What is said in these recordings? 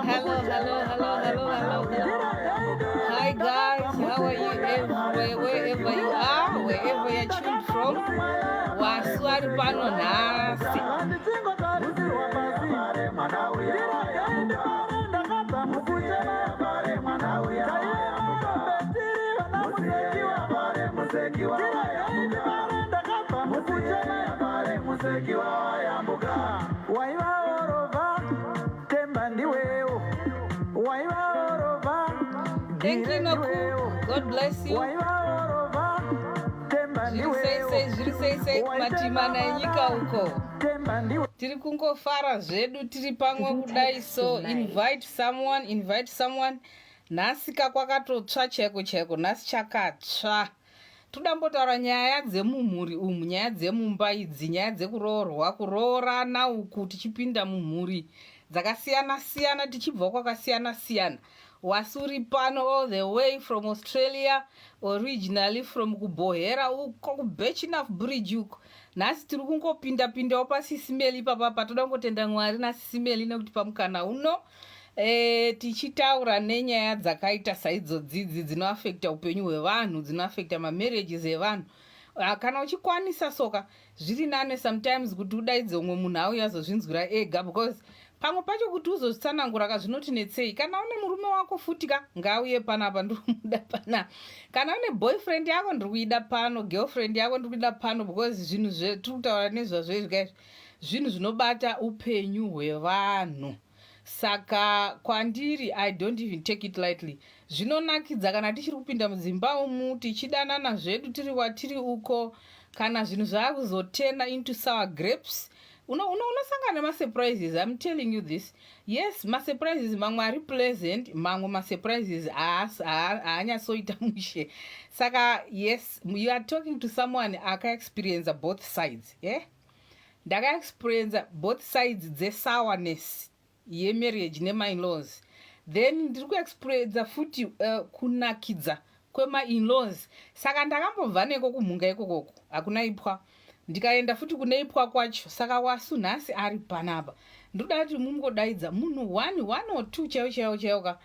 Hello, hello, hello, hello, hello, hello. Hi guys, how are you everywhere, wherever you are, wherever you're tuned from? Wasu ari pano nhasi. Thank you, Noku. God bless you. Zviri sei sei, zviri sei sei kumatimana enyika uko. Tiri kungofara zvedu tiri pamwe kudai, so invite someone, invite someone. Nhasi ka kwakatotsva chaiko chaiko, nhasi chakatsva. Toda mbotaura nyaya dzemumhuri umu, nyaya dzemumba idzi, nyaya dzekuroorwa, kuroorana uku, tichipinda mumhuri dzakasiyana siyana, tichibva kwakasiyana siyana. Wasu uri pano all the way from Australia, originally from kuBohera uko, kuBirchenough Bridge uko. Nhasi tiri kungopinda pindawo paSisi Melly ipapa. Toda kungotenda Mwari naSisi Melly nekuti pamukana uno tichitaura nenyaya dzakaita saidzodzidzi dzinoafecta upenyu hwevanhu, dzinoafecta mamarriages evanhu. Kana uchikwanisa soka, zviri nane sometimes kuti udaidze umwe munhu auye azozvinzwira ega, because pamwe pacho kuti uzozvitsanangura ka zvinotinetsei. Kana une murume wako futi ka, ngauye panapa, ndiri kumuda panapa. Kana une boyfriend yako, ndiri kuida pano. Girlfriend yako, ndiri kuida pano, because zvinhu zvetiri kutaura nezvazvo izvi kaizvi zvinhu zvinobata upenyu hwevanhu. Saka kwandiri, I don't even take it lightly. Zvinonakidza kana tichiri kupinda mudzimba umu, tichidanana zvedu tiri watiri uko. Kana zvinhu zvaakuzoturna into sour grapes, unosangana nemasurprises. I'm telling you this. Yes, masurprises mamwe ari pleasant, mamwe masurprises haanyatsoita mushe. Saka yes, you are talking to someone akaexperienca both sides, yeah? Ndakaexperienca both sides dzesourness yemarriage nemainlaws, then ndiri kuexperienca futi kunakidza kwemainlaws. Saka ndakambobva neko kumhunga ikokoko, hakuna ipwa, ndikaenda futi kune ipwa kwacho. Saka Wasu nhasi ari panapa. Ndoda kuti mungodaidza munhu one, one or two chaivo chaivo chaivo ka,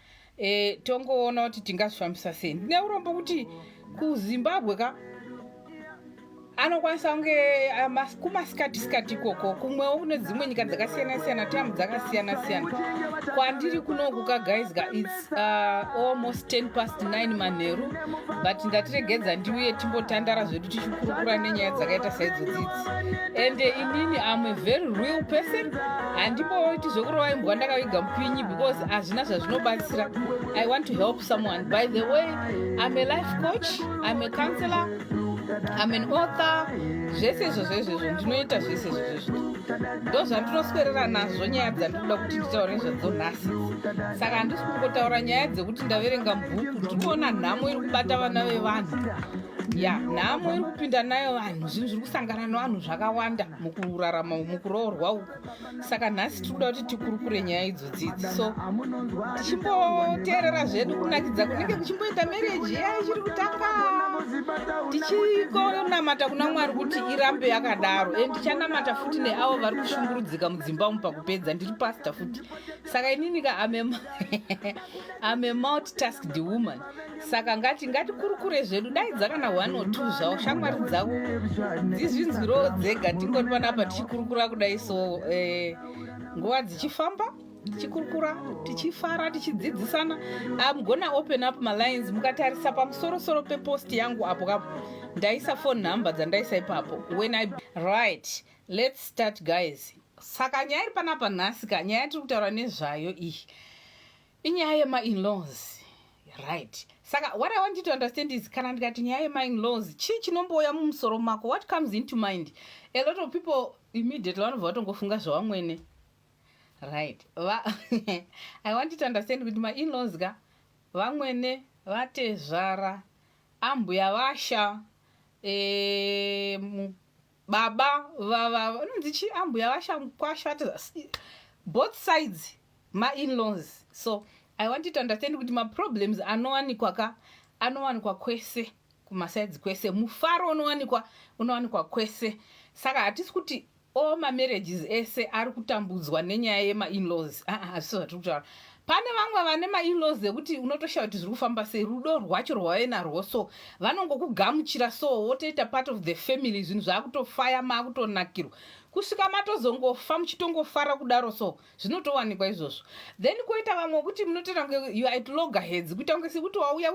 tongoona kuti tingazvifambisa sei. Ndine urombo kuti kuZimbabwe ka anokwanisa kunge kumasikati sikati ikoko, kumwewo kune dzimwe nyika dzakasiyana siyana, time dzakasiyana siyana. Kwandiri kunoku ka guys ka, it's almost 10 past 9 manheru, but ndatiregedza ndiuye timbotandara zvedu tichikurukura nenyaya dzakaita saidzodzidzi. And inini am a very real person. Handimboiti zvekurova imbwa ndakaviga mupinyi, because hazvina zvazvinobatsira. I want to help someone. By the way, I'm a life coach, I'm a counselor, I'm an author. Zvese izvozvo izvozvo ndinoita, zvese izvozvo ndo zvandinoswerera nazvo. Nyaya dzandinoda kuti nditaure zvadzo nhasi, saka handisi kungotaura nyaya dzekuti ndaverenga mubhuku. Ndiri kuona nhamo iri kubata vana vevanhu. Ya, nhamo iri kupinda nayo vanhu, zvinhu zviri kusangana nevanhu zvakawanda mukurarama, mukuroorwa uku. Saka nhasi tiri kuda kuti tikurukure nyaya idzodzidzi, so tichimboteerera zvedu kunakidza kunenge kuchimboita marriage iya ichiri kutanga, tichikonamata kuna Mwari kuti irambe yakadaro. And tichanamata futi neavo vari kushungurudzika mudzimba umu. Pakupedza, ndiri pastor futi, saka inini ka am a multitasked woman. Saka ngatikurukure zvedu. Dai dzakana one or two zvavo shamwari dzavo dzizvinzwirowo dzega. Tingori panapa tichikurukura kudai, so nguva dzichifamba, tichikurukura, tichifara, tichidzidzisana. I'm gonna open up malines. Mukatarisa pamusorosoro pepost yangu apo kapo, ndaisa phone number dzandaisa ipapo. When I, right, let's start, guys. Saka nyaya iri panapa nhasi ka, nyaya yatiri kutaura nezvayo iyi inyaya yemainlaws, right? Saka what I want you to understand is, kana ndikati nyaya yemainlaws, chii chinombouya mumusoro mako? What comes into mind? A lot of people immediately vanobva vatongofunga zvavamwene, right? I want you to understand kuti mainlaws ka, vamwene, vatezvara, ambuya vasha, baba vanonzi chi, ambuya vasha, mukwasha, both sides mainlaws. So I want you to understand kuti maproblems anowanikwa ka, anowanikwa kwese, kumasides kwese. Mufaro unowanikwa kwese. Saka hatisi kuti all mamarriages ese ari kutambudzwa nenyaya yemainlaws. Aa, hazvisi zvatiri kutaura. Pane vamwe vane mainlaws ekuti unotoshaya kuti zviri kufamba sei. Rudo rwacho rwave narwo, so vanongokugamuchira, so wotoita part of the family. Zvinhu zvaakutofaya, maakutonakirwa kusvika matozongofa muchitongofara kudaro. So zvinotowanikwa izvozvo. Then kwoita vamwe wekuti munotoita kunge you are at loggerheads, kuita kunge sekuti wauya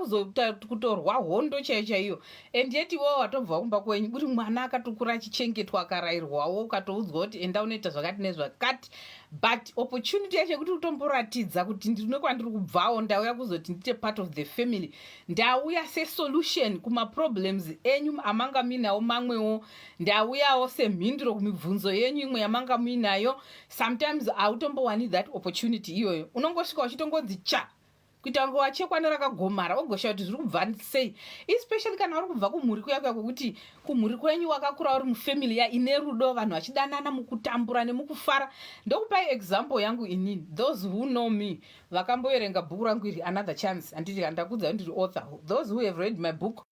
kutorwa hondo chaiyo chaiyo, and yet iwewo watobva kumba kwenyu uri mwana akatokura achichengetwa, akarayirwawo, ukatoudzwa kuti enda unoita zvakati nezvakati, but opportunity yacho yekuti utomboratidza kuti ndine kwandiri kubvawo, ndauya kuzoti ndite part of the family, ndauya sesolution kumaproblems enyu amanga muinawo mamwewo, ndauyawo semhinduro kumibvunzo yenyu imwe yamanga muinayo. Sometimes hautombowani that opportunity iyoyo. Unongosvika uchitongonzi cha, kuita kunge wachekwa nerakagomara, ogosha kuti zviri kubva sei, especially kana uri kubva kumhuri kuya kuya kwekuti kumhuri kwenyu wakakura uri mufamily ya ine rudo, vanhu vachidanana mukutambura nemukufara. Ndokupai example yangu inini. Those who know me, vakamboverenga bhuku rangu iri, Another Chance, handiti ndakudza ndiri author? Those who have read my book,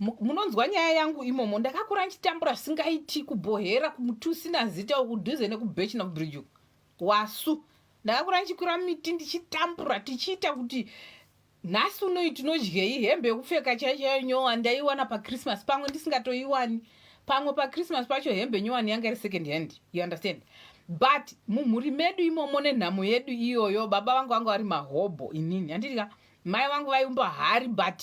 munonzwa nyaya yangu imomo. Ndakakura ndichitambura zvisingaiti kuBhohera, kumutusina zita, kudhuze nekuBirchenough Bridge wasu. Ndakakura ndichikwira miti, ndichitambura, tichiita kuti nhasi unoi tinodyei. Hembe yekupfeka chaiyo chaiyo nyowani ndaiwana paChristmas, pamwe ndisingatoiwani. Pamwe paChristmas pacho hembe nyowani yanga iri second hand, you understand? But mumhuri medu imomo, nenhamo yedu iyoyo, baba vangu vanga vari mahobho, inini handitika mai vangu vaiumba hari, but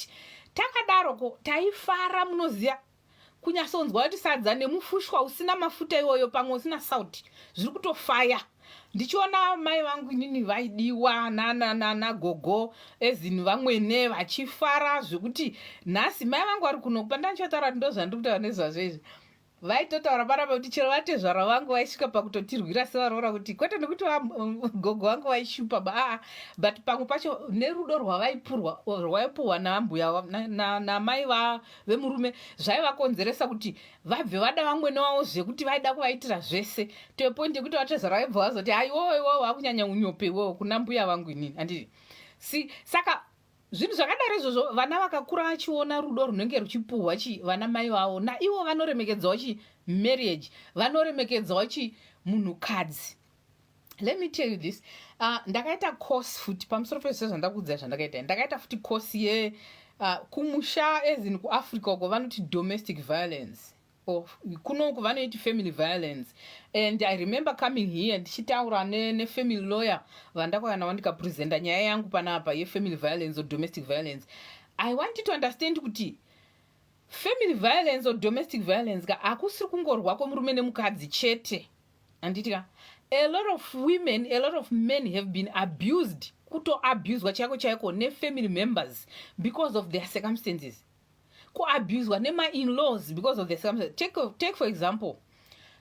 takadaroko taifara. Munoziva, kunyatsonzwa kuti sadza nemufushwa usina mafuta iwoyo, pamwe usina sauti, zviri kutofaya. Ndichiona mai vangu inini vaidiwa nagogo ezini, vamwene vachifara zvekuti nhasi mai vangu vari kuno pandandichotaura kuti ndo zvandiri kutaura nezvazvo izvi. Vaitotaura panapa kuti chero vatezvara vangu vaisvika pakutotirwira sevaroora, kuti kwete nekuti gogo vangu vaishupa ba, aa, but pamwe pacho nerudo rwavaipuhwa nambuya namai vemurume zvaivakonzeresa kuti vabve vada vamwene wavo, zvekuti vaida kuvaitira zvese, to a point yekuti vatezvara vaibva vazoti, "Aiwowo, iwowo wakunyanya unyope iwowo," kuna mbuya vangu inini, handiti? Si saka zvinhu zvakadaro izvozvo, vana vakakura vachiona rudo runenge ruchipuhwa chi vana mai vavo, naivo vanoremekedzawo chi marriage, vanoremekedzawo chi munhukadzi. Let me tell you this. Ndakaita course futi pamusoro pezvese zvandakuudzai zvandakaita. Ndakaita futi course ye kumusha, ezini kuAfrica uko vanoti domestic violence, kunoku vanoiti family violence. And I remember coming here ndichitaura nefamily ne lawyer vandakauya navo, ndikapresenta nyaya yangu panapa yefamily violence or domestic violence. I want you to understand kuti family violence or domestic violence ka, hakusiri kungorwa kwemurume nemukadzi chete, handiti ka? A lot of women, a lot of men have been abused, kutoabuswa chaiko chaiko nefamily members because of their circumstances, kuabuswa nemainlaws because of the circumstances. Take for example,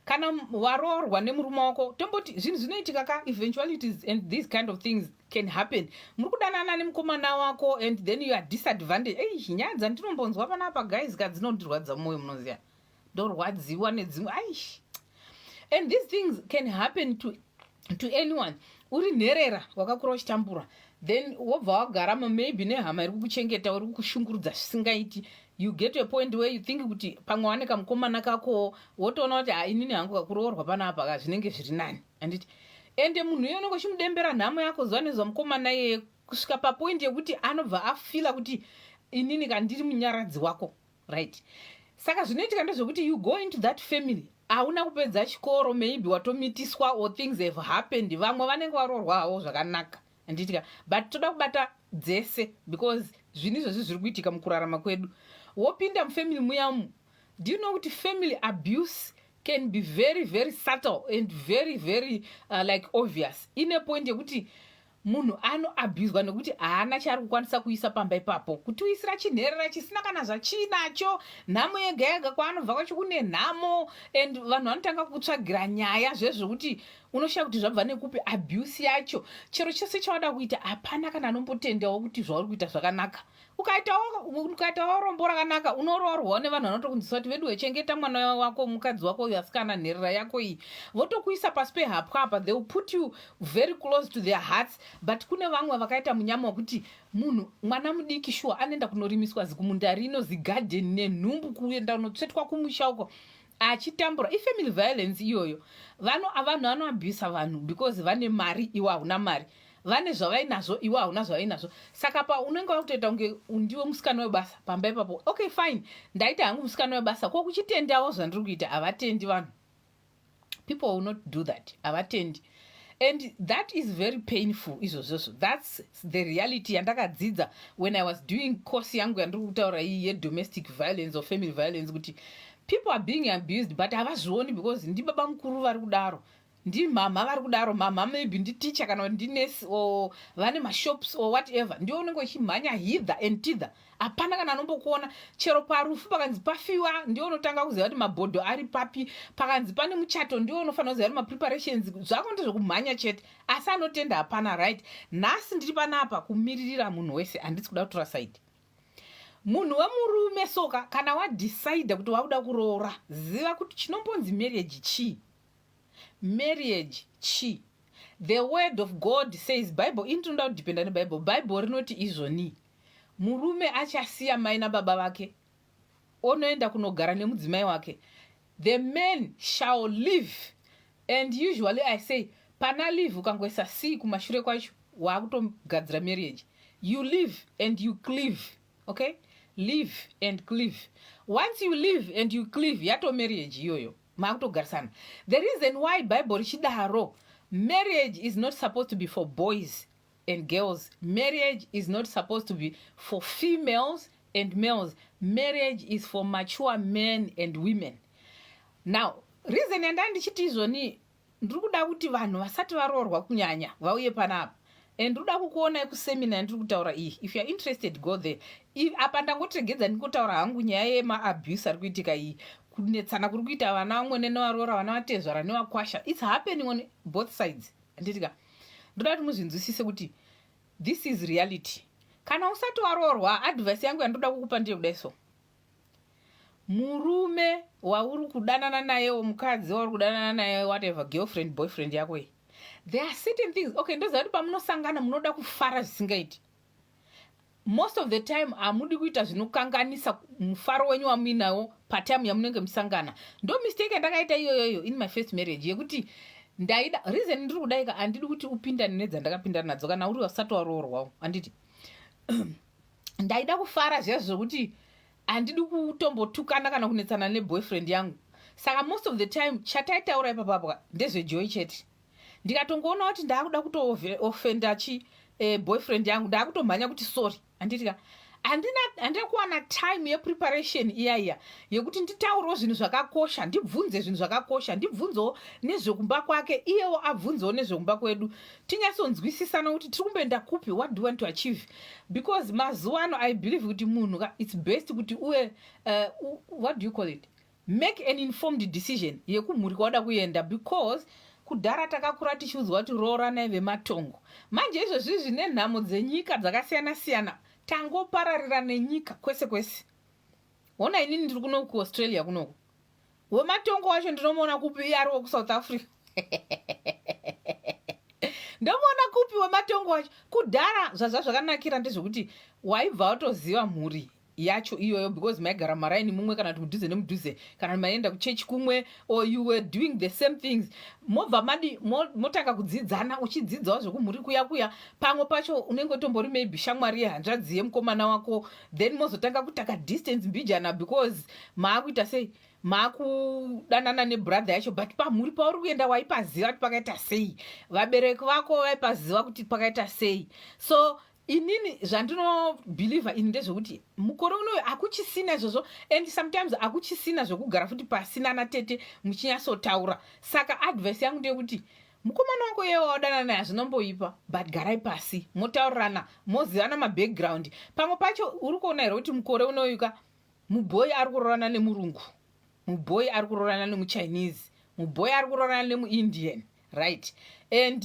Kana waroorwa nemurume wako, tomboti zvinhu zvinoitika ka, eventualities and these kind of things can happen. Muri kudanana nemukomana wako and then you are disadvantage. Ei, nyaya dzandinombonzwa panapa, guys, ka, dzinondirwadza mwoyo. Munoziva, ndorwadziwa nedzimwe. Ai, and these things can happen to anyone. Uri nherera, wakakura uchitambura, then wobva wagaramo maybe nehama iri kukuchengeta, uri kukushungurudza zvisingaiti. You get to a point where you think kuti pamwe wane kamukomana kakowo, wotoona kuti, "Ha, inini hangu kakuroorwa panapa ka zvinenge zviri nani," handiti? Ende munhu iye unenge uchimudembera nhamo yako zuva nezuva, mukomana iyeye, kusvika papoint yekuti anobva afeela kuti inini kandiri munyaradzi wako, right? Saka zvinoitika ndezvekuti you go into that family, hauna kupedza chikoro, maybe watomitiswa or things have happened. Vamwe vanenge varoorwa havo zvakanaka, handitika? But toda kubata dzese because zvinhu izvozvi zviri kuitika mukurarama kwedu. Wopinda mufamily muyamu. Do you know kuti family abuse can be very, very subtle and very, very like obvious, ine point yekuti munhu anoabhuzwa nekuti haana chaari kukwanisa kuisa pamba ipapo, kuti uisira chinherera chisina kana zvachiinacho, nhamo yega yega. Kwaanobva kwacho kune nhamo, and vanhu vanotanga kutsvagira nyaya zvezvokuti unoshaa kuti zvabva nekupi abuse yacho. Chero chese chawada kuita, hapana kana anombotendawo kuti zvauri kuita zvakanaka. Ukaitawo rombo rakanaka, unoroorwawo nevanhu vanotokunzisa kuti, "Vedu, wechengeta mwana wako, mukadzi wako uyu, asikana, nherera yako iyi." Votokuisa pasi pehapwa apa. They will put you very close to their hearts. But kune vamwe vakaita munyama wekuti munhu, mwana mudiki shuwa, anoenda kunorimiswa zikumunda rino, zigadheni, nenhumbu, kuenda kunotsvetwa kumusha uko achitambura. Ifamily violence iyoyo. Vanhu vanoabhusa vanhu because vane mari, iwe hauna mari, vane zvavainazvo, iwe hauna zvavainazvo. Saka pa unenge wakutoita kunge ndiwe musikana webasa pamba ipapo. Okay, fine, ndaita hangu musikana webasa, ko kuchitendawo zvandiri kuita? Havatendi vanhu. People will not do that, havatendi, and that is very painful izvozvozvo. That's the reality yandakadzidza when I was doing course yangu yandiri kutaura iyi yedomestic violence or family violence, kuti people are being abused but havazvioni because ndibaba mukuru vari kudaro, ndimhamha vari kudaro. Mhamha maybe nditicha kana kuti ndinesi or vane mashops or whatever. Ndiwo unenge uchimhanya hither and thither, hapana kana anombokuona. Chero parufu pakanzi pafiwa, ndiwo unotanga kuziva kuti mabhodho ari papi. Pakanzi pane muchato, ndiwo unofanira kuziva kuti mapreparations. Zvako ndezvekumhanya chete, asi anotenda hapana, right? Nhasi ndiri panapa kumiririra munhu wese, handisi kuda kutora side. Munhu wemurume, soka, kana wadecida kuti wakuda kuroora, ziva kuti chinombonzi marriage chii. Marriage chii? The word of God says, Bible ini tinoda kudependa neBible. Bible rinoti izvoni, murume achasiya mai nababa vake, onoenda kunogara nemudzimai wake. The man shall live. And usually I say, pana live, ukangoisa c kumashure kwacho, waakutogadzira marriage. You live and you cleave, okay? Live and cleave. Once you live and you cleave, yato marriage iyoyo, maakutogarisana. The reason why Bible richidaro, marriage is not supposed to be for boys and girls. Marriage is not supposed to be for females and males. Marriage is for mature men and women. Now, reason yandaa ndichiti izvoni, ndiri kuda kuti vanhu vasati varoorwa kunyanya vauye panapa, and ndiri kuda kukuonai kuseminar yandiri kutaura iyi. If you are interested, go there. Apa ndangotiregedza ndingotaura hangu nyaya yemaabuse ari kuitika iyi, kunetsana kuri kuita vana vamwene nevaroora, vana vatezvara nevakwasha. It's happening on both sides, handitika? Ndoda kuti muzvinzwisise kuti this is reality. Kana usati waroorwa, advice yangu yandoda kukupa ndeyekudai so: murume wauri kudanana nayewo, mukadzi wauri kudanana naye, whatever, girlfriend, boyfriend yako iyi, there are certain things, okay, ndoziva kuti pamunosangana munoda kufara zvisingaiti. Most of the time hamudi kuita zvinokanganisa mufaro wenyu wamuinawo patime yamunenge musangana. Ndo mistake yandakaita iyoyoyo in my first marriage, yekuti ndaida, reason ndiri kudaika, handidi kuti upindane nedzandakapindana nadzo kana uri wasati waroorwawo, handiti? Ndaida kufara zviya zvokuti handidi kutombotukana kana kunetsana neboyfriend yangu. Saka most of the time chataitaura ipapapwa ndezvejoy chete. Ndikatongoona kuti ndaakuda kutoofenda chi boyfriend yangu, ndaakutomhanya kuti sorry, handitika? Handina kuwana time yepreparation iya iya yekuti nditaurewo zvinhu zvakakosha, ndibvunze zvinhu zvakakosha, ndibvunzewo nezvekumba kwake, iyewo abvunzewo nezvekumba kwedu, tinyatsonzwisisana kuti tiri kumboenda kupi, what do you want to achieve. Because mazuva ano I believe kuti munhu, it's best kuti uve what do you call it, Make an informed decision yekumhuri kwauda kuenda, because kudhara takakura tichiudzwa kuti rooranai vematongo. Manje izvozvi zvine nhamo dzenyika dzakasiyana siyana, tangopararira nenyika kwese kwese. Ona, inini ndiri kuno kuAustralia kunoku. Wematongo wacho ndinomuona kupi? Iye ari wekuSouth Africa, ndomuona kupi wematongo wacho? Kudhara zvazva zvakanakira ndezvekuti waibva watoziva mhuri yacho iyoyo, because maigara maraini mumwe, kana kuti mudhuze nemudhuze, kana maienda kuchechi kumwe, or you were doing the same things. Mobva madi motanga kudzidzana, uchidzidzawo zvekumhuri kuya kuya. Pamwe pacho unenge utombori maybe shamwari yehanzvadzi yemukomana wako. Then mozotanga kuita distance mbijana, because maakuita sei, maakudanana nebrother yacho. But pamhuri pauri kuenda waipaziva kuti pakaita sei, vabereki vako vaipaziva kuti pakaita sei. So inini zvandinobhilivha ini ndezvekuti mukore unoyu hakuchisina izvozvo, and sometimes hakuchisina zvekugara futi pasina natete muchinyatsotaura. Saka advice yangu ndeyekuti mukomana wako iye wawadanana naye, hazvinomboipa, but garai pasi, motaurirana, mozivana mabackground. Pamwe pacho uri kuona here kuti mukore unoyu ka, mubhoyi ari kuroorana nemurungu, mubhoyi ari kuroorana nemuChinese, mubhoyi ari kuroorana nemuIndian, right? And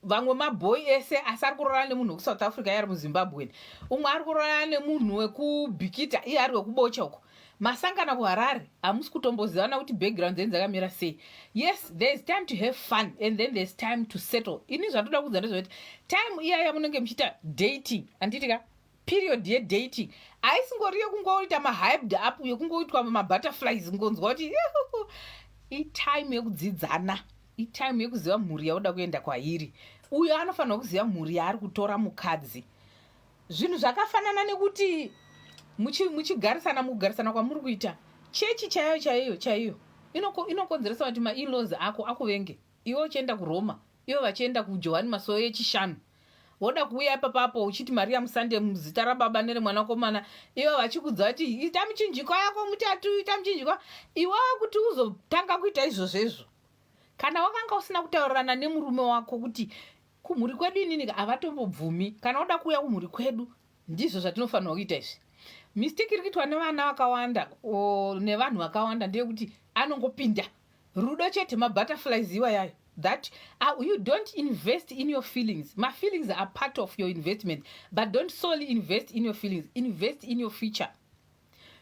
vamwe mabhoyi ese asi ari kuroorana nemunhu wekuSouth Africa, iye ari muZimbabwen. Umwe ari kuroorana nemunhu wekuBhikita, iye ari wekuBocha uko. Masangana kuHarare, hamusi kutombozivana kuti background dzenyu dzakamira sei. Yes, there is time to have fun and then there is time to settle. Ini zvandoda kuudza ndezvekuti time iya yamunenge muchiita dating, handiti ka, period yedating haisingori yekungoita mahyped up, yekungoitwa mabutterflies, ngonzwa kuti itime yekudzidzana, itime yekuziva mhuri yauda kuenda kwairi. Uyo anofanirwa kuziva mhuri yaari kutora mukadzi. Zvinhu zvakafanana nekuti muchigarisana, mukugarisana kwamuri kuita, chechi chaiyo chaiyo chaiyo inokonzeresa kuti mainlaws ako akuvenge. Iwe uchienda kuRoma, ivo vachienda kuJohani Masowe yechishanu. Woda kuuya ipapapo uchiti Maria Musande muzita raBaba neremwanakomana, ivo vachikudza kuti ita muchinjikwa yako mutatu, ita muchinjikwa. Iwewe kuti uzotanga kuita izvozvezvo, kana wakanga usina kutaurirana nemurume wako kuti kumhuri kwedu inini havatombobvumi, kana uda kuuya kumhuri kwedu ndizvo zvatinofanirwa kuita izvi. Mistake iri kuitwa nevana vakawanda, nevanhu vakawanda, ndeyekuti anongopinda rudo chete, mabutterflies iwayayo, that you don't invest in your feelings. Mafeelings are part of your investment, but don't solely invest in your feelings. Invest in your future.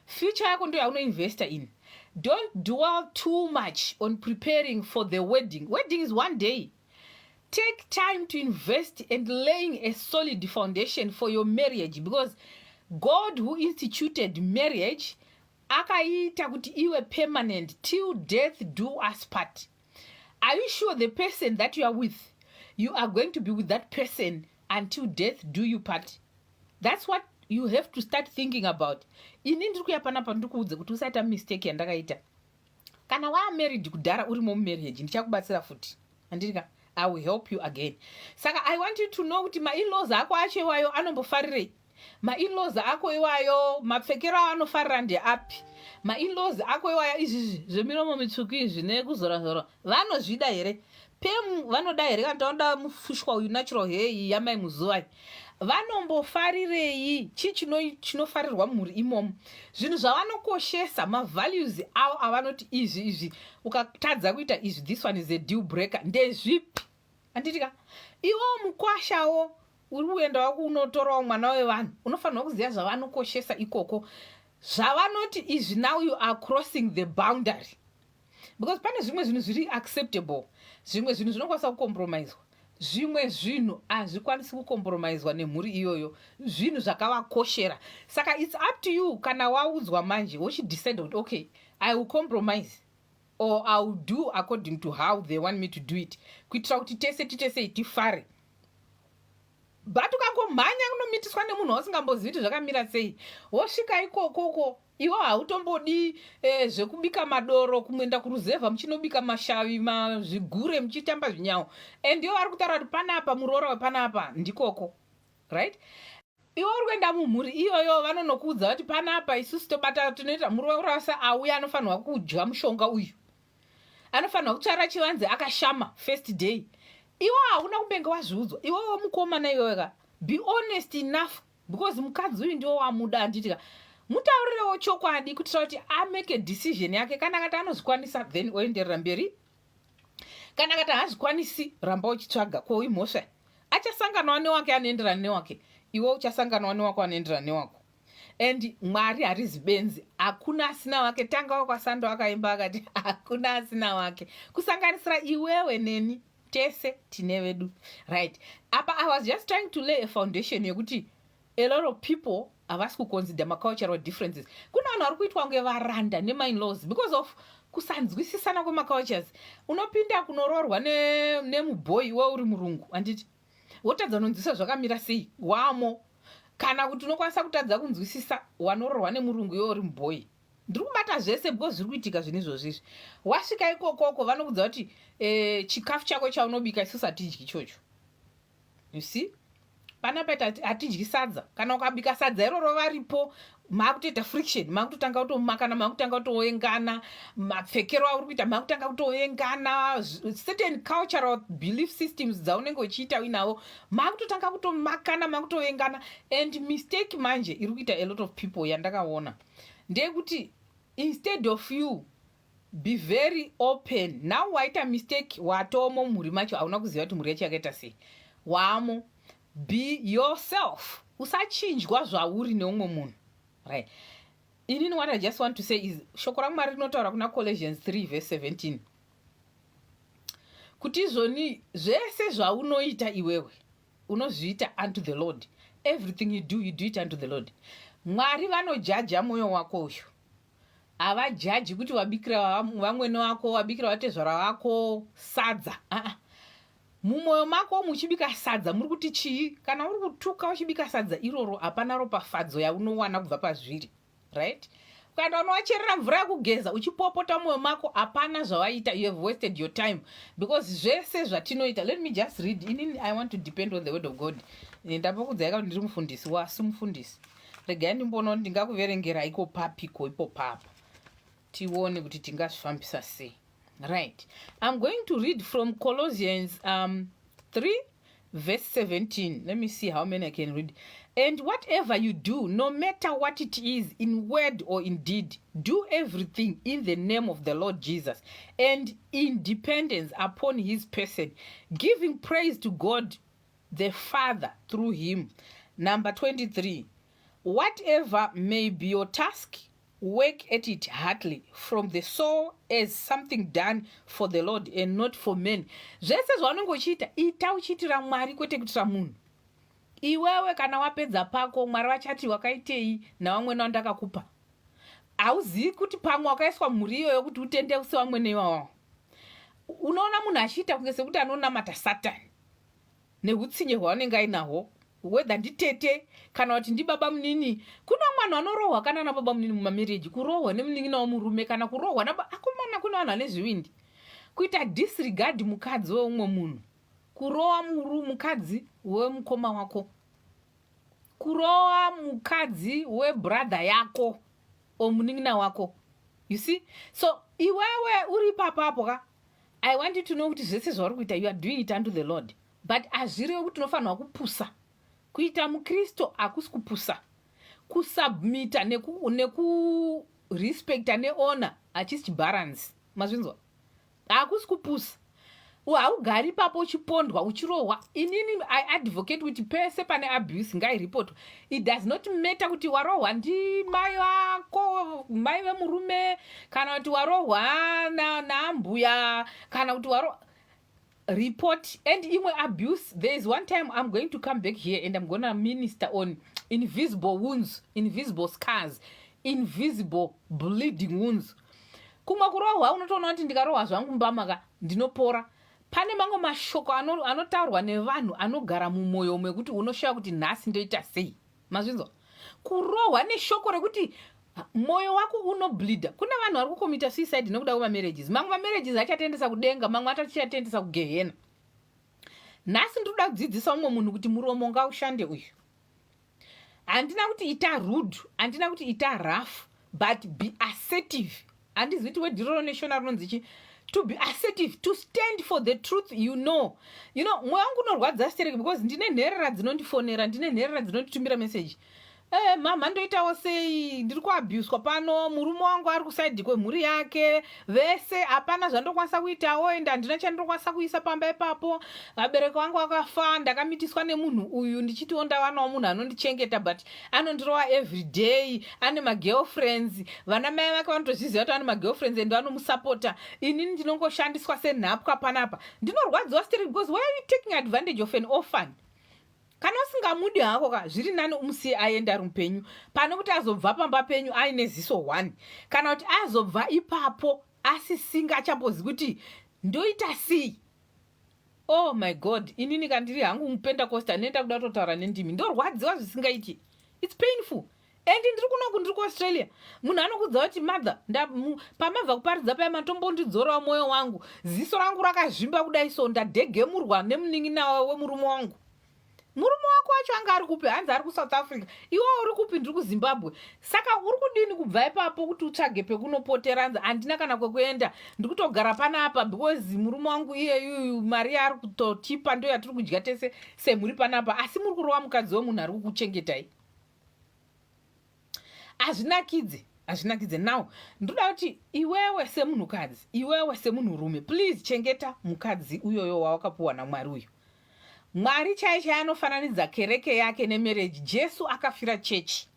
Future yako ndo yaunoinvesta in. Don't dwell too much on preparing for the wedding. Wedding is one day. Take time to invest and laying a solid foundation for your marriage, because God who instituted marriage akaita kuti iwe permanent, till death do us part. Are you sure the person that you are with, you are going to be with that person until death do you part? That's what you have to start thinking about. Ini ndiri kuya panapa, ndiri kuudze kuti usaita mistake yandakaita. Kana waamarried kudhara, urimo mumarriage, ndichakubatsira futi, handirika? I will help you again. Saka I want you to know kuti mainlaws ako acho iwayo anombofarirei, mainlaws ako iwayo mapfekero aanofarira ndeapi, mainlaws ako iwayo izvizvi zvemiromo mitsvuku izvi nekuzorazora vanozvida here, perm vanoda here, kana tanoda mufushwa uyu, natural hair iyi yamai muzuvai vanombofarirei, chii chinofarirwa mumhuri imomo, zvinhu zvavanokoshesa, mavalues avo avanoti izvi izvi ukatadza kuita izvi, this one is a deal breaker, ndezvipi, handiti ka? Iwewo mukwashawo uri kuendawo kunotorawo mwana wevanhu, unofanirwa kuziva zvavanokoshesa ikoko, zvavanoti izvi, now you are crossing the boundary, because pane zvimwe zvinhu zviri acceptable, zvimwe zvinhu zvinokwanisa kucompromiswa, zvimwe zvinhu hazvikwanisi kucompromiswa nemhuri iyoyo, zvinhu zvakavakoshera. Saka it's up to you. Kana waudzwa manje, wochidecide kuti okay, I will compromise or I will do according to how they want me to do it, kuitira kuti tese titesei tifare. But ukangomhanya kunomitiswa nemunhu wausingambozivi kuti zvakamira sei, wosvika ikokoko, iwe hautombodi zvekubika madoro, kumuenda kuruzevha muchinobika mashavi, zvigure, muchitamba zvinyawo, and ivo vari kutaura kuti panapa muroora wepanapa ndikoko, right? Iwe uri kuenda mumhuri iyoyo, vanonokuudza kuti panapa isusu tobata, tinoita muroora wese auya anofanirwa kudya mushonga uyu, anofanirwa kutsvara chivanze akashama first day. Iwe hauna kumbenge wazviudzwa. Iwewo mukomana iweweka, be honest enough, because mukadzi uyu ndiwo wamuda, handitika? Mutaurirewo chokwadi kuitira kuti amake decision yake. Kana akati anozvikwanisa, then oenderera mberi. Kana akati haazvikwanisi, ramba uchitsvaga. Ko imhosva? Achasanganawo newake anoenderana newake, iwe uchasanganawo newako anoenderana newako. And Mwari harizi benzi, hakuna asina wake. Tanga wakwasando akaimba akati hakuna asina wake, kusanganisira iwewe neni, tese tine vedu, right? Apa I was just trying to lay a foundation yekuti a lot of people havasi kuconsider macultural differences. Kuna vanhu vari kuitwa kunge varanda nemainlaws because of kusanzwisisana kwemacultures. Unopinda kunoroorwa nemubhoi, we uri murungu, handiti? Wotadza unonzwisa zvakamira sei wamo. Kana kuti unokwanisa kutadza kunzwisisa wanoroorwa nemurungu, iwe uri mubhoi. Ndiri kubata zvese because zviri kuitika zvinhu izvozvo izvi. Wasvika ikokoko, vanokudza kuti chikafu chako chaunobika isusu hatidyi ichocho. You see, panapa hatidyi sadza. Kana ukabika sadza iroro varipo, maakutoita friction, maakutotanga kutomakana, maakutanga kutoengana mapfekero auri kuita, maakutanga kutoengana certain cultural belief systems dzaunenge uchiita uinavo, maakutotanga kutomakana, maakutoengana. And mistake manje iri kuita a lot of people yandakaona ndeyekuti instead of you be very open, now waita mistake, watomo mhuri macho, hauna kuziva kuti mhuri yacho yakaita sei. Wamo, be yourself, usachinjwa zvauri neumwe munhu, right? Inini what I just want to say is shoko raMwari rinotaura kuna Colossians 3 verse 17 kuti izvoni zvese zvaunoita iwewe unozviita unto the Lord. Everything you do, you do it unto the Lord. Mwari vanojaja mwoyo wako uyu. Havajaji kuti wabikira vamwene wako, wabikira vatezvara vako sadza. Aa, mumwoyo mako muchibika sadza muri kuti chii? Kana uri kutuka uchibika sadza iroro, hapana ropafadzo yaunowana kubva pazviri, right? Ukaenda unovacherera mvura yekugeza uchipopota mwoyo mako, hapana zvawaita. You have wasted your time, because zvese zvatinoita, let me just read. Inini I want to depend on the word of God. Ndapokudzai kuti ndiri mufundisi wasi mufundisi. Regai ndimboona kuti ndingakuverengera iko papiko ipo papa, tione kuti tingazvifambisa sei. Right, I'm going to read from Colossians 3 verse 17. Let me see how many I can read. "And whatever you do, no matter what it is, in word or in deed, do everything in the name of the Lord Jesus and in dependence upon his person, giving praise to God the Father through him." Number 23: "Whatever may be your task, work at it heartily from the soul as something done for the Lord and not for men." Zvese zvaunenge uchiita, ita uchiitira Mwari, kwete kuitira munhu. Iwewe kana wapedza pako, Mwari vachati wakaitei navamwene wandakakupa? Hauzivi kuti pamwe wakaiswa mhuri iyoyo kuti utendeusi vamwene iwawawo. Unoona munhu achiita kunge sekuti anonamata Satani neutsinye hwavanenge ainahwo, whether nditete kana kuti ndibaba munini. Kuna mwanhu anorohwa kana nababa munini mumamarriage, kurohwa nemunin'ina womurume, kana kurohwa akomana. Kuna vanhu vane zvivindi kuita disregard mukadzi weumwe munhu, kurowa mukadzi wemukoma wako, kurowa mukadzi webrother yako o munin'ina wako, you see? So iwewe uri ipapapo ka, I want you to know kuti zvese zvauri kuita, you are doing it unto the Lord. But hazvirevi kuti unofanirwa kupusa. Kuita mukristu hakusi kupusa. Kusubmita nekurespecta nehonour hachisi chibharansi. Mazvinzwa? Hakusi kupusa. Haugari ipapo uchipondwa, uchirohwa. Inini I advocate kuti pese pane abuse ngairipotwa. It does not matter kuti warohwa ndimai vako, mai vemurume, kana kuti warohwa naambuya, kana kuti waro report. And imwe abuse, there is one time I'm going to come back here and I'm gonna minister on invisible wounds, invisible scars, invisible bleeding wounds. Kumwe kurohwa unotoona kuti ndikarohwa zvangu mbamaka ndinopora. Pane mamwe mashoko anotaurwa nevanhu anogara mumwoyo mekuti unoshayiwa kuti nhasi ndoita sei. Mazvinzwa? Kurohwa neshoko rekuti mwoyo wako unobleeda. Kune vanhu vari kucommita suicide nekuda kwemamarriages. Mamwe mamarriages achatendesa kudenga, mamwe atachatendesa kugehena. Nhasi ndinoda kudzidzisa umwe munhu kuti muromo ngaushande uyu. Handina kuti ita rude, handina kuti ita rough, but be assertive. Handizivi kuti word iroro neShona rinonzi chi. To be assertive, to stand for the truth. You know, mwoyo wangu unorwadza stereki because ndine nherera dzinondifonera, ndine nherera dzinonditumira meseji. Mhamha, ndoitawo sei? Ndiri kuabhuswa pano. Murume wangu ari kuside kwemhuri yake vese. Hapana zvandokwanisa kuitawo, ende handina chandinokwanisa kuisa pamba ipapo. Vabereki vangu vakafa, ndakamitiswa nemunhu uyu ndichitiwo ndawanawo munhu anondichengeta, but anondirova every day. Ane magirlfriends. Vana mai vake vanotozviziva kuti ane magirlfriends and vanomusapota. Inini ndinongoshandiswa senhapwa panapa. Ndinorwadziwa still, because why are you taking advantage of an orphan? Kana usingamudi hako ka, zviri nani umusiye aende ari mupenyu, pane kuti azobva pamba penyu aine ziso one, kana kuti azobva ipapo asisinga achambozi kuti ndoita sei. Oh my God, inini kandiri hangu muPentecost, anoenda kuda kutotaura nendimi, ndorwadziwa zvisingaiti. It's painful. And ndiri kunoku, ndiri kuAustralia. Munhu anokudza kuti, "Mother, pamabva kuparidza paya, matombondidzorawo mwoyo wangu. Ziso rangu rakazvimba kudai, so ndadhegemurwa nemunin'ina wemurume wangu." Murume wako wacho anga ari kupi? Hanzi ari kuSouth Africa. Iwe uri kupi? Ndiri kuZimbabwe. Saka uri kudini kubva ipapo kuti utsvage pekunopotera? Hanzi handina kana kwekuenda, ndiri kutogara panapa because murume wangu iyeyuyu mari yaari kutotipa ndo yatiri kudya tese semhuri panapa. Asi muri kurova mukadzi wemunhu ari kukuchengetai. Hazvinakidze, hazvinakidze. Now ndoda kuti iwewe semunhukadzi, iwewe semunhurume, please chengeta mukadzi uyoyo wawakapuwa naMwari uyu. Mwari chai chai anofananidza kereke yake nemarriage. Jesu akafira chechi.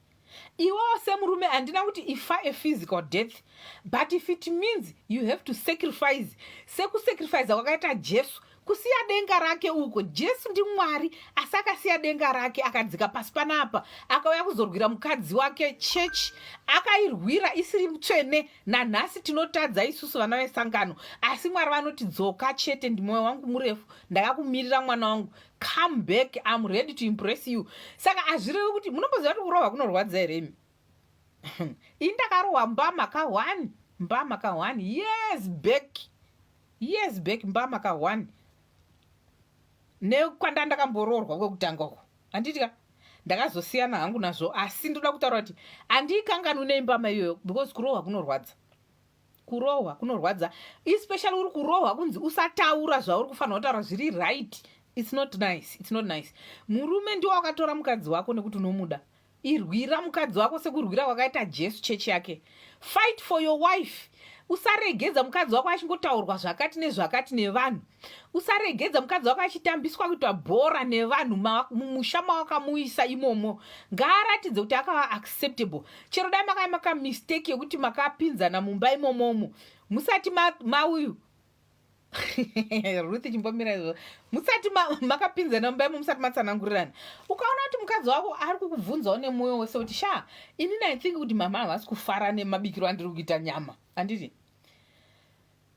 Iwewo semurume, handina kuti ifa a physical death, but if it means you have to sacrifice, sekusacrifica kwakaita Jesu kusiya denga rake uko. Jesu ndiMwari, asi akasiya denga rake, akadzika pasi panapa, akauya kuzorwira mukadzi wake, chechi. Akairwira isiri mutsvene. Nanhasi tinotadza isusu vana vesangano, asi Mwari vanoti, "Dzoka chete, ndimwoyo wangu murefu, ndakakumirira mwana wangu. Come back, I'm ready to impress you." Saka hazvirevi kuti munomboziva kuti kurohwa kunorwadza here imi? Ini ndakarohwa mbama ka1, mbama ka1 years back, years back, mbama ka1 nekwanda ndakamboroorwa kwekutanga uko, handiti ka? Ndakazosiyana hangu nazvo, asi ndoda kutaura kuti handiikanganwi neimbama iyoyo, because kurohwa kunorwadza, kurohwa kunorwadza, especially uri kurohwa kunzi usataura zvauri kufanira kutaura zviri right. It's not nice, it's not nice. Murume ndiwo wakatora mukadzi wako nekuti unomuda. Irwira mukadzi wako sekurwira kwakaita Jesu chechi yake. Fight for your wife. Usaregedza mukadzi wako achingotaurwa zvakati nezvakati nevanhu. Usaregedza mukadzi wako achitambiswa kuitwa bhora nevanhu mumusha mawakamuisa imomo. Ngaaratidze kuti akava acceptable. Chero dai makava makamistake yekuti makapinzana mumba imomomo musati mauyu, Ruth, chimbomira izvo, musati makapinzana mumba imo, musati matsanangurirana, ukaona kuti mukadzi wako ari kukubvunzawo nemwoyo wese kuti, "Sha, inini I think kuti mama havasi kufara nemabikiro andiri kuita nyama," handiti?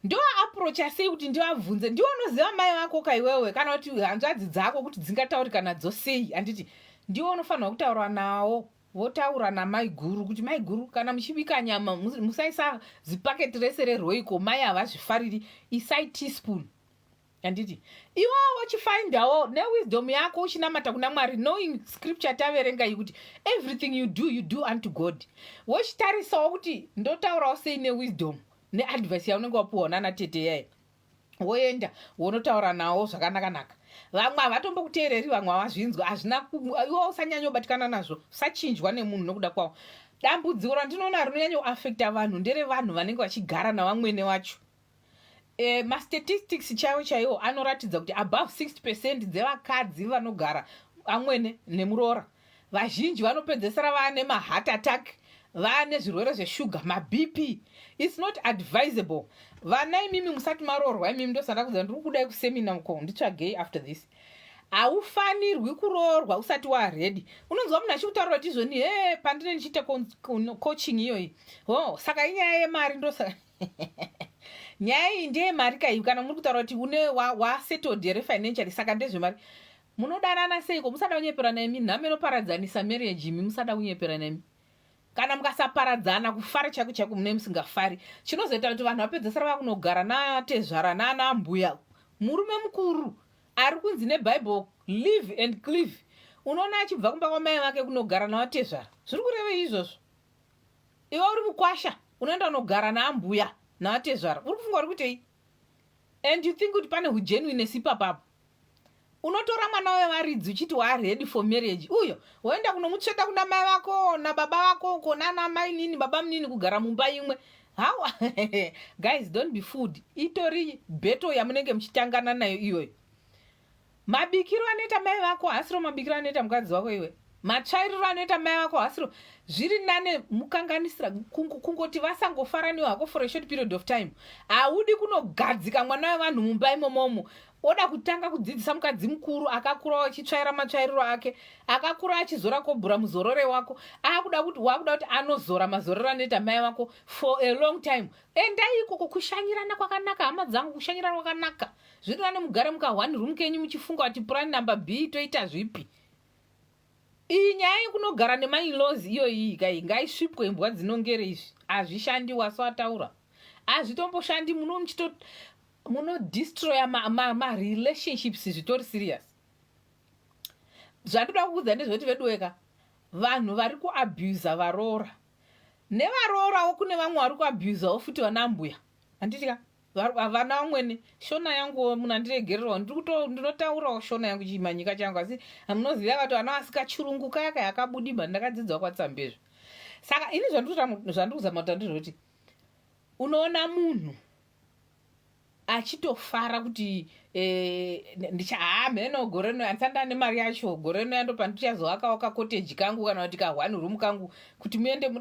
Ndoapproacha sei kuti ndivabvunze? Ndiwo unoziva mai vako kaiwewe, kana kuti hanzvadzi dzako kuti dzingataurika nadzo sei, handiti? Ndiwo unofanirwa kutaura nawo. Votaura namai guru kuti, "Mai guru, kana muchibika nyama, musaisa zipaketi rese reRoyco, mai havazvifariri, isai teaspoon," handiti? Iwewo wochifindawo newisdom yako, uchinamata kuna Mwari, knowing scripture taverenga iyi kuti everything you do, you do unto God. Wochitarisawo kuti ndotaurawo sei newisdom neadvice yaunenge wapiwa nana tete yayo. Woenda wonotaura nawo zvakanaka-naka. Vamwe havatombokuteereri, vamwe havazvinzwa, hazvina. Iwe usanyanyobatikana nazvo, usachinjwa nemunhu nokuda kwavo. Dambudziko randinoona rinonyanyoafecta vanhu nderevanhu vanenge vachigara navamwene vacho. Mastatistics chaiwo chaiwo anoratidza kuti above 60% dzevakadzi vanogara amwene nemuroora, vazhinji vanopedzesera vaane maheart attack, vaane zvirwere zveshuga, maBP. It's not advisable. Vana imimi musati maroorwa imimi, ndosanda kudza, ndiri kudai kuseminar uko, nditsvagei after this. Haufanirwi kuroorwa usati waready. Unonzwa munhu achikutaurira kuti izvoni, he, pandine ndichiita coaching iyoyi, ho, saka inyaya yemari. Ndosaka nyaya iyi ndeyemari kai. Kana muri kutaura kuti une wasettled here financially, saka ndezvemari. Munodanana seiko musada kunyeperana imi? Nhamo inoparadzanisa marriage imi, musada kunyeperana imi. Kana mukasaparadzana, kufara chaiko chaiko mune musingafari. Chinozoita kuti vanhu vapedzesera vakunogara natezvara naanambuya, murume mukuru ari kunzi neBhaibheri, "Leave and cleave," unoona achibva kumba kwamai vake kunogara navatezvara. Zviri kurevei izvozvo? Iwe uri mukwasha, unoenda unogara naambuya navatezvara, uri kufunga uri kuitei? And you think kuti pane ugenuineness ipapapo? Unotora mwana wevaridzi uchiti waaready for marriage, uyo woenda kunomutsveta kuna mai vako nababa vako uko, nana mai nini, baba munini, kugara mumba imwe. How? Guys, don't be fooled. Itori battle yamunenge muchitangana nayo iyoyo. Mabikiro anoita mai vako hasiro mabikiro anoita mukadzi wako iwe. Matsvairiro anoita mai vako hasiro. Zviri nane mukanganisira kungoti vasangofara newe hako for a short period of time. Haudi kunogadzika mwana wevanhu mumba imomomo, oda kutanga kudzidzisa mukadzi mukuru akakura achitsvaira matsvairiro ake, akakura achizora kobhura muzorore wako, akuda kuti wakuda kuti anozora mazorero anoita mai vako for a long time. Endai ikoko. Kushanyirana kwakanaka, hama dzangu, kushanyirana kwakanaka. Zviri nane mugare muka one room kenyu muchifunga kuti plan number B toita zvipi. Iyi nyaya yekunogara nemainlaws iyoyi kai ngaisvipwe, imbwa dzinongere. Izvi hazvishandi. Waso ataura, hazvitomboshandi. Muno muchito munodestroya marelationships ma, ma zvitori serious. Zvandoda kuudza ndezvekuti, veduweka, vanhu vari kuabusa varoora nevaroorawo, kune vamwe vari kuabusawo futi vana mbuya, handitika? Vana vamwene, Shona yangu munandiregererawo, ndinotaurawo Shona yangu, chimanyika changu, asi munoziva kuti vana vasika chirungu kaya kaya akabudiba ndakadzidzawo kwaTsambezvo. Saka ini zvandiri kuzama kuti ndezvekuti unoona munhu achitofara kuti haa, mheno gore rino handisati ndane mari yacho, gore rino yandopa ndichazovakawo kacottage kangu kana kuti ka1 room kangu kuti muende.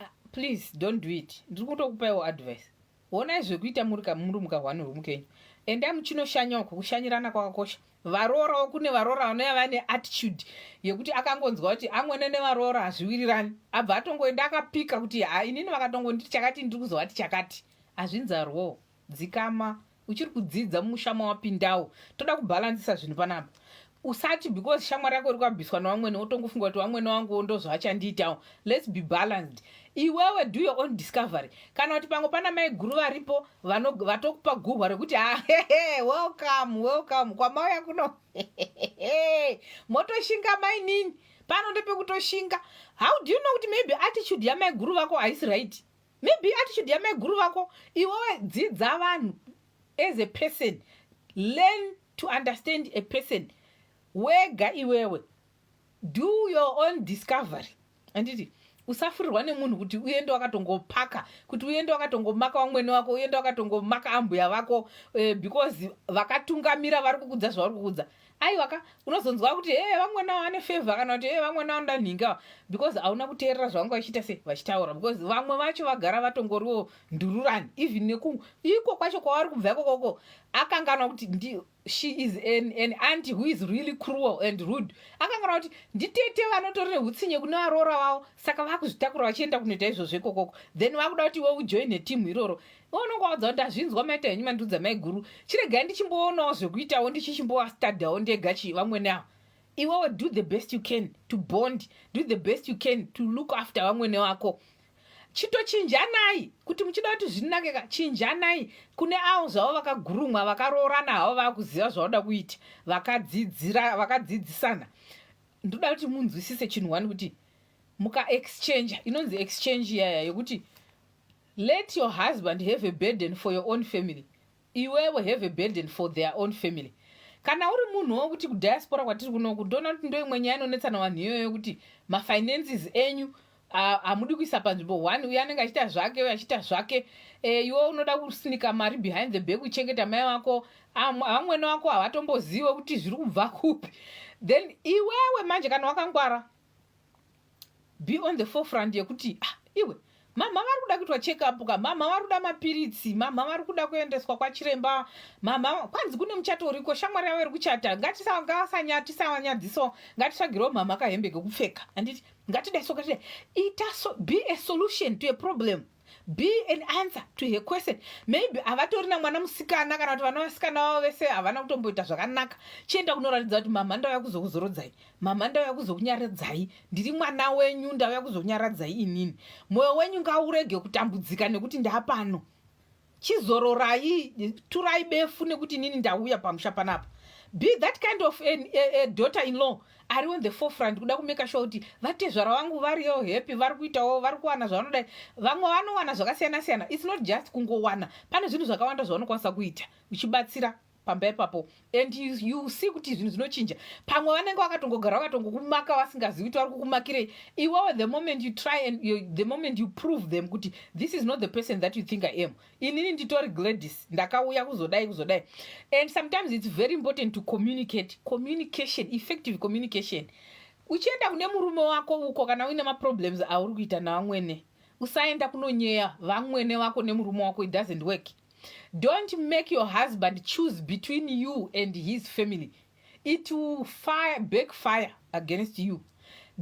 Ah, please don't do it. Ndiri kutokupaiwo advice. Onai zvekuita muri muka1 room kenyu. Endai muchinoshanya uko, kushanyirana kwakakosha. Varoorawo, kune varoora vanouya vane attitude yekuti akangonzwa kuti amwene nevaroora hazviwirirani, abva atongoenda akapika kuti, "Ha, inini vakatongonditi chakati, ndiri kuzovati chakati." Hazvinzarwo. Dzikama, uchiri kudzidza mumusha mawapindawo. Toda kubhalansisa zvinhu panapa. Usati because shamwari yako iri kuabviswa nevamwene, wotongofunga kuti vamwene wangu ndozvaachandiitawo. Let's be balanced. Iwewe do your own discovery. Kana kuti pamwe pana mai guru varipo vatokupa guhwa rekuti, "Ahehe, welcome, welcome kwamauya kuno." Motoshinga mainini, pano ndepekutoshinga. How do you know kuti maybe attitude yamai guru vako haisi right? Maybe attitude yamai guru vako. Iwewe dzidza vanhu as a person. Learn to understand a person wega. Iwewe do your own discovery, handiti? Usafurirwa nemunhu kuti uende wakatongopaka, kuti uende wakatongomaka vamwene wako, uende wakatongomaka ambuya vako, because vakatungamira vari kukudza zvavari kukudza. Aiwaka, unozonzwa kuti, "E, vamwene avo vane favour," kana kuti, "E, vamwene vanoda nhinga," because hauna kuteerera zvavanga vachiita se vachitaura, because vamwe vacho vagara vatongoriwo ndururani. Even neku iko kwacho kwavari kubva ikokoko, akanganwa kuti she is an auntie who is really cruel and rude. Akanganwa kuti nditete vanotori neutsinye kune varoora vavo. Saka vakuzvitakura vachienda kunoita izvozvo ikokoko, then vakuda kuti iwe ujoine timu iroro. Unonge waudza kuti, "Ndazvinzwa, maita henyu mandiudza maiguru, chiregai ndichimboonawo zvekuitawo, ndichichimbovastadhawo ndega." Chi vamwene avo, iwewe do the best you can to bond, do the best you can to look after vamwene vako. Chitochinjanai kuti muchida kuti zvinakeka, chinjanai. Kune avo zvavo vakagurumwa, vakaroorana havo, vakuziva zvavoda kuita, vakadzidzira, vakadzidzisana. Ndoda kuti munzwisise chinhu one, kuti mukaexchange, inonzi exchange iyaya yekuti let your husband have a burden for your own family, iwewe have a burden for their own family. Kana uri munhu wokuti kudiaspora kwatiri kunoku, ndoona kuti ndo imwe nyaya inonetsana vanhu iyoyo, kuti mafinances enyu hamudi kuisa panzvimbo one. Uyo anenge achiita zvake, uyo achiita zvake. Iwe unoda kusinika mari behind the back uchengeta mai vako, vamwene vako havatombozive kuti zviri kubva kupi. Then iwewe manje, kana wakangwara, be on the forefront yekuti, "Ah, iwe, mama vari kuda kuitwa check up ka, mama vari kuda mapiritsi, mama vari kuda kuendeswa kwachiremba, mama kwanzi kune muchato uriko, shamwari yavo iri kuchata, ngatisavanyadzisao, ngatitsvagirewo mama kahembe kekupfeka, handiti? Ngatidai so, ngatidai." Ita so, be a solution to a problem, be an answer to her question. Maybe havatorina mwana musikana, kana kuti vana vasikana vavo vese havana kutomboita zvakanaka. Chienda kunoratidza kuti, "Mama, ndauya kuzokuzorodzai, mama, ndauya kuzokunyaradzai, ndiri mwana wenyu, ndauya kuzokunyaradzai inini. Mwoyo wenyu ngaurege kutambudzika nekuti ndaapano. Chizororai, turai befu nekuti inini ndauya pamusha panapa." Be that kind of a daughter in law ari on the forefront kuda kumake sure kuti vatezvara vangu variyo happy, vari kuitawo, vari kuwana zvavanodai. Vamwe vanowana zvakasiyana siyana. It's not just kungowana, pane zvinhu zvakawanda zvavanokwanisa kuita uchibatsira. pamba ipapo and you see kuti zvinhu zvinochinja. Pamwe vanenge vakatongogara vakatongokumaka, vasingazivi kuti vari kukumakirei iwewe. The moment you try and the moment you prove them kuti this is not the person that you think I am, inini nditori Gladys, ndakauya kuzodai, kuzodai. And sometimes it's very important to communicate. Communication, effective communication. Uchienda kune murume wako uko, kana uine maproblems auri kuita navamwene, usaenda kunonyeya vamwene vako nemurume wako. It doesn't work. Don't make your husband choose between you and his family. It will fire backfire against you.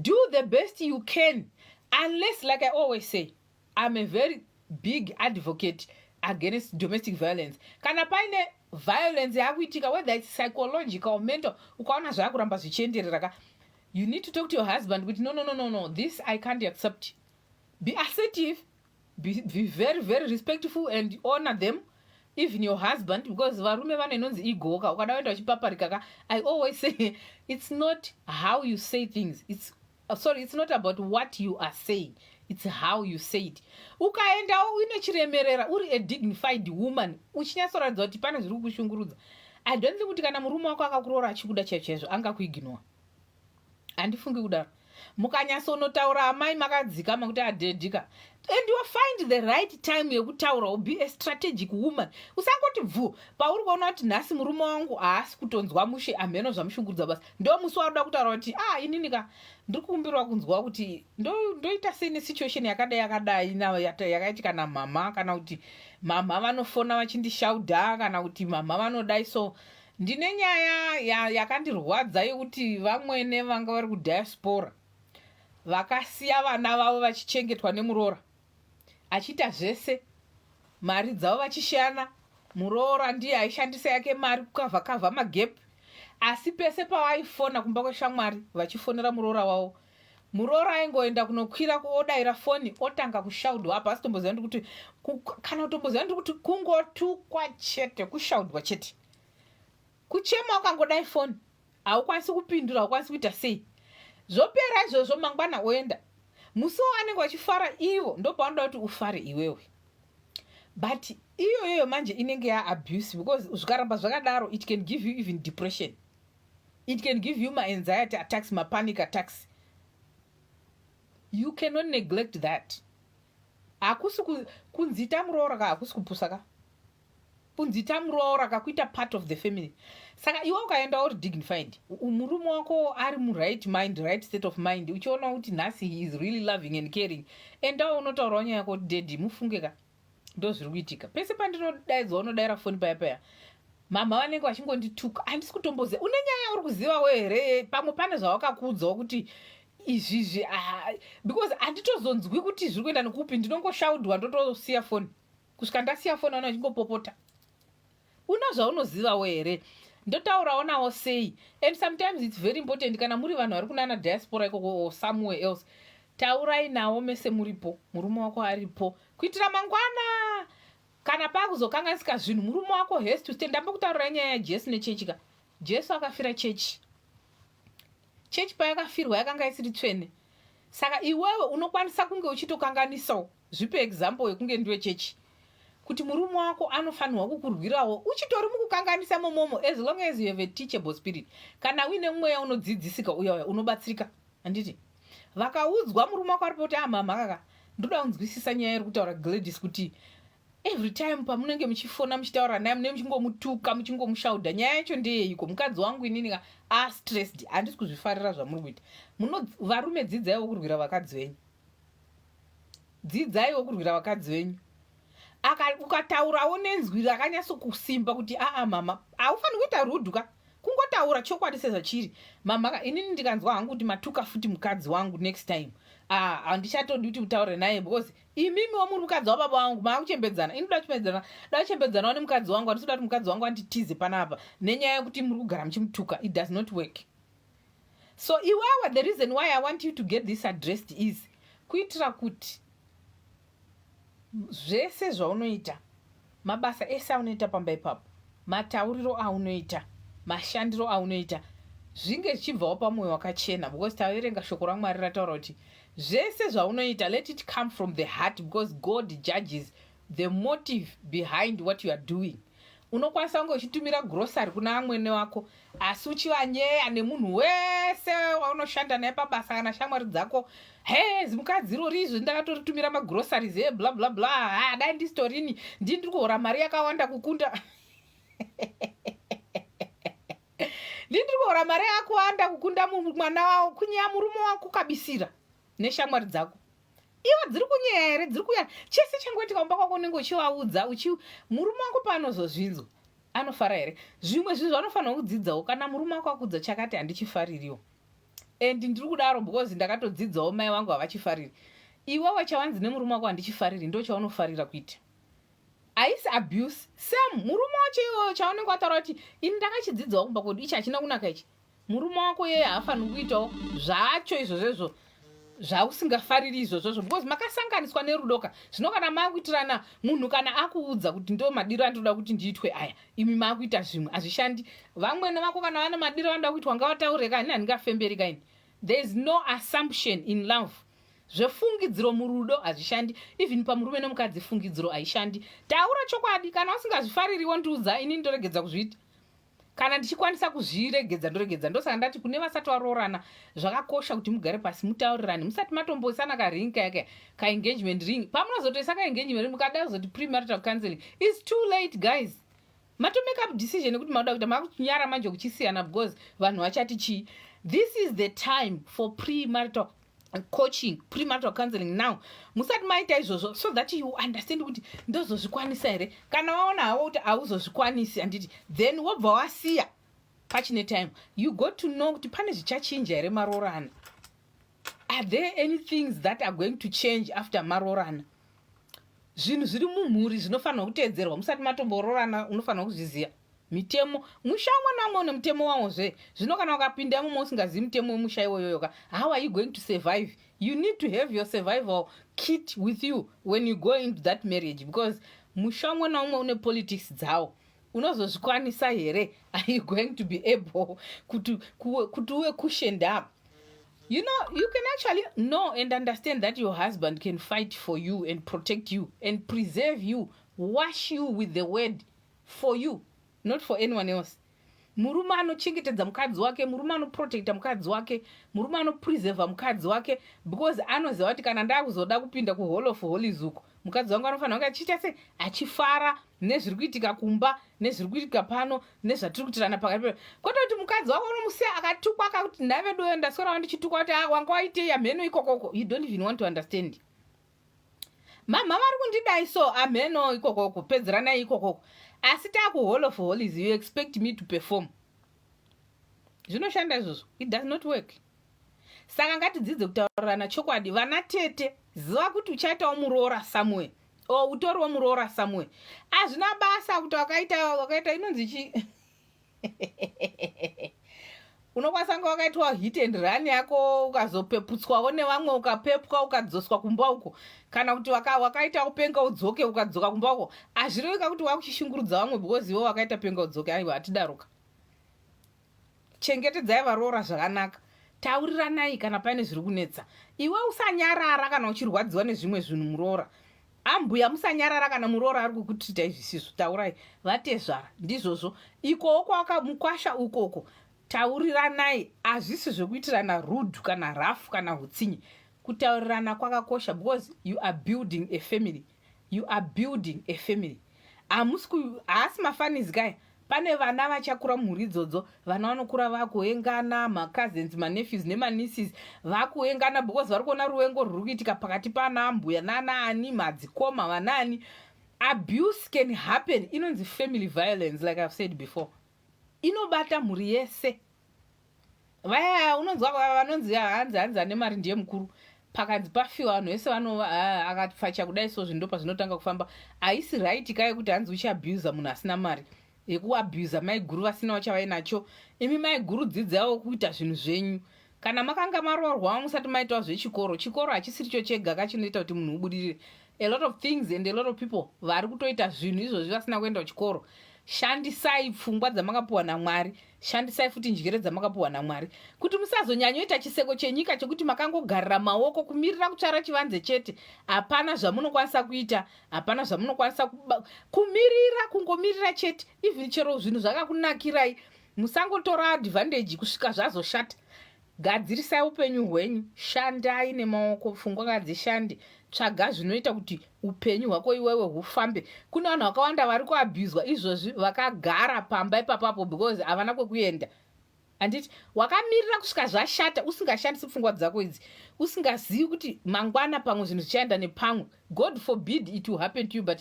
Do the best you can, unless, like I always say, I'm a very big advocate against domestic violence. Kana paine violence yakuitika, whether it's psychological, mental, ukaona zvaakuramba zvichienderera ka, you need to talk to your husband kuti No, this I can't accept." Be assertive, be very, very respectful and honor them, even your husband, because varume vane inonzi ego ka. Ukada kuenda uchipaparika ka, I always say it's not how you say things, it's sorry, it's not about what you are saying, it's how you say it. Ukaendawo uine chiremerera, uri a dignified woman, uchinyatsoratidza kuti pane zviri kukushungurudza, I don't think kuti kana murume wako akakuroora achikuda chaizvo chaizvo, angakuignore. Handifungi kudaro. Mukanyatsonotaura, amai, makadzikama kuti adhedhika, and you find the right time yekutaura. Be a strategic woman. Usangoti bvu pauri kuona kuti nhasi murume wangu haasi kutonzwa mushe, amheno zvamushungurudza basa, ndo musi waruda kutaura kuti ah, inini ka ndiri kukumbirwa kunzwa kuti ndoita sei nesituation yakadai yakadai yakaitika namama, kana kuti mama vanofona vachindishaudha, kana kuti mama vanodai. So ndine nyaya yakandirwadza yekuti vamwene vanga vari kudiaspora vakasiya vana vavo vachichengetwa nemuroora achiita zvese, mari dzavo vachishana. Muroora ndiye aishandisa yake mari kucover cover magap, asi pese pavaifona kumba kweshamwari vachifonera muroora wavo, muroora aingoenda kunokwira odayira foni, otanga kushaudwa. Apa asitomboziva ndi kuti kana kutomboziva ndi kuti kungotukwa chete, kushaudwa chete, kuchema. Ukangodai foni, haukwanisi kupindura, haukwanisi kuita sei. Zvopera izvozvo, mangwana oenda. Musi wavanenge vachifara ivo, ndopaunoda kuti ufare iwewe. But iyoyoyo manje inenge yaabuse, because zvikaramba zvakadaro, it can give you even depression, it can give you maanxiety attacks, mapanic attacks. You cannot neglect that. Hakusi kunzita muroora ka, hakusi kupusa ka. Kunzita muroora kakuita part of the family. Saka iwe ukaenda uri dignified, murume wako ari muright mind, right state of mind, uchiona kuti nhasi he is really loving and caring, endawo unotaurawo nyaya yako kuti daddy, mufunge ka, ndo zviri kuitika. Pese pandinodaidzwa, unodayira foni paya paya, mama vanenge vachingondituka, handisi kutomboziva. Une nyaya uri kuzivawo here? Pamwe pane zvawakakuudzawo kuti izvizvi, ah, because handitozonzwi kuti zviri kuenda nekupi. Ndinongoshaudwa, ndotosiya foni. Kusvika ndasiya foni, vana vachingopopota. Una zvaunozivawo here? Ndotaurawo nawo sei? And sometimes it's very important, kana muri vanhu vari kunana diaspora ikoko or somewhere else, taurai nawo mese muripo, murume wako aripo, kuitira mangwana kana paakuzokanganisika zvinhu, murume wako has to stand. Ndambokutaurirai nyaya yaJesu nechechi ka. Jesu akafira chechi. Chechi payakafirwa yakanga isiri tsvene. Saka iwewe unokwanisa kunge uchitokanganisawo. Zvipe example yekunge ndiwe chechi, kuti murume wako anofanirwa kukurwirawo uchitori mukukanganisa momomo, as long as you have a teachable spirit. Kana uine mweya unodzidzisika uya uya unobatsirika, handiti? Vakaudzwa murume wako aripo kuti amama ah, kaka ndoda kunzwisisa nyaya iri kutaura Gladys, kuti every time pamunenge muchifona muchitaura naye, munenge muchingomutuka, muchingomushaudha. Nyaya yacho ndeyeiko? Mukadzi wangu inini ka astressed, handisi kuzvifarira zvamuri kuita. Varume, dzidzaiwo kurwira vakadzi venyu, dzidzaiwo kurwira vakadzi venyu. Ukataurawo nenzwi rakanyatsokusimba kuti aa mama, haufaniri kuita rude ka, kungotaura chokwadi sezvachiri. Mama ka, inini ndikanzwa hangu kuti matuka futi mukadzi wangu next time, handichatodi kuti utaure naye, because imimiwo muri mukadzi wababa wangu, maakuchembedzana. Ini da kuchembedzana, da kuchembedzanawo nemukadzi wangu. Handisi kuda kuti mukadzi wangu anditize panapa nenyaya yekuti muri kugara muchimutuka. It does not work. So iwewe, the reason why I want you to get this addressed is kuitira kuti zvese zvaunoita, mabasa ese aunoita pamba ipapo, matauriro aunoita, mashandiro aunoita, zvinge zvichibvawo pamwoyo wakachena, because taverenga shoko raMwari rataura kuti zvese zvaunoita, let it come from the heart, because God judges the motive behind what you are doing. Unokwanisa kunge uchitumira grocery kuna amwene wako asi uchivanyeya nemunhu wese waunoshanda naye pabasa kana shamwari dzako. He, zimukadzi irori izvo ndakatoritumira magroceries e bla bla bla. Ha, dai ndisitorini ndii ndiri kuhora mari yakawanda kukunda ndii ndiri kuhora mari yakuwanda kukunda mwana wavo. Kunyeya murume wako kabisira neshamwari dzako ivo dziri kunyeya here? Dziri kuya chese changoitika kumba kwako unenge uchivaudza uchi murume wako paanozozvinzwa anofara here? Zvimwe zvinhu zvanofanirwa kudzidzawo kana murume wako akudza chakati handichifaririwo and ndiri kudaro because ndakatodzidzawo mai vangu havachifariri. Iwewe chawanzi nemurume wako handichifariri ndo chaunofarira kuita. Haisi abuse same murume wacho iwewe chaunenge wataura kuti ini ndakachidzidzawo kumba kwedu ichi hachina kunaka ichi. Murume wako yeye haafaniri kuitawo zvacho izvozvezvo zvausingafariri izvozvozvo because makasanganiswa nerudo ka. Zvino kana makuitirana munhu kana akuudza kuti ndo madiro andinoda kuti ndiitwe aya, imi makuita zvimwe, hazvishandi. Vamwene vako kana vane madiro vanoda kuitwa ngavataure ka, ini handingafemberi kaini. There is no assumption in love. Zvefungidziro murudo hazvishandi. Even pamurume nemukadzi fungidziro haishandi. Taura chokwadi, kana usingazvifariri wondiudza, ini ndoregedza kuzviita. Kana ndichikwanisa kuzviregedza ndoregedza. Ndosaka ndati kune vasati varoorana zvakakosha kuti mugare pasi mutaurirane musati matomboisana karing kaya kaya kaengagement ring. Pamunozotoisa kaengagement ring mukada kuzoti premarital counseling is too late guys. Mato make up decision yekuti makuda kuita makunyara manje kuchisiyana because vanhu vachati chii. This is the time for premarital coaching, premarital counseling now musati maita izvozvo so that you understand kuti ndozozvikwanisa here. Kana waona hawo kuti hauzozvikwanisi handiti, then wobva wasiya pachine time. You got to know kuti pane zvichachinja here maroorana. Are there any things that are going to change after maroorana? Zvinhu zviri mumhuri zvinofanirwa kuteedzerwa musati matombororana, unofanirwa kuzviziva mitemo. Musha umwe naumwe une mutemo wawo zve. Zvino kana ukapinda imomo usingazivi mutemo wemusha iwoyoyoka, how are you going to survive? You need to have your survival kit with you when you go into that marriage because musha umwe naumwe une politics dzawo. Unozozvikwanisa here? Are you going to be able kuti uve cushioned up? You know, you can actually know and understand that your husband can fight for you and protect you and preserve you, wash you with the word for you, not for anyone else. Murume anochengetedza mukadzi wake, murume anoprotecta mukadzi wake, murume anopreserva mukadzi wake because anoziva kuti kana ndakuzoda kupinda kuhall of holies uko, mukadzi wangu anofanira kunge achiita se achifara nezviri kuitika kumba, nezviri kuitika pano, nezvatiri kuitirana pakati pe. Kwete kuti mukadzi wako unomusiya akatukwa akakuti ndavedoyo ndaswera ndichitukwa kuti ah, wanga waitei amheno ikokoko. You don't even want to understand. Mhamha vari kundidai so amheno ikokoko, pedzeranai ikokoko. Asi taakuhall of holies, you expect me to perform. Zvinoshanda izvozvo? It does not work. Saka ngatidzidze kutaurirana chokwadi. Vana tete, ziva kuti uchaitawo muroora somewhere or utoriwo muroora somewhere. Hazvina basa kuti wakaita inonzi chi unokwanisa kunge wakaitwa hit and run yako ukazopeputswawo nevamwe ukapepwa ukadzoswa kumba uko, kana kuti wakaita upenga udzoke ukadzoka kumba uko. Hazvireveka kuti wakuchishungurudza vamwe because iwe wakaita penga udzoke. Aiwa, hatidaroka. Chengetedzai varoora zvakanaka, tauriranai kana paine zviri kunetsa. Iwe usanyarara kana uchirwadziwa nezvimwe zvinhu muroora. Ambuya musanyarara kana muroora ari kukutritai zvisizvo, taurai. Vatezvara ndizvozvo, ikowo kwaka mukwasha ukoko, tauriranai. Hazvisi zvekuitirana rude kana rafu kana hutsinye. Kutaurirana kwakakosha because you are building a family. You are building a family. Hamusi, haasi mafanizi kaya. Pane vana vachakura mumhuri idzodzo, vana vanokura vakuengana, macousins, manephews nemanieces vakuengana because vari kuona ruvengo rwuri kuitika pakati pana ambuya nanaani, madzikoma vanaani. Abuse can happen, inonzi family violence like I've said before. Inobata mhuri yese. Vaya unonzwa vanonzi hanzi hanzi ane mari ndiye mukuru. Pakanzi pafiwa vanhu vese vanova akapfacha kudai so zvinhu ndopazvinotanga kufamba. Haisi right ka yekuti hanzi uchiabusa munhu asina mari, yekuabusa maiguru vasinawo chavainacho. Imi maiguru dzidzaiwo kuita zvinhu zvenyu. Kana makanga maroorwa musati maitawo zvechikoro, chikoro hachisiricho chega ka chinoita kuti munhu ubudirire. A lot of things and a lot of people vari kutoita zvinhu izvozvi vasina kuenda kuchikoro. Shandisai pfungwa dzamakapiwa naMwari, shandisai futi njere dzamakapiwa naMwari, kuti musazonyanyoita chiseko chenyika chekuti makangogarira maoko kumirira kutsvara chivanze chete. Hapana zvamunokwanisa kuita, hapana zvamunokwanisa kumirira, kungomirira chete. Even chero zvinhu zvakakunakirai, musangotora advantage kusvika zvazoshata. Gadzirisai upenyu hwenyu, shandai nemaoko, pfungwa ngadzishande. Tsvaga zvinoita kuti upenyu hwako iwewe hufambe. Kune vanhu vakawanda vari kuabhuzwa izvozvi vakagara pamba ipapapo because havana kwekuenda. Handiti wakamirira kusvika zvashata, usingashandisi pfungwa dzako idzi, usingazivi kuti mangwana pamwe zvinhu zvichaenda nepamwe. God forbid it will happen to you, but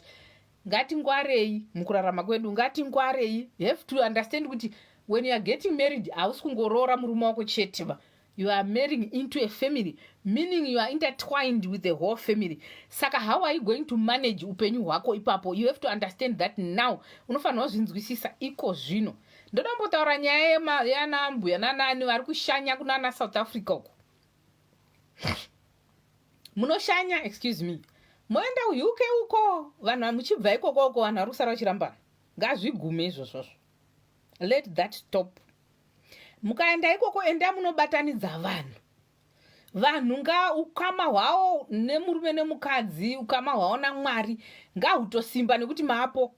ngatingwarei mukurarama kwedu, ngatingwarei. You have to understand kuti when you are getting married, hausi kungoroora murume wako chete ba. You are marrying into a family, meaning you are intertwined with the whole family. Saka how are you going to manage upenyu hwako ipapo? You have to understand that now. Unofanirwa kuzvinzwisisa iko zvino. Ndoda kumbotaura nyaya yana mbuya nanani vari kushanya kunana South Africa uko. Munoshanya, excuse me, moenda kuUK uko, vanhu muchibva ikoko uko, vanhu vari kusara vachirambana. Ngazvigume izvozvozvo, let that stop. Mukaenda ikoko, enda munobatanidza vanhu. Vanhu nga ukama hwavo nemurume nemukadzi, ukama hwavo naMwari ngahutosimba nekuti maapo.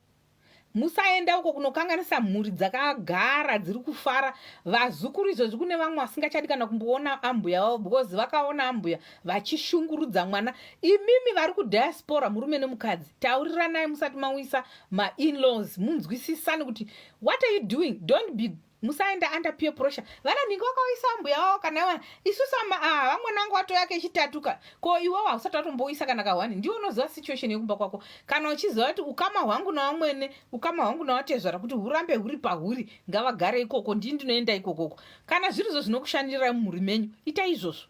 Musaenda uko kunokanganisa mhuri dzakagara dziri kufara. Vazukuru izvozvi, kune vamwe vasingachadi kana kumboona ambuya vavo because vakaona ambuya vachishungurudza mwana. Imimi vari kudiaspora, murume nemukadzi, tauriranai musati mauyisa mainlaws, munzwisisane kuti what are you doing. Don't be, musaenda under peer pressure. Vana nhingi vakauyisa ambuya vavo kana vana isusu, vamwe vangu watoyake ichitatuka. Ko iwewo hausati watombouyisa kana kahwani? Ndiwe unoziva situation yekumba kwako. Kana uchiziva kuti ukama hwangu navamwene, ukama hwangu navatezvara, kuti hurambe huri pahuri, ngavagare ikoko, ndii ndinoenda ikokoko. Kana zvirizvo zvinokushandirirai mumhuri menyu, ita izvozvo.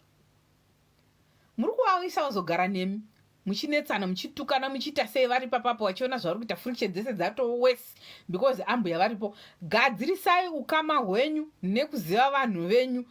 Muri kuvauyisa vazogara nemi muchinetsana, muchitukana, muchiita sei vari papapo vachiona zvavari kuita. Friction dzese dzatowese because ambuya varipo. Gadzirisai ukama hwenyu nekuziva vanhu venyu.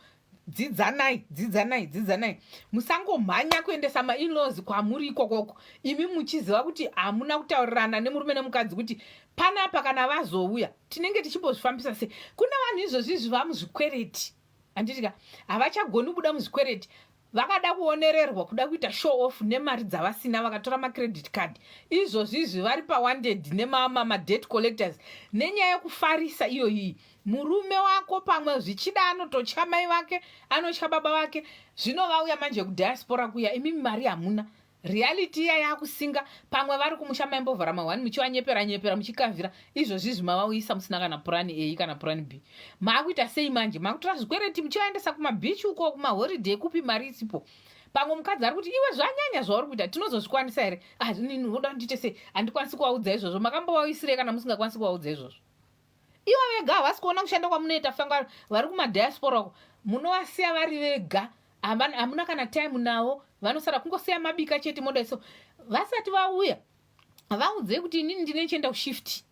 Dzidzanai, dzidzanai, dzidzanai. Musangomhanya kuendesa mainlaws kwamuri ikokoko, imi muchiziva kuti hamuna kutaurirana nemurume nemukadzi kuti panapa kana vazouya tinenge tichimbozvifambisa sei. Kuna vanhu izvozvi izvi vamuzvikwereti, handiti ka? Havachagoni kubuda muzvikwereti. Vakada kuonererwa, kuda kuita show off nemari dzavasina, vakatora macredit card. Izvozvi izvi vari pawanted nemadebt collectors nenyaya yekufarisa iyoyiyi. Murume wako pamwe zvichida anototya mai vake, anotya baba vake. Zvino vauya manje kudiaspora kuya, imimi mari hamuna. Reality iya yakusinga. Pamwe vari kumusha maimbovhara mahwani muchivanyepera nyepera, muchikavhira. Izvozvi izvi mavauyisa musina kana plan A kana plan B. Maakuita sei manje? Makutora zvikwereti muchivaendesa kumabhichi uko, kumaholiday kupi, mari isipo. Pamwe mukadzi ari kuti, "Iwe, zvanyanya zvauri kuita, tinozozvikwanisa here?" Ah, nini unoda ndiite sei? Handikwanisi kuvaudza izvozvo. Makambovauyisirei kana musingakwanisi kuvaudza izvozvo? Ivo vega havasi kuona kushanda kwamunoita. Fanga vari kumadiaspora uko, munovasiya vari vega, hamuna kana time navo. Vanosara kungosiya mabika chete, moda so. Vasati vauya, vaudzei kuti inini ndine chienda kushift.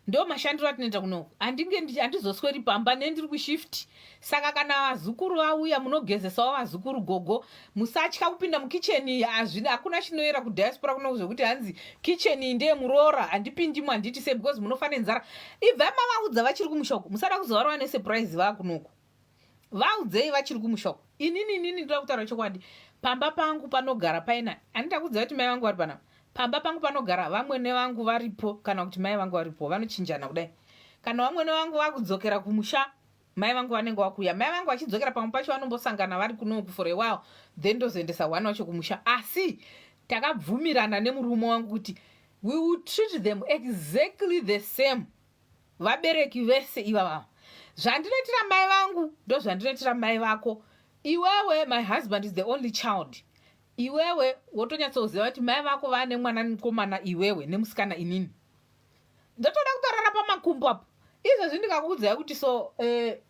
Ndo mashandiro atinoita kunoku. Handinge handizosweri pamba, nendiri kushift. Saka kana vazukuru vauya, munogezesawo vazukuru. Gogo, musatya kupinda mukicheni. Hakuna chinoyera kudiaspora kunoku zvekuti hanzi kicheni iyi ndeyemuroora, handipindimo, handiti sei, because munofa nenzara. Ibvai mavaudza vachiri kumusha uko. Musada kuzovarova nesurprise vaakunoku. Vaudzei vachiri kumusha uko. Inini ndoda kutaura chokwadi. Pamba pangu panogara paina, handida kuudza kuti mai vangu vari panapa, pamba pangu panogara vamwene vangu varipo kana kuti mai vangu varipo, vanochinjana kudai. Kana vamwene vangu vakudzokera kumusha, mai vangu vanenge vakuuya. Mai vangu vachidzokera, pamwe pacho vanombosangana vari kunoku for a while, then ndozoendesa one wacho kumusha. Asi takabvumirana nemurume wangu kuti we will treat them exactly the same. Vabereki vese ivavava, zvandinoitira mai vangu ndo zvandinoitira mai vako iwewe. My husband is the only child. Iwewe wotonyatsoziva kuti mai vako vane mwana mukomana iwewe nemusikana inini. Ndotoda kutorara pamakumbo apo. Izvezvi ndikakuudzai kuti so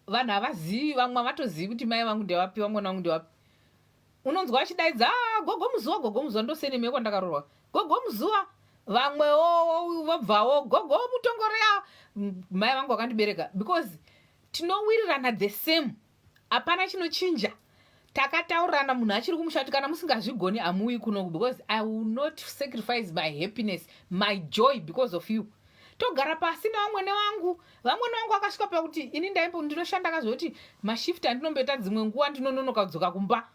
vanhu havazivi, vamwe havatozivi kuti mai vangu ndevapi, vamwena vangu ndevapi. Unonzwa vachidaidza, "Ah, gogo Muzuva, gogo Muzuva." Ndoseneme kwandakarorwa, gogo Muzuva. Vamwewo vobvawo, gogo Mutongoreya, mai vangu vakandibereka, because tinowirirana the same, hapana chinochinja. Takataurirana munhu achiri kumusha kuti kana musingazvigoni, hamuuyi kunoku, because I will not sacrifice my happiness, my joy because of you. Togara pasi nevamwene vangu. Vamwene vangu vakasvika pakuti ini ndaimbo ndinoshanda kazvekuti mashift andinomboita, dzimwe nguva ndinononoka kudzoka kumba,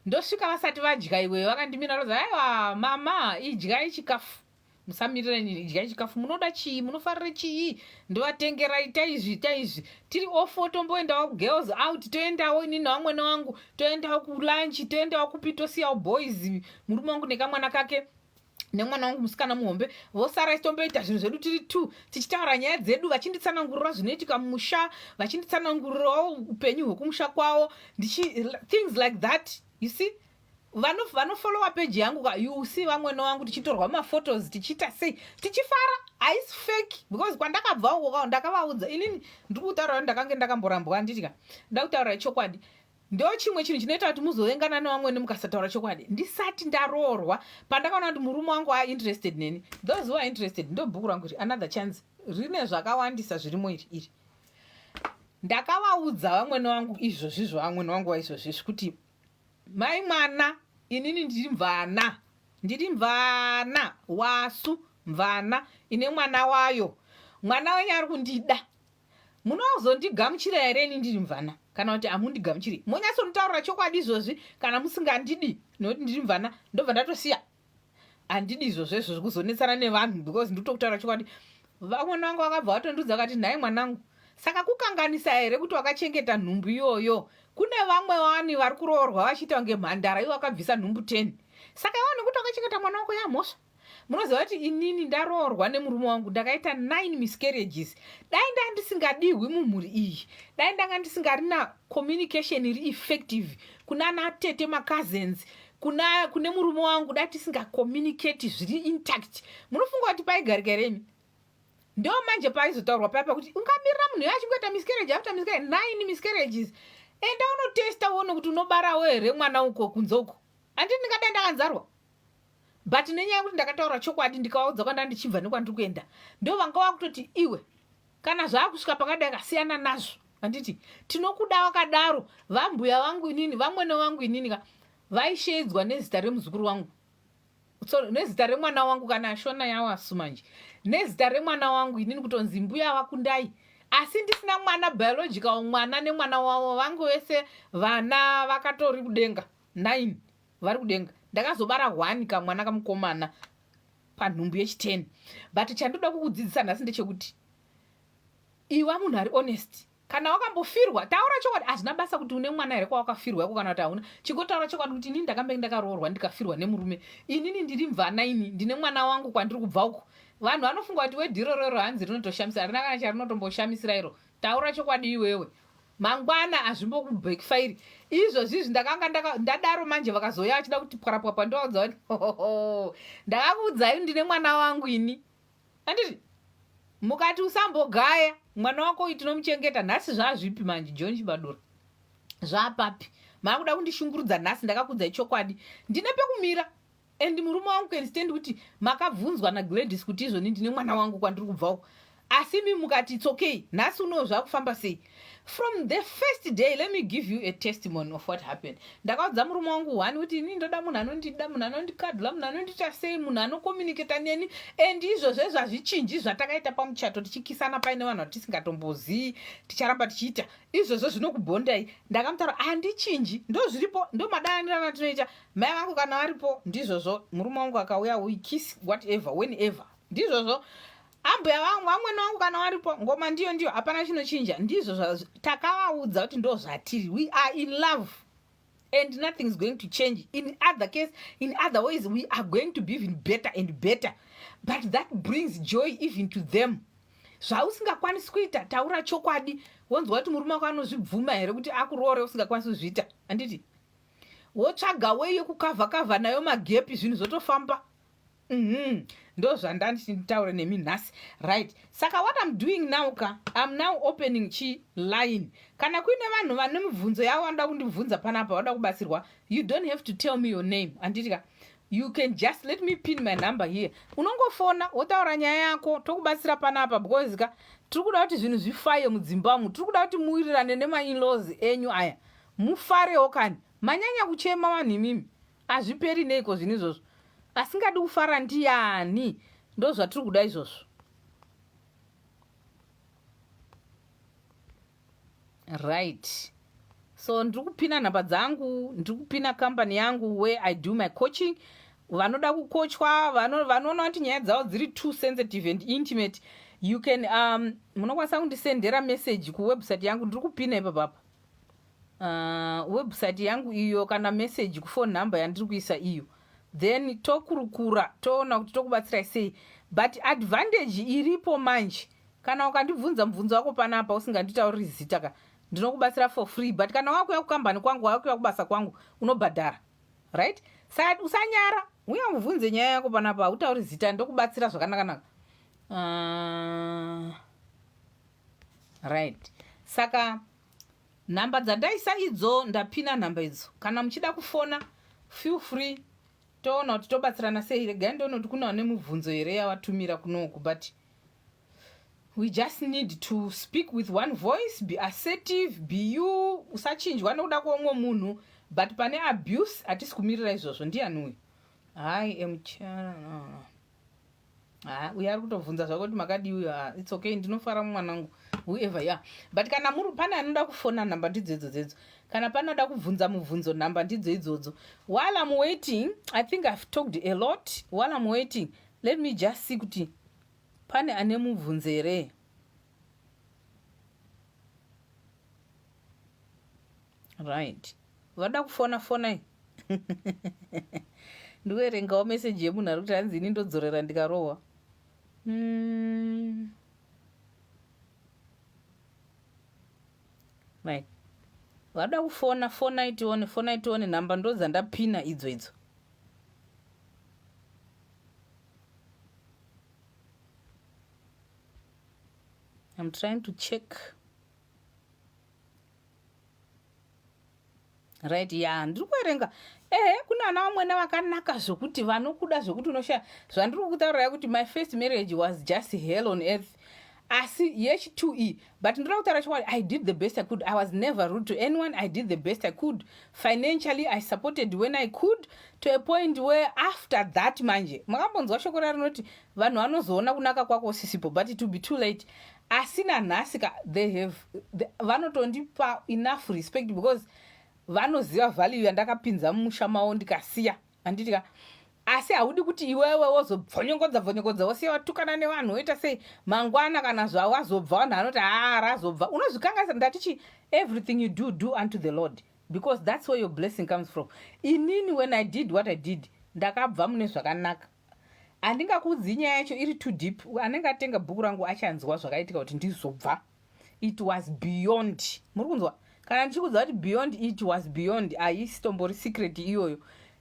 ndosvika vasati vadya. Iwe, vakandimira roza, "Aiwa mama, idyai chikafu, musamirira inini, idyai chikafu. Munoda chii? Munofarire chii? Ndovatengera. Ita izvi, ita izvi." Tiri off, tomboendawo girls out, toendawo inini navamwene wangu, toendawo kulunch, toendawo kupi, tosiyawo boys, murume wangu nekamwana kake nemwana wangu musikana muhombe, vosara. Tomboita zvinhu zvedu tiri two, tichitaura nyaya dzedu, vachinditsanangurira zvinoitika mumusha, vachinditsanangurirawo upenyu hwekumusha kwavo, things like that, you see. Vanofollowa peji yangu, you see vamwene wangu tichitorwa maphotos, tichiita sei, tichifara. Haisi fake, because kwandakabva uko ndakavaudza. Inini ndiri kutaura, ndakange ndakamborambwa, handitika? Ndakutaura chokwadi. Ndo chimwe chinhu chinoita kuti muzovengana nevamwene mukasataura chokwadi. Ndisati ndaroorwa, pandakaona kuti murume wangu ainterested neni, those who are interested, ndo bhuku rangu iri, Another Chance, rine zvakawandisa zvirimo iri. Iri ndakavaudza vamwene vangu izvozvizvo, vamwene vangu vaizvozvizvi, kuti, "Mai mwana, inini ndiri mvana, ndiri mvana wasu, mvana ine mwana wayo. Mwana wenyu ari kundida. Munozondigamuchira here ini ndiri mvana, kana kuti hamundigamuchiri? Monyatsonitaurira chokwadi izvozvi. Kana musingandidi nokuti ndiri mvana, ndobva ndatosiya. Handidi izvozvo izvozvo kuzonetsana nevanhu, because nditokutaura chokwadi." Vamwene vangu vakabva vatondiudza, vakati, "Nhai mwanangu, saka kukanganisa here kuti wakachengeta nhumbu iyoyo? Kune vamwe vani vari kuroorwa vachiita kunge mhandara, ivo vakabvisa nhumbu 10. Saka iwa nekuti wakachengeta mwana wako, yamhosva?" Munoziva kuti inini ndaroorwa nemurume wangu ndakaita 9 miscarriages. Dai ndandisingadiwi mumhuri iyi, dai ndanga ndisingarina communication iri effective kuna natete, macousins, kuna kune murume wangu, dai tisingacommunicate zviri intact, munofunga kuti paigarika here imi? Ndo manje paizotaurwa paya pakuti ungamirira munhu iye achingoita miscarriage after miscarriage, nine miscarriages. Enda unotesta uone kuti unobarawo here mwana uko kunze uko. Handiti ndingadai ndakanzarwa? But nenyaya yekuti ndakataura chokwadi, ndikavaudza kwanda ndichibva nekwandiri kuenda, ndo vanga vakutoti, "Iwe, kana zvaakusvika pakadai, kasiyana nazvo. Handiti tinokuda wakadaro?" Vambuya vangu inini, vamwene vangu inini ka, vaishedzwa nezita remuzukuru wangu, so nezita remwana wangu, kana Shona yawasu manje, nezita remwana wangu inini, kutonzi mbuya vakundai, asi ndisina mwana biological mwana nemwana wavo. Vangu vese vana vakatori kudenga, 9 vari kudenga. Ndakazobara 1 kamwana kamukomana panhumbu yechi10. But chandoda kukudzidzisa nhasi ndechekuti iwa munhu ari honest. Kana wakambofirwa, taura chokwadi. Hazvina basa kuti une mwana here kwawakafirwa iko kana kuti hauna. Chingotaura chokwadi kuti, "Inini ndakambe ndakaroorwa, ndikafirwa nemurume. Inini ndiri mvana, ini ndine mwana wangu kwandiri kubva uko." Vanhu vanofunga kuti wedhirororo hanzi rinotoshamisa. Harina kana charinotomboshamisira iro. Taura chokwadi iwewe, mangwana hazvimbokubackfire. Izvozvizvi ndakanga ndadaro manje, vakazoya vachida kuti pwarapwapa, ndovaudza kuti, "Ndakakuudzai, ndine mwana wangu ini, handiti? Mukati usambogaya mwana wako uyu, tinomuchengeta." Nhasi zvazvipi manje, John Chibadura? Zvapapi maakuda kundishungurudza nhasi? Ndakakuudzai chokwadi, ndine pekumira, and murume wangu can stand kuti makabvunzwa naGladys kuti izvoni ndine mwana wangu kwandiri kubva uko, asi mi mukati it's okay. Nhasi unowo zvakufamba sei? From the first day, let me give you a testimony of what happened. Ndakaudza murume wangu one kuti ini ndoda munhu anondida, munhu anondikadhula, munhu anondiita sei, munhu anocommunicata neni. And izvozvo zvazvichinji zvatakaita pamuchato, tichikisana paine vanhu vatisingatombozii, ticharamba tichiita izvozvo zvinokubhondai. Ndakamutaura, handichinji, ndo zviripo, ndo madananirana atinoita. Mai vangu kana varipo, ndizvozvo. Murume wangu akauya, we kiss whatever, whenever, ndizvozvo. Ambuya vangu, vamwene vangu kana varipo, ngoma ndiyo ndiyo, hapana chinochinja. Ndizvo takavaudza kuti ndo zvatiri. We are in love and nothing is going to change. In other case, in other ways, we are going to be even better and better, but that brings joy even to them. Zvausingakwanisi kuita, taura chokwadi. Wonzwa kuti murume wako anozvibvuma here kuti akuroore usingakwanisi kuzviita, handiti? Wotsvaga way yekucover cover nayo magaps, zvinhu zvotofamba. Ndo zvandanditaure nemi nhasi, right? Saka what I'm doing now ka, I'm now opening chi line. Kana kuine vanhu vane mibvunzo yavo vanoda kundibvunza panapa, vanoda kubatsirwa, you don't have to tell me your name, handiti ka? You can just let me pin my number here. Unongofona, wotaura nyaya yako, tokubatsira panapa, because ka tiri kuda kuti zvinhu zvifaye mudzimba umu. Tiri kuda kuti muwirirane nemainlaws enyu aya, mufarewo. Kani manyanya kuchema vanhu imimi, hazviperi neiko zvinhu izvozvo? Asingadi kufara ndiani? Ndo zvatiri kuda izvozvo. Right, so ndiri kupina nhamba dzangu, ndiri kupina company yangu where I do my coaching. Vanoda kukochwa, vanoona kuti nyaya dzavo dziri too sensitive and intimate, you can munokwanisa kundisendera message kuwebsite yangu. Ndiri kupina ipapapa website yangu iyo, kana message kuphone number yandiri kuisa iyo, then tokurukura, toona kuti tokubatsirai sei. But advantage iripo manje, kana ukandibvunza mubvunzo wako panapa usinganditauriri zita ka, ndinokubatsira for free. But kana wakuya kukambani kwangu, wakuya kubasa kwangu, unobhadhara, right? Saka usanyara, uya mubvunze nyaya yako panapa, hautauri zita, ndokubatsira zvakanakanaka. Right, saka nhamba dzandaisa idzo, ndapina nhamba idzo. Kana muchida kufona, feel free, toona kuti tobatsirana sei. Regai ndione kuti kuna vane mubvunzo here yavatumira kunoku. But we just need to speak with one voice, be assertive, be you, usachinjwa nekuda kweumwe munhu. But pane abuse, hatisi kumirira izvozvo. Ndiani uyu? Hai, no. Ha, uyo ari kutobvunza zvako kuti makadii uyo. It's okay, ndinofara mwanangu, whoever ya. But kana muri pane anoda kufona, nhamba ndidzo idzo dzedzo. Kana panoda kubvunza mubvunzo, nhamba ndidzo idzodzo. While I'm waiting, I think I've talked a lot. While I'm waiting, let me just see kuti pane ane mubvunzo here. Right, vada kufona, fonai. Ndikuverengawo meseji yemunhu ari kuti hanzi ini ndodzorera ndikarohwa. Right, vada kufona, fonai tione, fonai tione. Nhamba ndo dzandapina idzo idzo. I'm trying to check. Right, ya, ndiri kuverenga. Ehe, kuna ana vamwene vakanaka zvokuti vanokuda zvokuti unoshaya. Zvandiri kukutaurirai kuti my first marriage was just hell on earth, asi yechi2 e, but ndoda kutaura chokwadi, I did the best I could. I was never rude to anyone. I did the best I could financially. I supported when I could, to a point where after that manje, makambonzwa shoko rarinoti vanhu vanozoona kunaka kwako usisipo, but it will be too late. Asi nanhasi ka, they have vanotondipa enough respect because vanoziva value yandakapinza mumusha mavo ndikasiya, handiti ka? Asi haudi kuti iwewe wozobvonyokodza bvonyokodza, wosiya watukana nevanhu, woita sei. Mangwana kana zvawazobva, vanhu vanoti, "Haa, razobva." Unozvikanganisa. Ndatichi everything you do, do unto the Lord, because that's where your blessing comes from. Inini, when I did what I did, ndakabva mune zvakanaka. Handingakudzi nyaya yacho, iri too deep. Anenge atenga bhuku rangu achanzwa zvakaitika kuti ndizobva. It was beyond. Muri kunzwa kana ndichikudza kuti beyond? It was beyond. Haisi tombori secret iyoyo,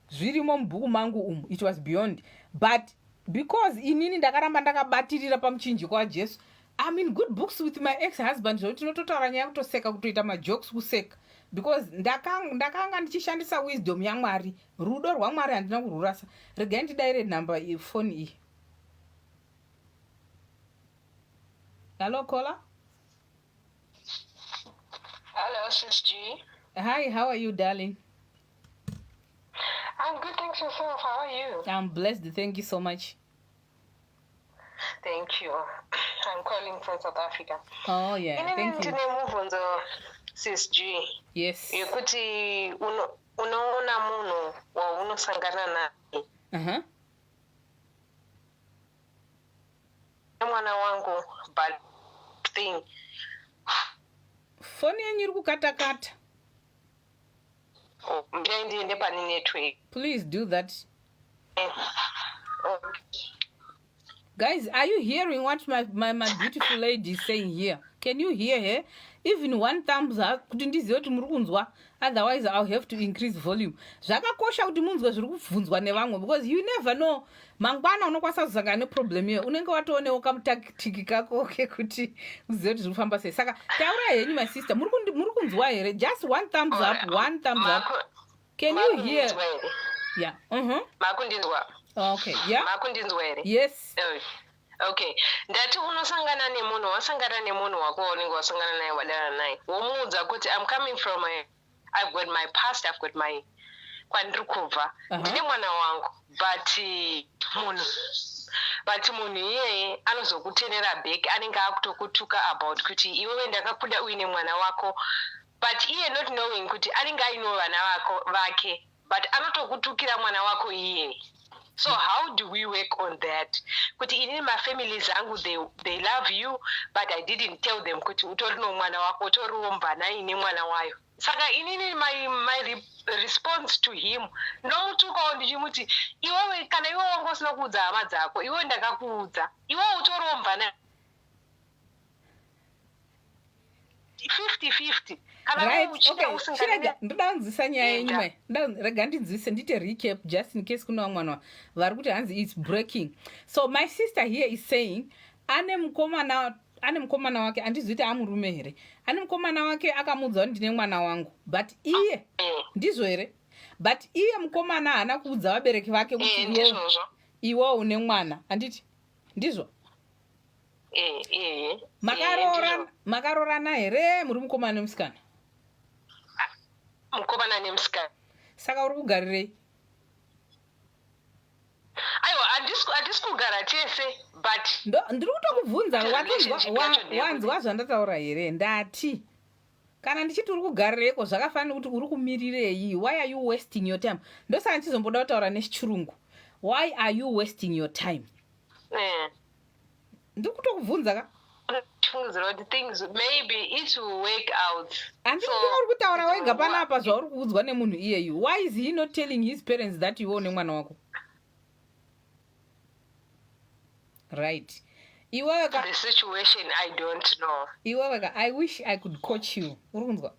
zvirimo mubhuku mangu umu. It was beyond, but because inini ndakaramba ndakabatirira pamuchinjiko waJesu, I'm in good books with my ex husband, zvokuti tinototaura nyaya, kutoseka, kutoita majokes, kuseka, because ndakanga ndichishandisa wisdom yaMwari. Rudo rwaMwari handina kururasa. Regai ndidayire nhamba, foni iyi. Hello, caller. Hello, Sis G. Hi, how are you, darling? I'm good, thanks, yourself. How are you? I'm blessed, thank you so much. Thank you. I'm calling from South Africa. Oh yeah, Inini thank you. Ndine mubvunzo, Sis G. Yes. Yekuti unoona munhu waunosangana naye mwana wangu, but thing Foni yenyu iri kukatakata. Oh, ndai ndiende pane network. Please do that. Oh. Guys, are you hearing what my beautiful lady is saying here? Can you hear her? Even one thumbs up kuti ndizive kuti muri kunzwa. Otherwise I'll have to increase volume. Zvakakosha kuti munzwe zviri kubvunzwa nevamwe, because you never know, mangwana unokwanisa kuzosangana neproblem iyoyo, unenge watoonewo kamutactic kako kekuti uzive kuti zviri kufamba sei. Saka taurai henyu, my sister. Muri kunzwa here? Just one thumbs up, one thumbs up. Can you hear? Makundinzwa here? Yeah. Makundinzwa? Okay, yeah. Makundinzwa here? Yes. Oh, okay, ndati unosangana nemunhu, wasangana nemunhu wako waunenge wasangana naye, wadana naye, womuudza kuti I'm coming from a, I've got my past, I've got my kwandiri kubva, ndine mwana wangu, but munhu But munhu iyeye anozokutenera back, anenge akutokutuka about kuti iwewe ndakakuda uine mwana wako, but iye not knowing kuti anenge ainewo vana vako vake, but anotokutukira mwana wako iyeye. So how do we work on that, kuti inini mafamilies angu, they love you, but I didn't tell them kuti utori nomwana wako, utoriwo mvana ine mwana wayo? Saka inini my response to him, ndomutukawo ndichimuti, iwewe, kana iwe wanga usina kuudza hama dzako, iwewe ndakakuudza, iwewe utoriwo mvana 50-50 kana Right. uchida Okay. usingadi. Chirega, ndoda kunzwisa nyaya yenyu. Enda. Mai, rega ndinzwise, ndiite recap just in case kune vamwe vanhu vari kuti hanzi it's breaking. So my sister here is saying ane mukomana wake, handizivi kuti amurume here, ane mukomana wake akamuudza kuti ndine mwana wangu, but iye ndizvo here? But iye mukomana haana kuudza vabereki vake kuti Ndizvozvo. Iwewo une mwana, handiti ndizvo? Eh. Makaroorana, makaroorana here? Muri mukomana nemusikana? Mukomana nemusikana. Saka uri kugarirei? Aiwa, handisi kugara tese, but Ndiri kutokubvunza. Relationship yacho Wanzwa zvandataura here? Ndati kana ndichiti uri kugarireiko, zvakafanira kuti uri kumirirei? Why are you wasting your time? Ndosaka ndichizomboda kutaura nechirungu. Why are you wasting your time? Ndiri kutokubvunza ka. Fungidzira kuti things, maybe it will work out. Handiti uri kutaura wega panapa zvauri kuudzwa nemunhu iyeyu? Why is he not telling his parents that iwe une mwana wako? Right, iwewe ka. The situation, I don't know. Iwewe ka, I wish I could coach you. Uri kunzwa?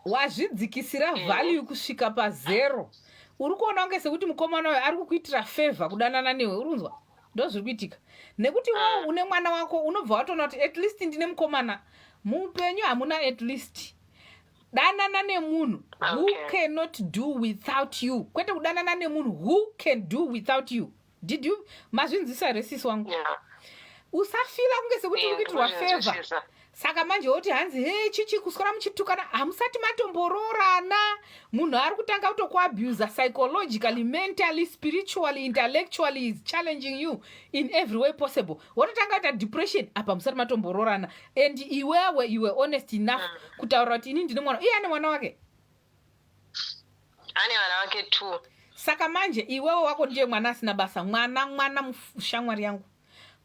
Wazvidzikisira value kusvika pazero. Uri kuona kunge sekuti mukomana uyo ari kukuitira favor kudanana newe. Uri kunzwa? Ndo zviri kuitika, nekuti iwewe une mwana wako, unobva watoona kuti at least ndine mukomana. Muupenyu hamuna at least. Danana nemunhu who cannot do without you, kwete kudanana nemunhu who can do without you. Did you mazvinzwisa here, sisi wangu? Yeah. Usafeela kunge sekuti uri kuitirwa favor. Ndinozvinzwisisa. Saka manje woti hanzi, he, chichi kuswera muchitukana, hamusati matomboroorana. Munhu ari kutanga kutokuabusa psychologically, mentally, spiritually, intellectually, is challenging you in every way possible. Wototanga kuita depression apa musati matomboroorana. And iwewe, you were honest enough kutaura kuti ini ndine mwana, iye ane mwana wake. Ane vana vake two. Saka manje iwewe wako ndiye mwana asina basa. Mwana mwana, shamwari yangu,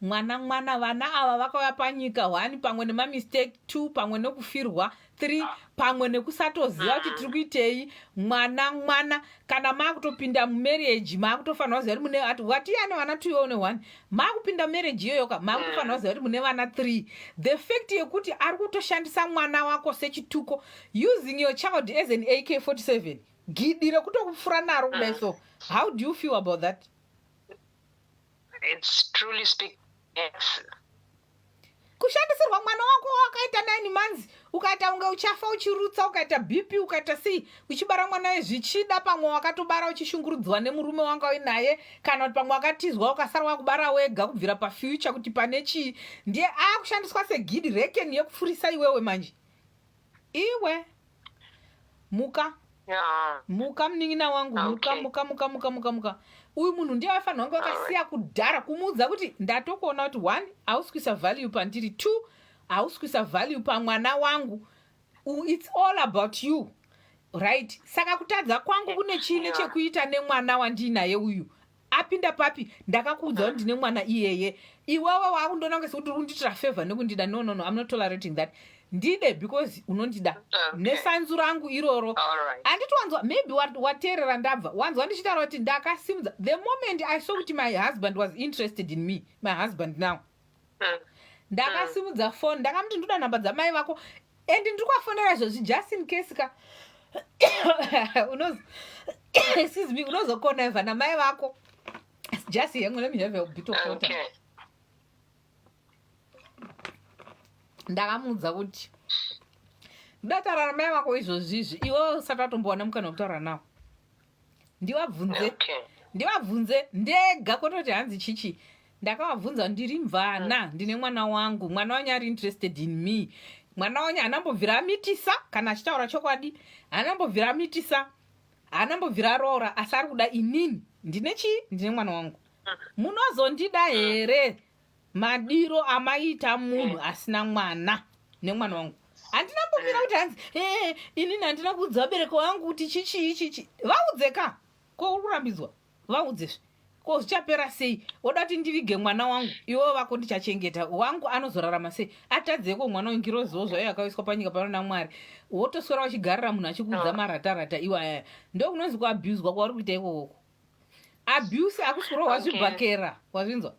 mwana mwana. Vana ava vakauya panyika, one, pamwe nemamistake, two, pamwe nekufirwa, three, pamwe nekusatoziva kuti tiri kuitei. Mwana mwana. Kana maakutopinda mumarriage, maakutofanira kuziva kuti mune ati wati ane vana two, iwe une one. Maakupinda mumarriage iyoyoka, maakutofanira kuziva kuti mune vana three. The fact yekuti ari kutoshandisa mwana wako sechituko, using your child as an AK 47, gidi rekutokupfura naro kudai, so how do you feel about that? It's truly speak, yes. Kushandisirwa mwana wako wakaita 9 months, ukaita unge uchafa, uchirutsa, ukaita BP, ukaita sei, uchibara mwana we. Zvichida pamwe wakatobara uchishungurudzwa nemurume wanga uinaye, kana kuti pamwe wakatizwa, ukasara wakubara wega kubvira pafuture kuti pane chii. Ndiye aakushandiswa segidi rekeni yekupfurisa iwewe. Manje iwe, muka. Muka, munin'ina wangu, muka. Muka, muka, muka, muka, muka. Uyu munhu ndiye aifanirwa kunge wakasiya kudhara, kumuudza kuti ndatokuona kuti one, hausi kuisa value pandiri, two, hausi kuisa value pamwana wangu. It's all about you, right? Saka kutadza kwangu kune chii nechekuita nemwana wandiinaye uyu? Apinda papi? Ndakakuudza kuti ndine mwana iyeye. Iwewe wakundiona kunge sekuti uri kundiitira favor nekundida. No, no, no, I'm not tolerating that. Ndide because unondida nesanzu rangu iroro. Handiti wanzwa? Maybe wateerera, ndabva wanzwa ndichitaura kuti ndakasimudza the moment I saw kuti my husband was interested in me, my husband now. Ndakasimudza phone, ndakamuti ndoda nhamba dzamai vako, and ndiri kuvafonera izvozvi just in case ka excuse me, unozokonaiva namai vako. Just hang, let me have a bit of water. Okay. Ndakamuudza kuti ndataura namai vako izvozvizvi, iwe usati watombowana mukana wekutaura nawo. Ndivabvunze. Ndivabvunze ndega, kwototi hanzi chichi. Ndakavabvunza, ndiri mvana, ndine mwana wangu, mwana wanyu ari interested in me. Mwana wanyu haanambobvira amitisa, kana achitaura chokwadi, haanambobvira amitisa, haanambobvira aroora, asi ari kuda inini. Ndine chii? Ndine mwana wangu. Munozondida here madiro amaita munhu asina mwana nemwana wangu? Handina mbomira kuti hanzi ee inini handina kuudza vabereki vangu kuti chichii chichi. Vaudze ka, ko uri kurambidzwa, vaudzezve. Ko zvichapera sei? Woda kuti ndivige mwana wangu, iwewo vako ndichachengeta, wangu anozorarama sei? Atadzeko mwana wengiroziwo zvayo yakaiswa panyika pano naMwari, wotoswera uchigarira munhu achikuudza maratarata iwayaya. Ndokunonzi kuabhuzwa kwauri kuita ikokoko. Abuse akusi kurohwa zvibhakera, wazvinzwa?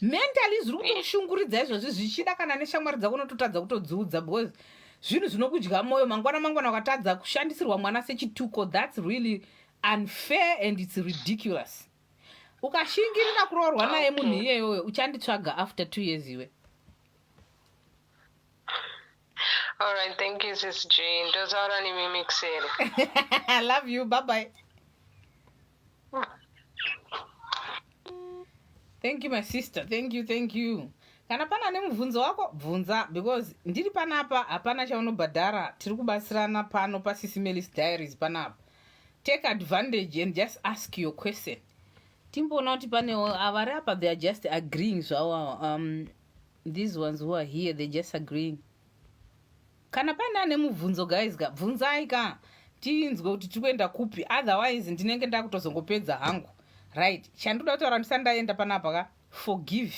Mentally zviri kutokushunguridza izvozvi, zvichida kana neshamwari dzako unototadza kutodziudza because zvinhu zvinokudya mwoyo. Mangwana mangwana ukatadza kushandisirwa mwana sechituko, that's really unfair and it's ridiculous. Ukashingirira kuroorwa naye munhu iyeyoyo, uchanditsvaga after 2 years iwe. All right, thank you, Sis Jane. Ndotaura nemi mixere. I love you. Bye bye. Thank you, my sister. Thank you, thank you. Kana pana nemubvunzo wako bvunza, because ndiri panapa, hapana chaunobhadhara. Tiri kubatsirana pano paSisi Melis Diaries panapa. Take advantage and just ask your question. Timboona kuti panewo avari apa, they are just agreeing zvavo. These ones who are here, they just agreeing. Kana pane ane mubvunzo, guys ka, bvunzai ka tinzwe kuti tiri kuenda kupi, otherwise ndinenge ndakutozongopedza hangu. Right, chandoda kutaura ndisati ndaenda panapa ka, forgive,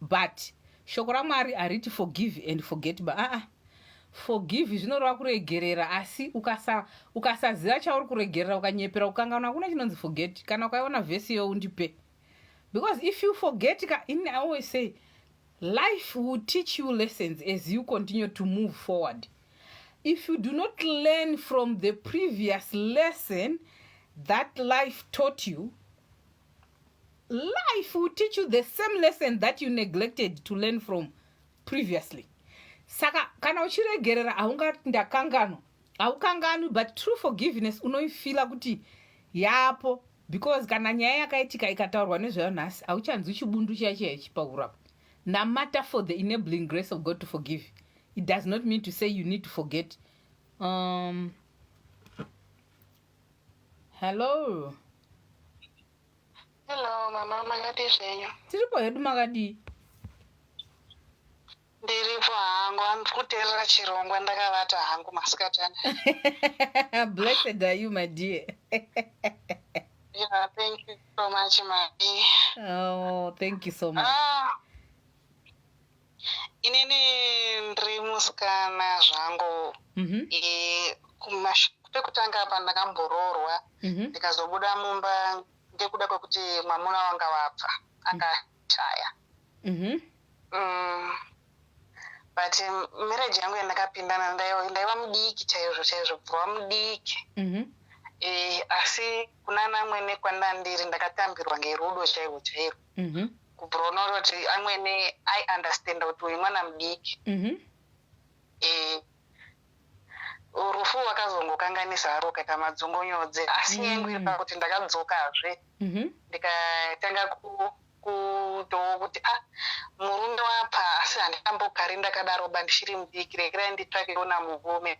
but shoko raMwari hariti forgive and forget ba. Aa, forgive zvinoreva kuregerera, asi ukasaziva chauri kuregerera, ukanyepera kukanganwa, hakuna chinonzi forget. Kana ukaiona vhesi iyo undipe, because if you forget ka, in I always say life will teach you lessons as you continue to move forward. If you do not learn from the previous lesson that life taught you, life will teach you the same lesson that you neglected to learn from previously. Saka kana uchiregerera, haungati ndakanganwa, haukanganwi, but true forgiveness unoifila kuti yapo, because kana nyaya yakaitika ikataurwa nezvayo nhasi, hauchanzwi chibundu chiya chiya chipaurapa. Namata for the enabling grace of God to forgive. It does not mean to say you need to forget. Hello. Hello mama, makadii zvenyu? Tiripo hedu, makadii? Ndiripo hangu, handiri kuteerera chirongwa ndakavata hangu masikati ano. Blessed are you, my dear. Yeah, thank you so much, mami. Oh, thank you so much. Ah, inini ndiri musikana zvangu. Pekutanga apa ndakamboroorwa, ndikazobuda mumba ngekuda kwekuti mwamuna wanga wabva akashaya. But marriage yangu yandakapindana ndaiva mudiki chaizvo chaizvo, kubva mudiki. Asi kuna namwene kwandandiri ndakatambirwa ngerudo chairwo chairwo. Kubvira unoti amwene aiunderstanda kuti uyu mwana mudiki. Rufu wakazongokanganisa haro ukaita madzongonyodze, asi nyaya yangu iri pakuti ndakadzokazve, ndikatanga kutowo kuti a murume wapa, asi handingambogari ndakadaro ba, ndichiri mudiki, regerai nditsvakewo namurume.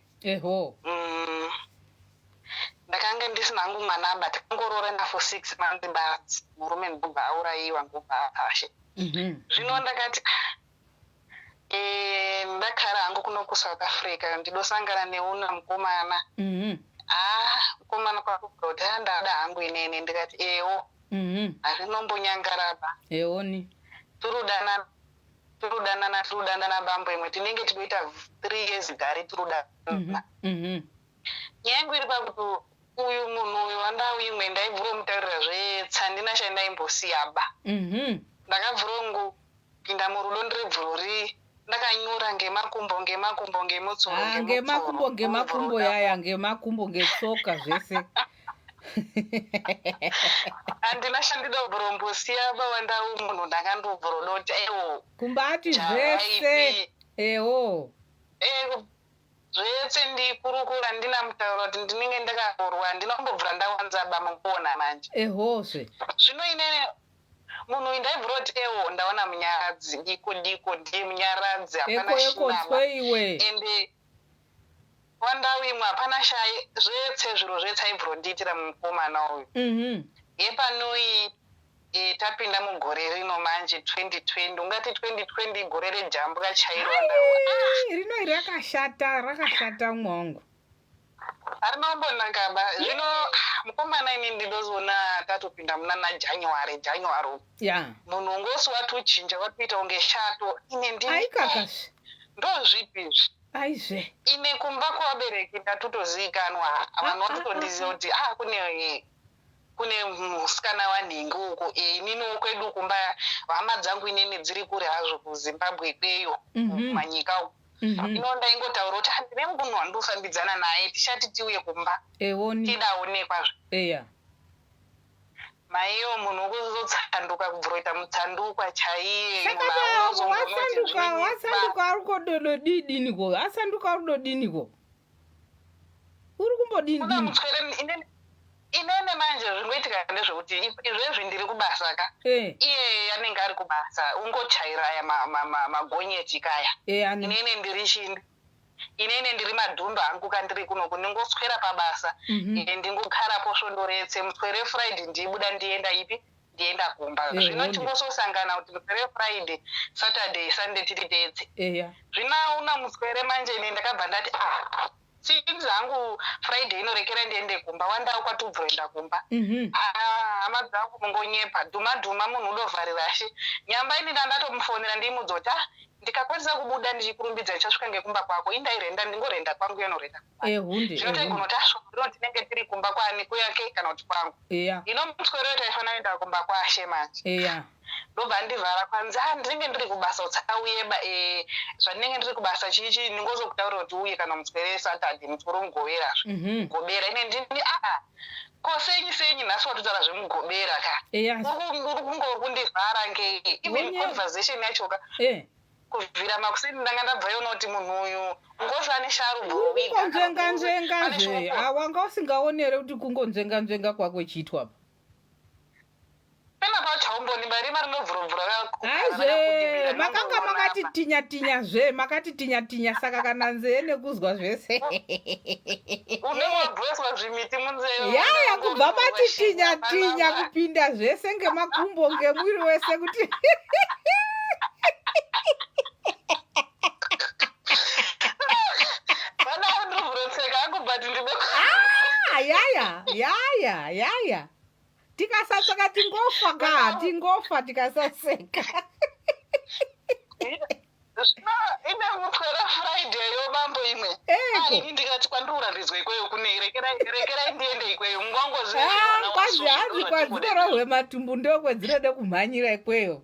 Ndakanga ndisina hangu mwana ba, takangoroorana for 6 months badzi, murume ndobva aurayiwa, ngobva apashe. Zvino ndakati ndakara hangu kuno kuSouth Africa, ndidosangana neuna mukomana. Ah, mukomana kwakubva kuti a ndada hangu inene, ndikati ewo, hazvinombonyangaraba. Eoni. Turudanana, turudanana, turudanana bambo, imwe tinenge tinoita 3 years gari turudanana. Nyaya yangu iri pakuti uyu munhu uyu wandau imwe ndaibvuromutaurira zvetse, handina chandaimbosiya ba. Ndakabvurongopinda murudo ndiri bvurori ndakanyura ngemakumbo ngemakumbo ngemutsuro. Ah, ngemakumbo ngemakumbo yaya, ngemakumbo ngetsoka zvese. Handina chandidobvurombosiya ba, wandau munhu ndakandobvurodoti ewo. Kumbati zvese, ewo. Zvetse ndikurukura ndina mutauro kuti ndinenge ndakaroorwa, handina kumbobvura ndawanza ba, mukuona manje. Ehozve. Zvino inene munhu uyu ndaibvura kuti ewo ndaona munyaradzi, diko diko ndiye munyaradzi, hapana Eko eko. Shinaba. Tsweiwe. Ende wandau imwe hapana shai, zvetse zviro zvetse aibvura kundiitira mukomana uyu. Yepanoi. E, tapinda mugore rino manje 2020, ungati 2020 igore rejambwa chairo. Ai, rino iri rakashata, rakashata mwangu. Harina kumbonaka ba. Zvino mukomana, ini ndinozoona tatopinda muna naJanuary, January uku, munhu ungosi watochinja, watoita kunge shato. Ine ndini Aikakazve. Ndozvipi izvi? Aizve. Ine kumba kwavabereki ndatotozivikanwa, vanhu vatotondiziva kuti a kune musikana wanhingi uko. Ininiwo kwedu kumba hama dzangu inini dziri kure hazvo, kuZimbabwe ikweyo, kumanyika uko. Ino ndaingotaura kuti handine munhu wandofambidzana naye, tichati tiuye kumba tidaonekwazve. Maiyo, munhu wokuzotsanduka kubvuroita mutsandukwa chaiye. Saka wasanduka, wasanduka ari kodododidiniko? Asanduka uri kudodiniko? Uri kumbodini dini? Mutswere inene manje zvingoitika ndezvekuti izvezvi ndiri kubasa ka. Iye anenge ari kubasa, ungochaira aya magonyeti kaya. Inene ndiri chindi, inene ndiri madhumba angu kandiri kunoku, ndingoswera pabasa. Ndingogarapo svondo retse. Muswere Friday ndibuda, ndienda ipi, ndienda kumba. Zvino tingososangana kuti muswere Friday, Saturday, Sunday tiri tetse. Zvino una muswere manje ine ndakabva ndati, ah, sinzi hangu Friday inorekera ndiende kumba, wandau kwatobvuroenda kumba. Ah, hama dzangu, mungonyepa dhuma dhuma, munhu udovharira she nyamba. Ini ndandatomufonera, ndiimudza kuti, ah, ndikakwanisa kubuda ndichikurumbidza, ndichasvika ngekumba kwako. Indairenda, ndingorenda kwangu, yonorenda kumba. Zvino taigona kuti asvondo rino tinenge tiri kumba kwani, kuyake kana kuti kwangu. Ino muswero taifanira kuenda kumba kwashe manje. Ndobva ndivhara kwanzi, a, ndinenge ndiri kubasa, utsauye ba. Zvandinenge ndiri kubasa chichi, ndingozokutaurira kuti uye kana muswere Saturday, muswere mugoverazve. Gobera ine ndini, aa, ko senyi senyi nhasi watotaura zvemugobera ka? Uri kunge uri kundivhara ngei? Even conversation yacho ka, kubvira makuseni ndanga ndabva iona kuti munhu uyu ngosi ane sharu. Uri kungonzvenga nzvenga zve. Wanga usingaoni here kuti kungonzvenga nzvenga kwako ichiitwa pa? Pena pachaumboni barima rinobvurobvura. Aizve, makanga makati tinya tinya zve, makati tinya tinya, saka kana nzee nekuzwa zvese. Unenge zvimiti munzeve. Yaya, kubva mati tinya tinya kupinda zvese ngemakumbo, ngemwiri wese kuti. Vana ndobvurotseka hangu, but ndide Ah, yaya yaya yaya, tikasaseka tingofa ka, tingofa tikasaseka. Zvino ine muswera Friday yo, bambo imwe. Eko. Ini ndikati kwandiri ikweyo kune, rekerai, rekerai ndiende ikweyo. Ah, Mungongoziva. Kwazi hanzi kwadzinorohwe matumbu ndokwedzinode kumhanyira ikweyo.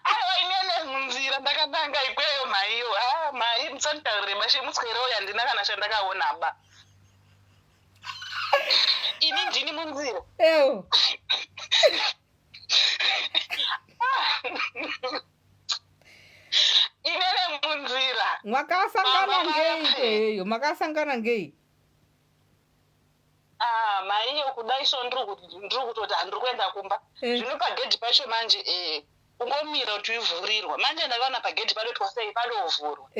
Aiwa, inene munzira ndakananga ikweyo maiyo. A, mai, musanditaurire bashe, muswero uyo handina kana chandakaona ba. Ini ndini munzira. Ewo. Inene munzira. Makasangana Baba ngei vape. ikweyo? Makasangana ngei? Ah, maiyo, kudai so ndiri kutoti handiri kuenda kumba. Zvino pagedhi pacho manje, ungomira kuti ivhurirwa. Manje ndakaona pagedhi padotwa sei, padovhurwa.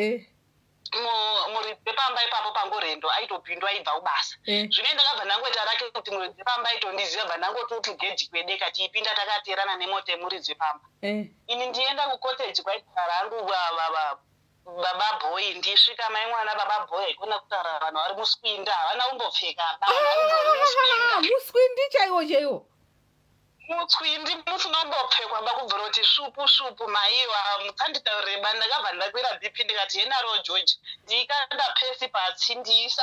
Muridzi wepamba ipapo pangorendo aitopindwa aibva kubasa. Zvino ndakabva ndangoita rake kuti muridzi wepamba aitondiziva, bva ndangoti utu gedhi kwedeka tiipinda takateerana nemota yemuridzi wepamba. Ini ndienda kucottage kwaigara hangu baba boy. Ndisvika, mai mwana, baba boy haikona kutaura, vanhu vari muswinda, havana kumbopfeka ba, vanhu vari muswinda. Ah, muswindi chaiwo chaiwo? Mutswindi musina kumbopfekwa ba, kubvira kuti svupu svupu. Maiwa, musanditaurire ba. Ndakabva ndakwira BP, ndikati henaro George, ndikanda pesi patsi, ndiisa,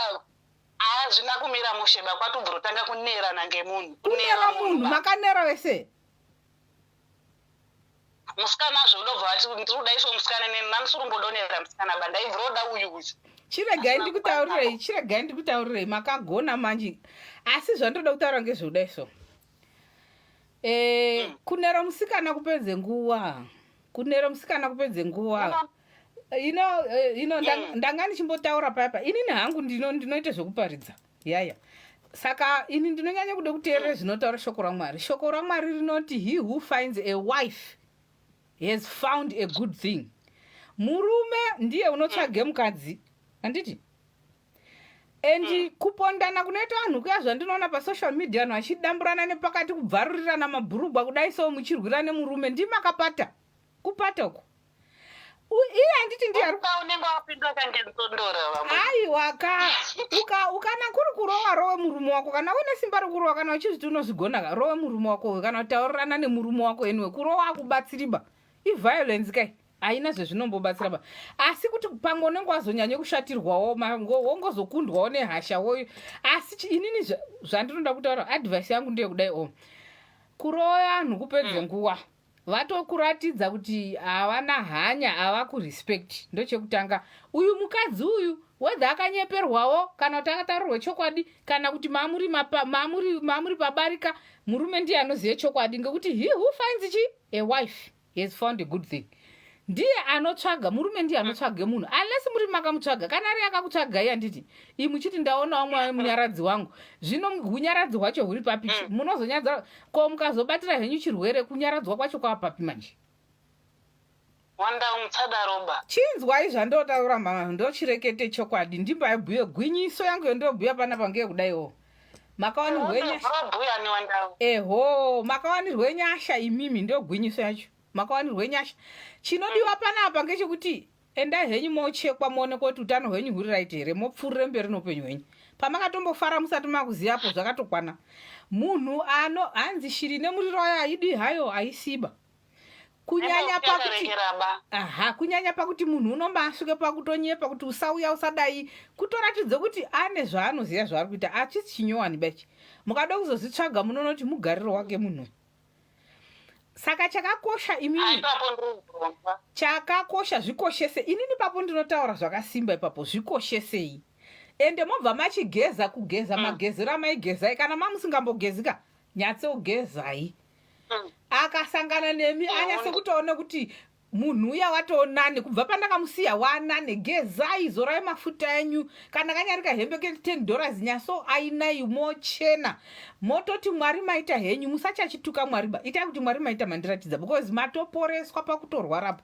hazvina kumira mushe ba, kwatobvira kutanga kunerana ngemunhu. Kunera munhu? Ba. Makanera wese? Musikana zvodobva vati ndiri kuda iso musikana, neni namusurumbodonera musikana ba, ndaibvira kuda uyu uyu. Chiregai ndikutaurirei, chiregai ndikutaurirei. Makagona manje, asi zvandoda kutaura ngezvekudai so, kunera musikana kupedze nguva, kunera musikana kupedze nguva. Ino ndanga ndichimbotaura paya, inini hangu ndinoita zvekuparidza yaya, saka ini ndinonyanya kuda kuteerera zvinotaura shoko raMwari. Shoko raMwari rinoti, "He who finds a wife has found a good thing." Murume ndiye unotsvage mukadzi, handiti? And kupondana kunoita vanhu kuya, zvandinoona pasocial media, vanhu vachidamburana nepakati, kubvarurirana mabhurugwa kudai so, muchirwira nemurume, ndimakapata kupata uko. Iye handiti ndiye ari Unenge wapindwa kange nzondora vamwe. Aiwa ka, ukana kuri kurowa, rowe murume wako. Kana une simba rekurowa, kana uchizviti unozvigona ka, rowe murume wako, kana kutaurirana nemurume wako. Anyway, kurowa akubatsiriba, iviolence kai, haina zvezvinombobatsira ba. Asi kuti pamwe unenge wazonyanya kushatirwawo, wongozokundwawo nehasha woyo. Asi inini zvandinoda kutaura, advice yangu ndeyekudai o, kurowa vanhu kupedze nguva. Vatokuratidza kuti havana hanya, havakurespect. Ndochekutanga, uyu mukadzi uyu, whether akanyeperwawo kana kuti akataurirwa chokwadi, kana kuti mamuri pabarika, murume ndiye anoziva chokwadi, ngekuti he who finds chi a wife, he has found a good thing. Ndiye anotsvaga murume, ndiye anotsvaga munhu, unless muri makamutsvaga. Kana ari akakutsvagai, handiti imuchiti ndaonawo munyaradzi wangu, zvino hunyaradzi hwacho huri papi? Munozonyadza ko mukazobatira henyu chirwere, kunyaradzwa kwacho kwava papi manje? Wandau, mutsadaroba. Chinzwai zvandotaura, mama, ndochirekete chokwadi, ndimbaibhuye gwinyiso yangu yondobhuya panapa ngeyekudaiwo, makawanirwe nyasha. Bhuyani, wandau. Eho, makawanirwe nyasha imimi, ndo gwinyiso yacho, makawanirwe nyasha. Chinodiwa panapa ngechekuti endai henyu mochekwa, muonekwa kuti utano hwenyu huri right here, mopfuurire mberi neupenyu hwenyu. Pamakatombofara musati makuziyapo zvakatokwana. Munhu ano hanzi shiri nemuriro wayo haidi hayo, haisiba. Kunyanya pakuti Yakarekeraba. Aha, kunyanya pakuti munhu unombasvike pakutonyepa kuti usauya, usadai, kutoratidza kuti ane zvaanoziva zvaari kuita. Hachisi chinyowani bachi, mukada kuzozvitsvaga munoona kuti mugariro wake munhu. Saka chakakosha imimi, Ipapo ndiri chakakosha, zvikoshese. Inini papo ndinotaura zvakasimba ipapo, zvikoshesei, ende mobva machigeza, kugeza magezero amaigezai. Kana mamusingambogezika, nyatsogezai. Akasangana nemi, anyase kutoona kuti munhu uya watoonane kubva pandakamusiya, wanane. Gezai, zorai mafuta enyu, kana kanyarika hembe ke$10, nyaso ainai, mochena, mototi Mwari maita henyu. Musachachituka Mwari ba, itai kuti Mwari maita mandiratidza, because matoporeswa pakutorwarapa.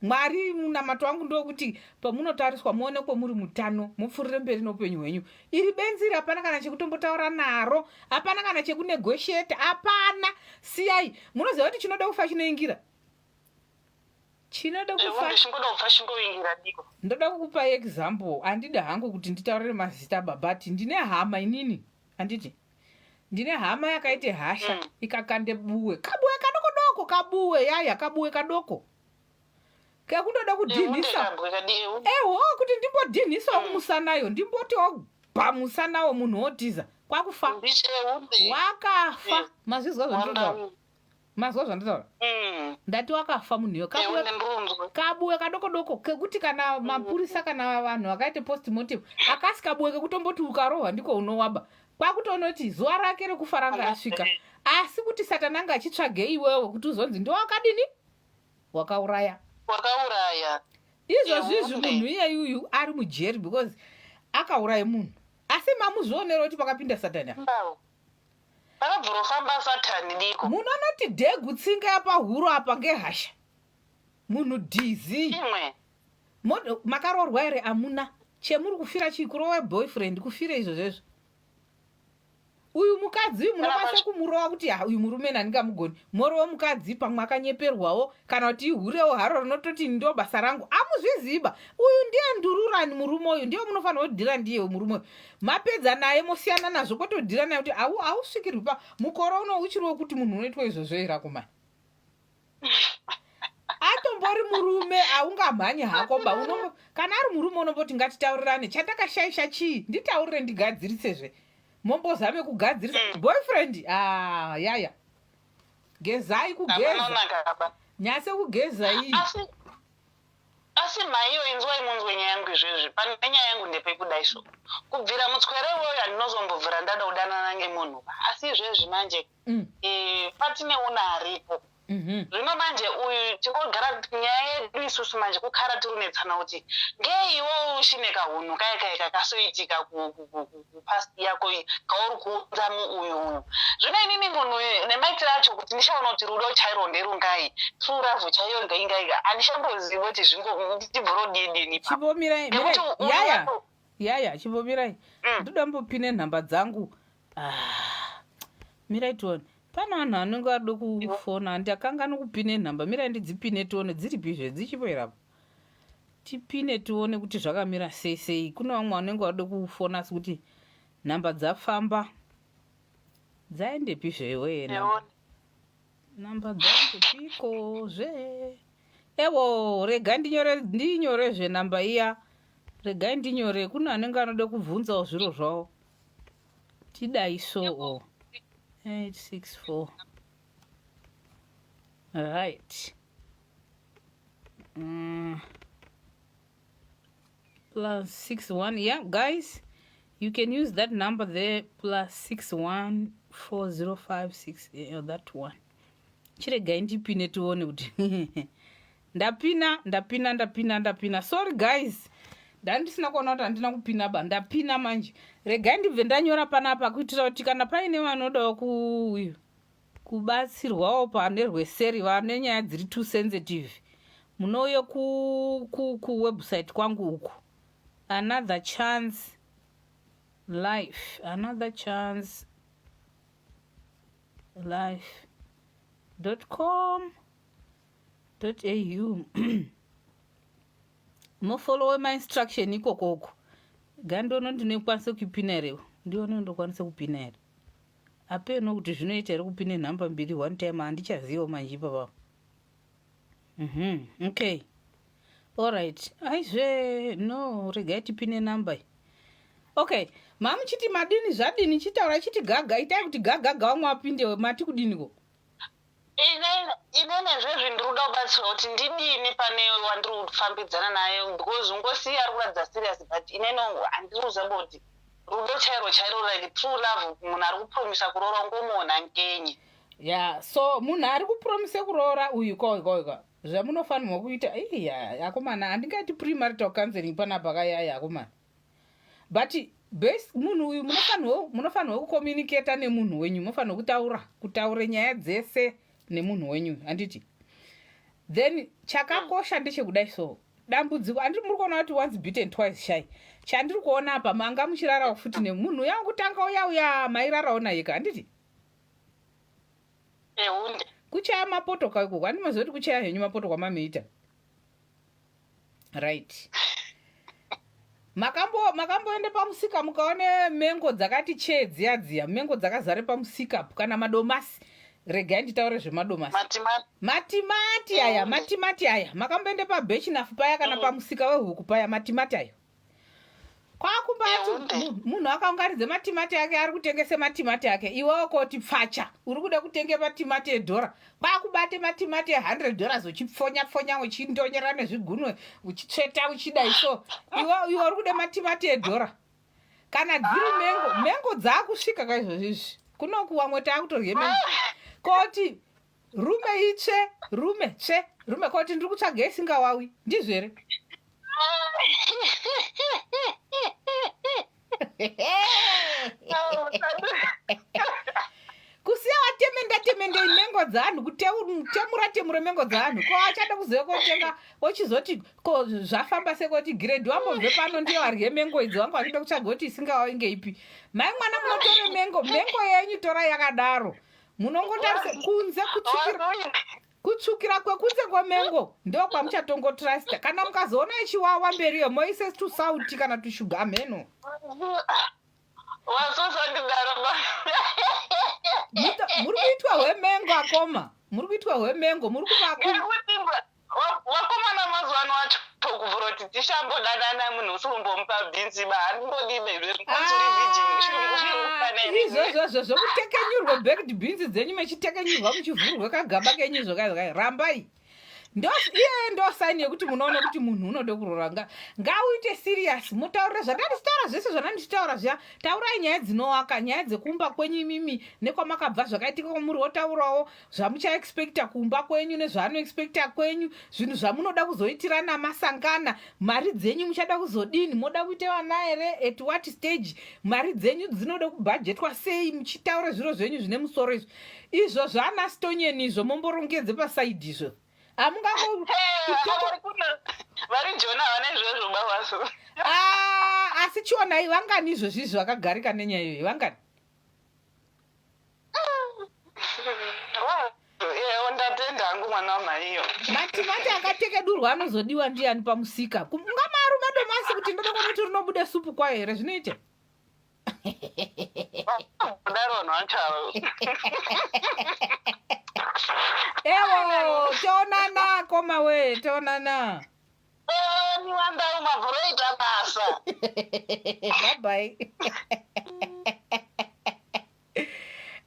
Mwari, munamato wangu ndokuti pamunotariswa muonekwe muri mutano, mupfuurire mberi noupenyu hwenyu. Iri benzi iri hapana kana chekutombotaura naro, hapana kana chekunegotiate, hapana. Siyai. Munoziva kuti chinoda kufa chinoingira, chinoda kufa. Chingoda kufa chingoingira diko. Ndoda kukupa example. Handidi hangu kuti nditaurire mazita, but ndine hama inini, handiti? Ndine hama yakaite hasha, ikakande buwe, kabuwe kadoko doko, kabuwe yaya, kabuwe kadoko kekundoda kudhinhisa. Eho, kuti ndimbodhinhisawo kumusanayo, ndimbotiwo bva musanawo, munhu wotiza kwakufa, wakafa. Mazvizwa zvandinotaura? Mazwa zvandinotaura? Ndati wakafa munhu iyo. Kabuwe, kabuwe kadoko doko kekuti kana mapurisa, kana vanhu vakaite postmortem, akasi kabuwe kekutomboti ukarohwa ndiko unowaba, kwakutonoti zuva rake rekufa ranga rasvika. Asi kuti Satani anga achitsvage iwewe kuti uzonzi ndowakadini, wakauraya. Wakauraya. Izvozvizvi munhu iyeyuyu ari mujeri because akauraya munhu. Asi mamuzvionero kuti pakapinda Satani apa? Ndau pakabvurofamba Satani diko. Munonoti dhegu tsinga yapahuro apa ngehasha, munhu dhizi. Imwe. Makaroorwa here? Amuna chemuri kufira chii? Kurova boyfriend, kufira izvozvezvo? Uyu mukadzi uyu munokwanisa kumurova kuti ha, uyu murume nandingamugoni. Morova mukadzi, pamwe akanyeperwawo, kana kuti ihurewo haro rinototi ndo basa rangu, amuzviziba. Uyu ndiye ndururani murume uyu, ndiye munofanira kudhira ndiye murume uyu. Mapedza naye, mosiyana nazvo, kwete kudhira naye kuti hausvikirwi pa mukore uno uchiri wekuti munhu unoitwa izvozvo here? Akomana, atombori murume, haungamhanyi hako ba. Kana ari murume unomboti ngatitaurirane, chandakashaisha chii, nditaurire ndigadzirisezve, mombozame kugadzirisa. Boyfriend, ah, yaya, gezai, kugeza. Apanonakaba. Nyatse kugeza iyi. Asi mhaiyo, inzwai munzwe nyaya yangu izvezvi. Pane nyaya yangu ndepekudai so, kubvira mutswere iwoyo handinozombobvira ndada kudanana ngemunhu. Asi izvezvi manje patine una aripo. Zvino manje uyu tingogara nyaya yedu isusu manje kukara tiri kunetsana kuti ngeiwo uchine kahunhu kaya kaya kakasoitika kupast yako iyi kauri kuunza muuyu uyu. Zvino inini munhu uyu nemaitiro acho kuti ndichaona kuti rudo chairwo nderungai, true love chaiyo ngeingai, handichambozivi kuti ndibvurodidini. Chimbomirai. Nekuti uyu yaya. Wacho- Yaya, chimbomirai. Ndoda mbopine nhamba dzangu. Ah, mirai tione. Pane vanhu vanenge vada kufona, ndakanga nokupine nhamba. Mirai ndidzipine tione dziripizve, dzichipo here apa. Tipine tione kuti zvakamira sei sei. Kune vamwe vanenge vada kufona, asi kuti nhamba dzafamba, dzaendepizve iwe? Eone. Nhamba dzaendepiko zve? Ewo, regai ndinyore, ndinyorezve nhamba iya. Regai ndinyore, kune anenge anoda kubvunzawo zviro zvavo. Tidai so 864, right, plus 61. Yeah, guys, you can use that number there, plus 61 4056, that one. Chiregai ndipine tione kuti ndapina, ndapina, ndapina, ndapina. Sorry guys, ndandisina kuona kuti handina kupina ba. Ndapina manje. Regai ndibve ndanyora panapa kuitira kuti kana paine vanodawo kubatsirwawo pane rweseri, vane nyaya dziri too sensitive, munouye kuwebsite kwangu uku, Another Chance Life, Another Chance Life.com.au. Mufollowe mainstruction ikokoko. Gandono ndinokwanisa kuipina here? Ndione, ndokwanisa kupina here? Apeno kuti zvinoita here kupine nhamba mbiri one time. Handichaziva manje ipapa. Okay, alright. Aizve, no, regai tipine namba. Okay, mamuchiti madini? Zvadini? Chitaura chiti gaga, itai kuti gagaga, vamwe vapinde. Mati kudiniko? Inene zvezvi ndiri kuda kubatsirwa kuti ndidini pane wandiri kufambidzana naye, because ungosiya ari kuratidza serious, but inene handiri kuziva kuti rudo chairo chairo, like true love, munhu ari kupromisa kuroora ungomuona ngenyi? Ya, so munhu ari kupromise kuroora uyu koikoiko, zvamunofanirwa kuita, iya, akomana, handingaiti premarital counseling panapa kayaya, akomana, but base munhu uyu munofanirwa kucommunicata nemunhu wenyu. Munofanirwa kutaura, kutaure nyaya dzese nemunhu wenyu, handiti? Then chakakosha ndechekudai. So dambudziko handiri, muri kuona kuti once bitten, twice shy. Chandiri kuona apa, manga muchirarawo futi nemunhu uya wekutanga uya uya mairarawo naye ka, handiti? Ehunde. Kuchaya mapoto kaikoko, handimaziva kuti kuchaya henyu mapoto kwamamuita, right? Makamboende pamusika mukaone mengo dzakati chee dziya dziya, mengo dzakazare pamusika, kana madomasi? Regai nditaure zvemadomasi. Matimati. Matimati aya, matimati aya. Makamboende paBirchenough paya, kana pamusika wehuku paya, matimati ayo kwakumbati Ehunde. Munhu akaunganidze matimati ake, ari kutengese matimati ake. Iwewo koti pfacha, uri kuda kutenge matimati edhora, kwakubate matimati e$100, uchipfonya pfonya, uchindonyera nezvigunwe, uchitsveta, uchidai. So iwe uri kuda matimati edhora. Kana dziri mengo, mengo dzaakusvika kaizvozvo izvi kunoku, wamwe taakutorye mengo. Koti rume itsve, rume tsve, rume koti ndiri kutsvaga isingawawi, ndizvo here? Kusiya watemenda temendei mengo dzaanhu, kutemura temure mengo dzaanhu. Ko achada kuziva kotenga, ochizoti ko zvafamba sekoti grade wambobve pano, ndiye warye mengo idzi. Wanga wachida kutsvaga kuti isingawawi ngeipi? Mai mwana, munotore mengo, mengo yenyu torai yakadaro. Munongotarise kunze, kutsvukira, kutsvukira kwekunze kwemengo ndo kwamuchatongotrasta. Kana mukazoona ichiwawa mberiyo, moise tusauti kana tushuga, mheno. Wasosandidaro. Muri kuitwa hwemengo, akoma, muri kuitwa hwemengo, muri kuvaku Ngekuti vakomana mazuva ano acho kuvhura kuti tichambodanana, munhu usirumbomupa bhinzi ba, handimbodibe. Izvozvozvo zvokutekenyurwa baked beans dzenyu, mechitekenyurwa, muchivhurwa kagaba kenyu, zvokai, rambai. Iye ndo sign yekuti munoona kuti munhu unode kuroora. Ngauite serious, mutaurire zvandandichitaura zvese, zvandandichitaura zviya. Taurai nyaya dzinowaka, nyaya dzekumba kwenyu imimi nekwamakabva, zvakaitika kwamuri. Wotaurawo zvamuchaexpecta kumba kwenyu nezvaanoexpecta kwenyu, zvinhu zvamunoda kuzoitirana masangana, mari dzenyu muchada kuzodini, moda kuita vana here, at what stage, mari dzenyu dzinoda kubhajetwa sei, muchitaura zviro zvenyu zvine musoro. Izvo izvo zvaana stonyeni izvo, momborongedze paside izvo, hamungango Vari jona havana izvozvo bawaso. Ah, asi Asi chionai vangani izvozvi izvi vakagarika nenyaya iyoyi vangani? Ndatenda hangu mwana wamaiyo. Matimati akatekedurwa anozodiwa ndiyani pamusika? Ungamarume domasi kuti ndoda kuona kuti rinobuda supu kwayo here zvinoita? Kudaro vanhu vacharo. Ewo, toonana koma we, toonana. Ni wandau mavhuroita basa. Bye bye.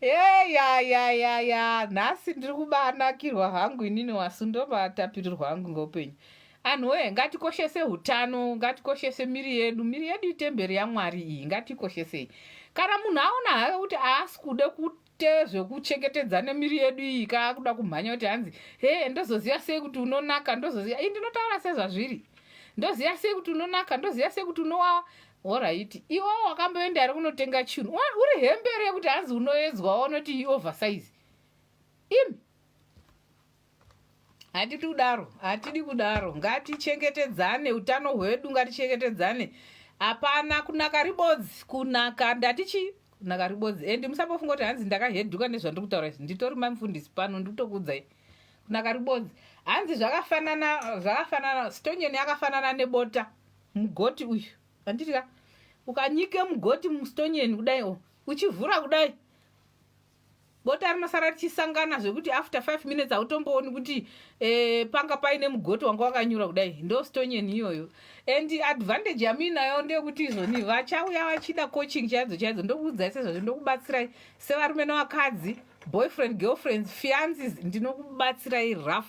Ya ya ya ya nhasi ndiri kubanakirwa hangu inini wasu ndobatapirirwa hangu ngeupenyu. Anhu wee ngatikoshese utano, ngatikoshese miri yedu. Miri yedu itemberi yaMwari iyi, ngatikoshesei. Kana munhu aona hake kuti haasi kuda kuite zvekuchengetedza nemiri yedu iyi ka akuda kumhanya kuti hanzi he ndozoziva sei kuti unonaka, ndozoziva iyi ndinotaura sezvazviri. Ndoziva sei kuti unonaka, ndoziva sei kuti unowawa. Horaiti, iwe wakamboenda here kunotenga chinhu? Uri hembe here yekuti hanzi unoedzwa unoti oversize? Imi hatidi kudaro, hatidi kudaro. Ngatichengetedzane utano hwedu, ngatichengetedzane. Hapana kunaka ribodzi, kunaka ndati chii? Kunaka ribodzi. And musambofunga kuti hanzi ndakahedhuka nezvandiri kutaura izvi. Nditori mai mufundisi pano, ndikutokuudzai. Kunaka ribodzi. Hanzi zvakafanana, zvakafanana, stonyeni yakafanana nebota. Mugoti uyu. Handiti ka? Ukanyike mugoti mustonyeni kudai o, uchivhura kudai. Bota rinosara richisangana zvekuti after 5 minutes hautombooni kuti eh, panga paine mugoti wanga wakanyura kudai. Ndo stonyeni iyoyo. And advantage yamuinayo ndeyekuti izvoni vachauya vachida coaching chaidzo chaidzo ndokuudzai sezvazvo ndokubatsirai sevarume nevakadzi boyfriend girlfriends fiances ndinokubatsirai rough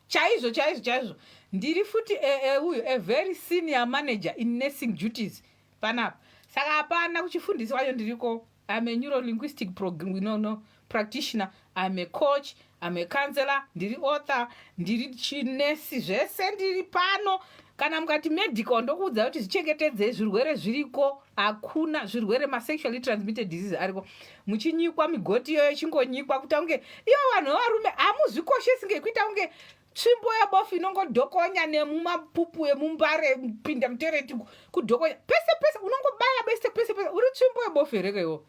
chaizvo chaizvo chaizvo. Ndiri futi uyu a very senior manager in nursing duties panapa. Saka hapana kuchifundisi wacho ndiriko. I'm a neurolinguistic no, no, practitioner. I'm a coach. I'm a counselor. Ndiri author. Ndiri chinesi. Zvese ndiri pano. Kana mukati medical ndokuudza kuti zvichengetedzei zvirwere zviriko. Hakuna zvirwere masexually transmitted disease ariko. Muchinyikwa migoti iyoyo ichingonyikwa kuita kunge iyo vanhu vevarume hamuzvikoshesi ngekuita kunge tsvimbo yebofu inongodhokonya nemumapupu emumbare pinda mutereti kudhokonya pese pese unongobaya bese pese pese uri tsvimbo yebofu here kaiwo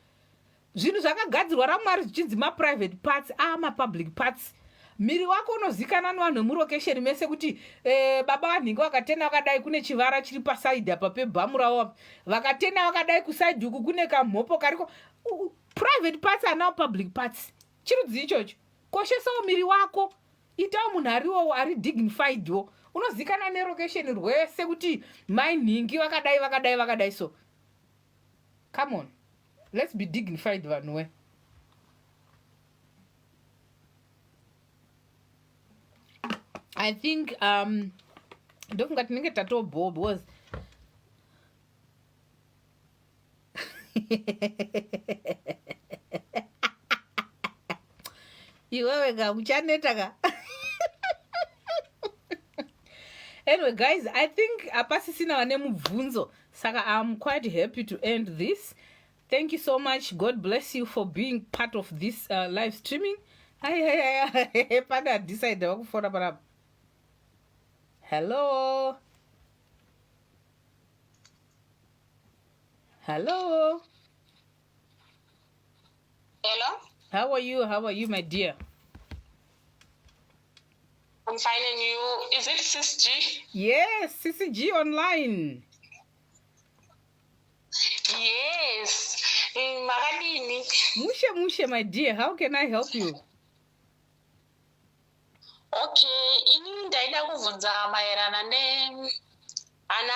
zvinhu zvakagadzirwa ramwari zvichinzi maprivate parts amapublic parts miri wako unozikana nevanhu vemurokesheni mese kuti eh, baba vanhingi vakatena vakadai kune chivara chiri pasaidhi apa pebhamu ravo vakatena vakadai kusaidhi uku kune kamhopo kariko private parts anawo public parts chirudzii ichocho koshesawo miri wako itawo munhu ariwowo ari dignifiedwo unozikana nerokesheni rwese kuti mai nhingi vakadai vakadai vakadai so come on let's be dignified vanhu we I think ndofunga tinenge tatobhowa because iwewe ka uchaneta ka. Anyway guys, I think apasisina vane mubvunzo saka I'm quite happy to end this. Thank you so much. God bless you for being part of this live streaming. Pane adecide vakufona panapa. Hello. Hello. Hello. How are you? How are you, my dear? I'm fine, and you? Is it Sis G? Yes, Sis G online. Yes. Makadini? Mushe, mushe, my dear. How can I help you? Okay, ini ndaida kubvunza maererano ne ana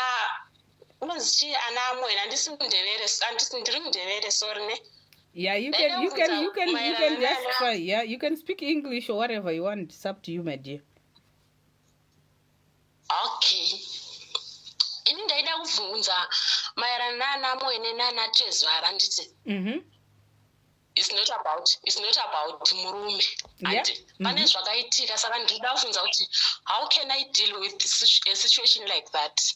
unonzi chii ana amwene handisi mundevere handisi ndiri mundevere sorry ne. Yeah, you can you can you can you can just try. Yeah, you can speak English or whatever you want. It's up to you, my dear. Okay. Ini ndaida kubvunza maererano naana mwene naana tezvara nditi. It's not about it's not about murume. And pane zvakaitika saka ndinoda kubvunza kuti how can I deal with a situation like that?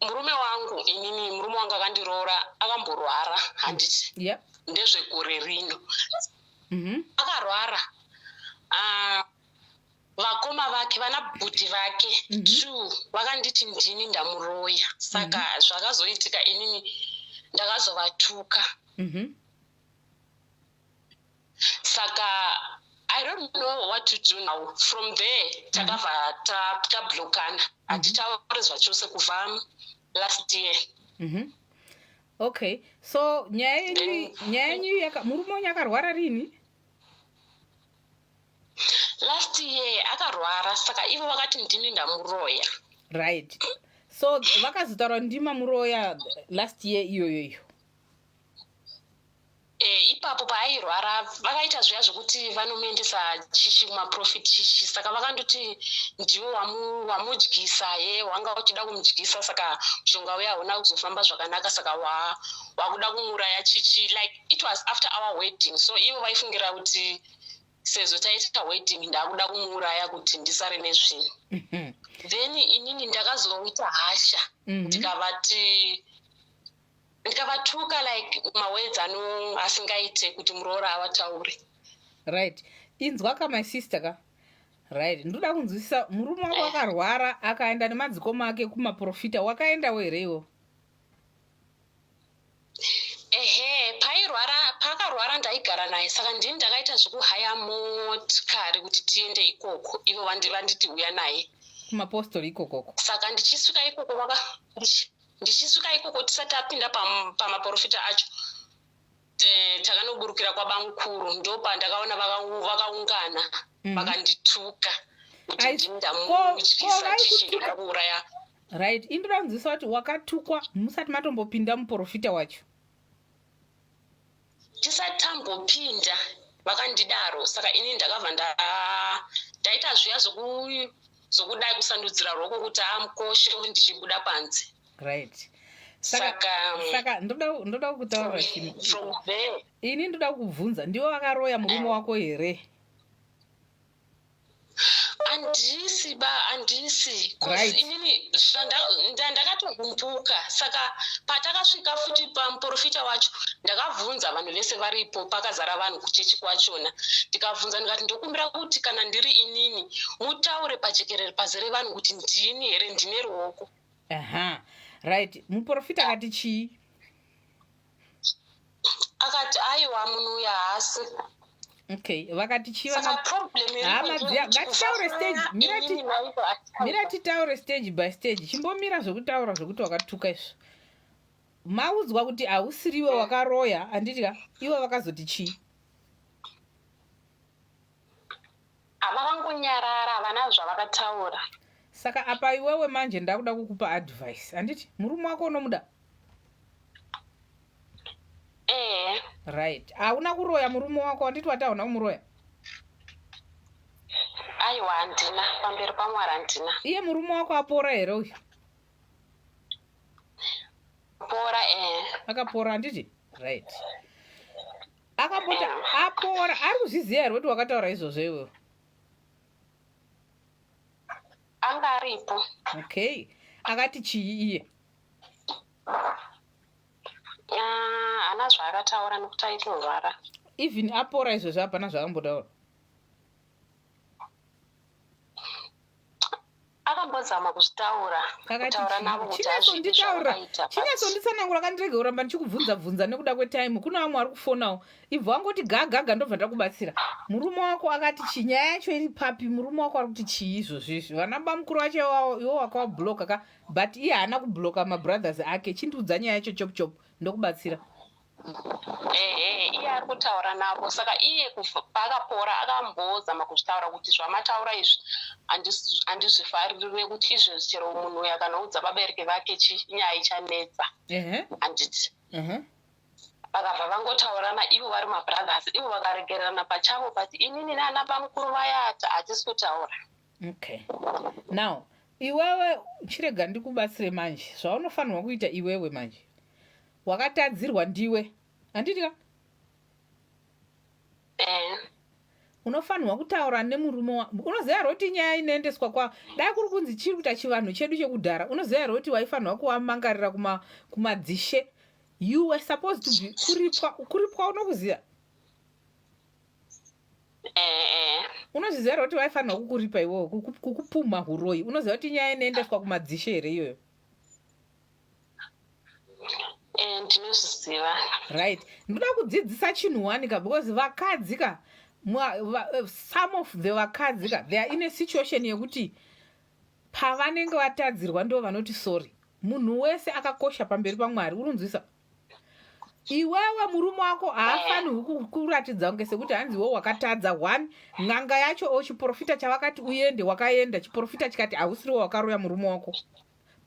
Murume wangu inini murume wangu akandiroora akamborwara handiti. Ndezvegore rino. Akarwara. Vakoma vake, vana bhudhi vake two vakanditi ndini ndamuroya. Saka zvakazoitika, inini ndakazovatuka. Saka I don't know what to do now. From there takabva tablokana, hatitauri zvachose kubva last year. Okay, so nyaya yenyu murume wenyu akarwara rini? Last year akarwara, saka ivo vakati ndini ndamuroya. Right, so vakazotaura ndima muroya last year iyoyoyo? E, ipapo paairwara vakaita zviya zvokuti vanomuendesa chichi kumaprofit chichi. Saka vakandoti ndiwo wamudyisa, ye wanga uchida kumudyisa, saka mushonga uya hauna kuzofamba zvakanaka, saka wakuda kumuuraya chichi. Like, it was after our wedding, so ivo vaifungira kuti sezvo taita wedding ndakuda kumuuraya kuti ndisare nezvinhu. Then inini ndakazoita hasha, ndikavati, ndikavatuka like mawords ano asingaite kuti muroora avataure. Right, inzwa ka, my sister ka. Right, ndoda kunzwisisa, murume wako akarwara, akaenda nemadzikoma ake kumaprofita, wakaendawo here iwo? Ehe, pairwara, paakarwara ndaigara naye, saka ndini ndakaita zvekuhaya motikari kuti tiende ikoko. Ivo vanditi uya naye kumapostori ikokoko. Saka ndichisvika ikoko ndichisvika ikoko, tisati tapinda pamaprofita acho, takanoburukira kwabamukuru, ndo pandakaona vakaungana, vakandituka kuti ndini ndamudyisa Ko chichi, ndoda kuuraya. Right, indoda kunzwisisa kuti wakatukwa musati matombopinda muprofita wacho? Tisati tambopinda vakandidaro. Saka ini ndakabva ndaita zviya zvokudai kusandudzira ruoko kuti amukoshe ndichibuda panze. Right, saka Saka saka ndoda kutaura chinhu. From there Ini ndoda kukubvunza, ndiwe wakaroya murume wako here? Handisi ba, handisi. 'Cause inini ndakatogumbuka. Saka patakasvika futi pamuprofita wacho, ndakabvunza vanhu vese varipo, pakazara vanhu kuchechi kwachona. Ndikabvunza ndikati, ndokumbira kuti kana ndiri inini mutaure pajekerere pazere vanhu kuti ndini here ndine ruoko. Aha, right, muprofita akati chii? Akati aiwa, munhu uyu haasi. Okay, vakati chii? Saka problem iripo Hama dziya, ndeyekuti ngatitaure kubva stage, mira inini naivo hatitaura. Mira titaure stage by stage. Chimbomira zvekutaura zvekuti wakatuka izvo. Maudzwa kuti hausiriwe wakaroya, handiti ka? Ivo vakazoti chii? Havakangonyarara, havana zvavakataura. Saka apa iwewe manje ndakuda kukupa advice, handiti murume wako unomuda? Ehe. Right, hauna kuroya murume wako, handiti? Wati hauna kumuroya? Aiwa, handina, pamberi paMwari handina. Iye murume wako apora here uyu? Pora, ehe. Akapora, handiti? Right, akapota apora, ari kuzviziva here kuti wakataura izvozvo iwewe? Anga aripo. Okay, akati chii iye? Ah, haana zvaakataura nekuti aitorwara. Even apora izvozvo hapana zvaakambotaura? Akambozama kuzvitaura, Kakati kutaura chii? navo kuti hazvidi Chinyatsonditaura. zvavakaita, but Chinyatsonditsanangura kandirege kuramba ndichikubvunza bvunza nekuda kwetime. Kuna vamwe vari kufonawo. Ibva wangoti gagaga, ndobva ndakubatsira. Murume wako akati chii? Nyaya yacho iri papi? Murume wako ari kuti chii izvozvo izvi? Vana bamukuru vacho iwo wakawabloka ka, but iye haana kubloka mabrothers ake. Chindiudza nyaya yacho chop chop, ndokubatsira. Ehe, iye ari kutaura navo. Saka iye paakapora akambozama kuzvitaura kuti zvamataura izvi handizvifariri, nekuti izvezvi chero munhu uyu akanoudza vabereki vake chi nyaya ichanetsa, handiti? Vakabva vangotaurana ivo vari mabrothers, ivo vakaregererana pachavo, but inini nana bamukuru vayata hatisi kutaura. Okay, now iwewe chirega ndikubatsire manje. Zvaunofanirwa kuita iwewe manje, wakatadzirwa ndiwe, handiti ka? Eh. Unofanirwa kutaura nemurume. Unoziva here kuti nyaya inoendeswa kwa, dai kuri kunzi chiri kuita chivanhu chedu chekudhara, unoziva here kuti waifanirwa kuvamangarira kumadzishe? You were supposed to be kuripwa. Kuripwa unokuziva? Eh, eh. Unozviziva here kuti vaifanirwa kukuripa iwowo, kukupumha uroyi? Unoziva kuti nyaya inoendeswa kumadzishe here iyoyo? Eh, ndinozviziva. Right, ndoda kudzidzisa chinhu one ka, because vakadzi ka, some of the vakadzi ka, they are in a situation yekuti pavanenge vatadzirwa ndo vanoti sorry. Munhu wese akakosha pamberi paMwari, uri kunzwisa? Iwewe murume wako haafanirwi kuratidza kunge sekuti hanzi iwe wakatadza. One, n'anga yacho o chiprofita chavakati uende, wakaenda, chiprofita chikati hausiriwo wakaroya murume wako.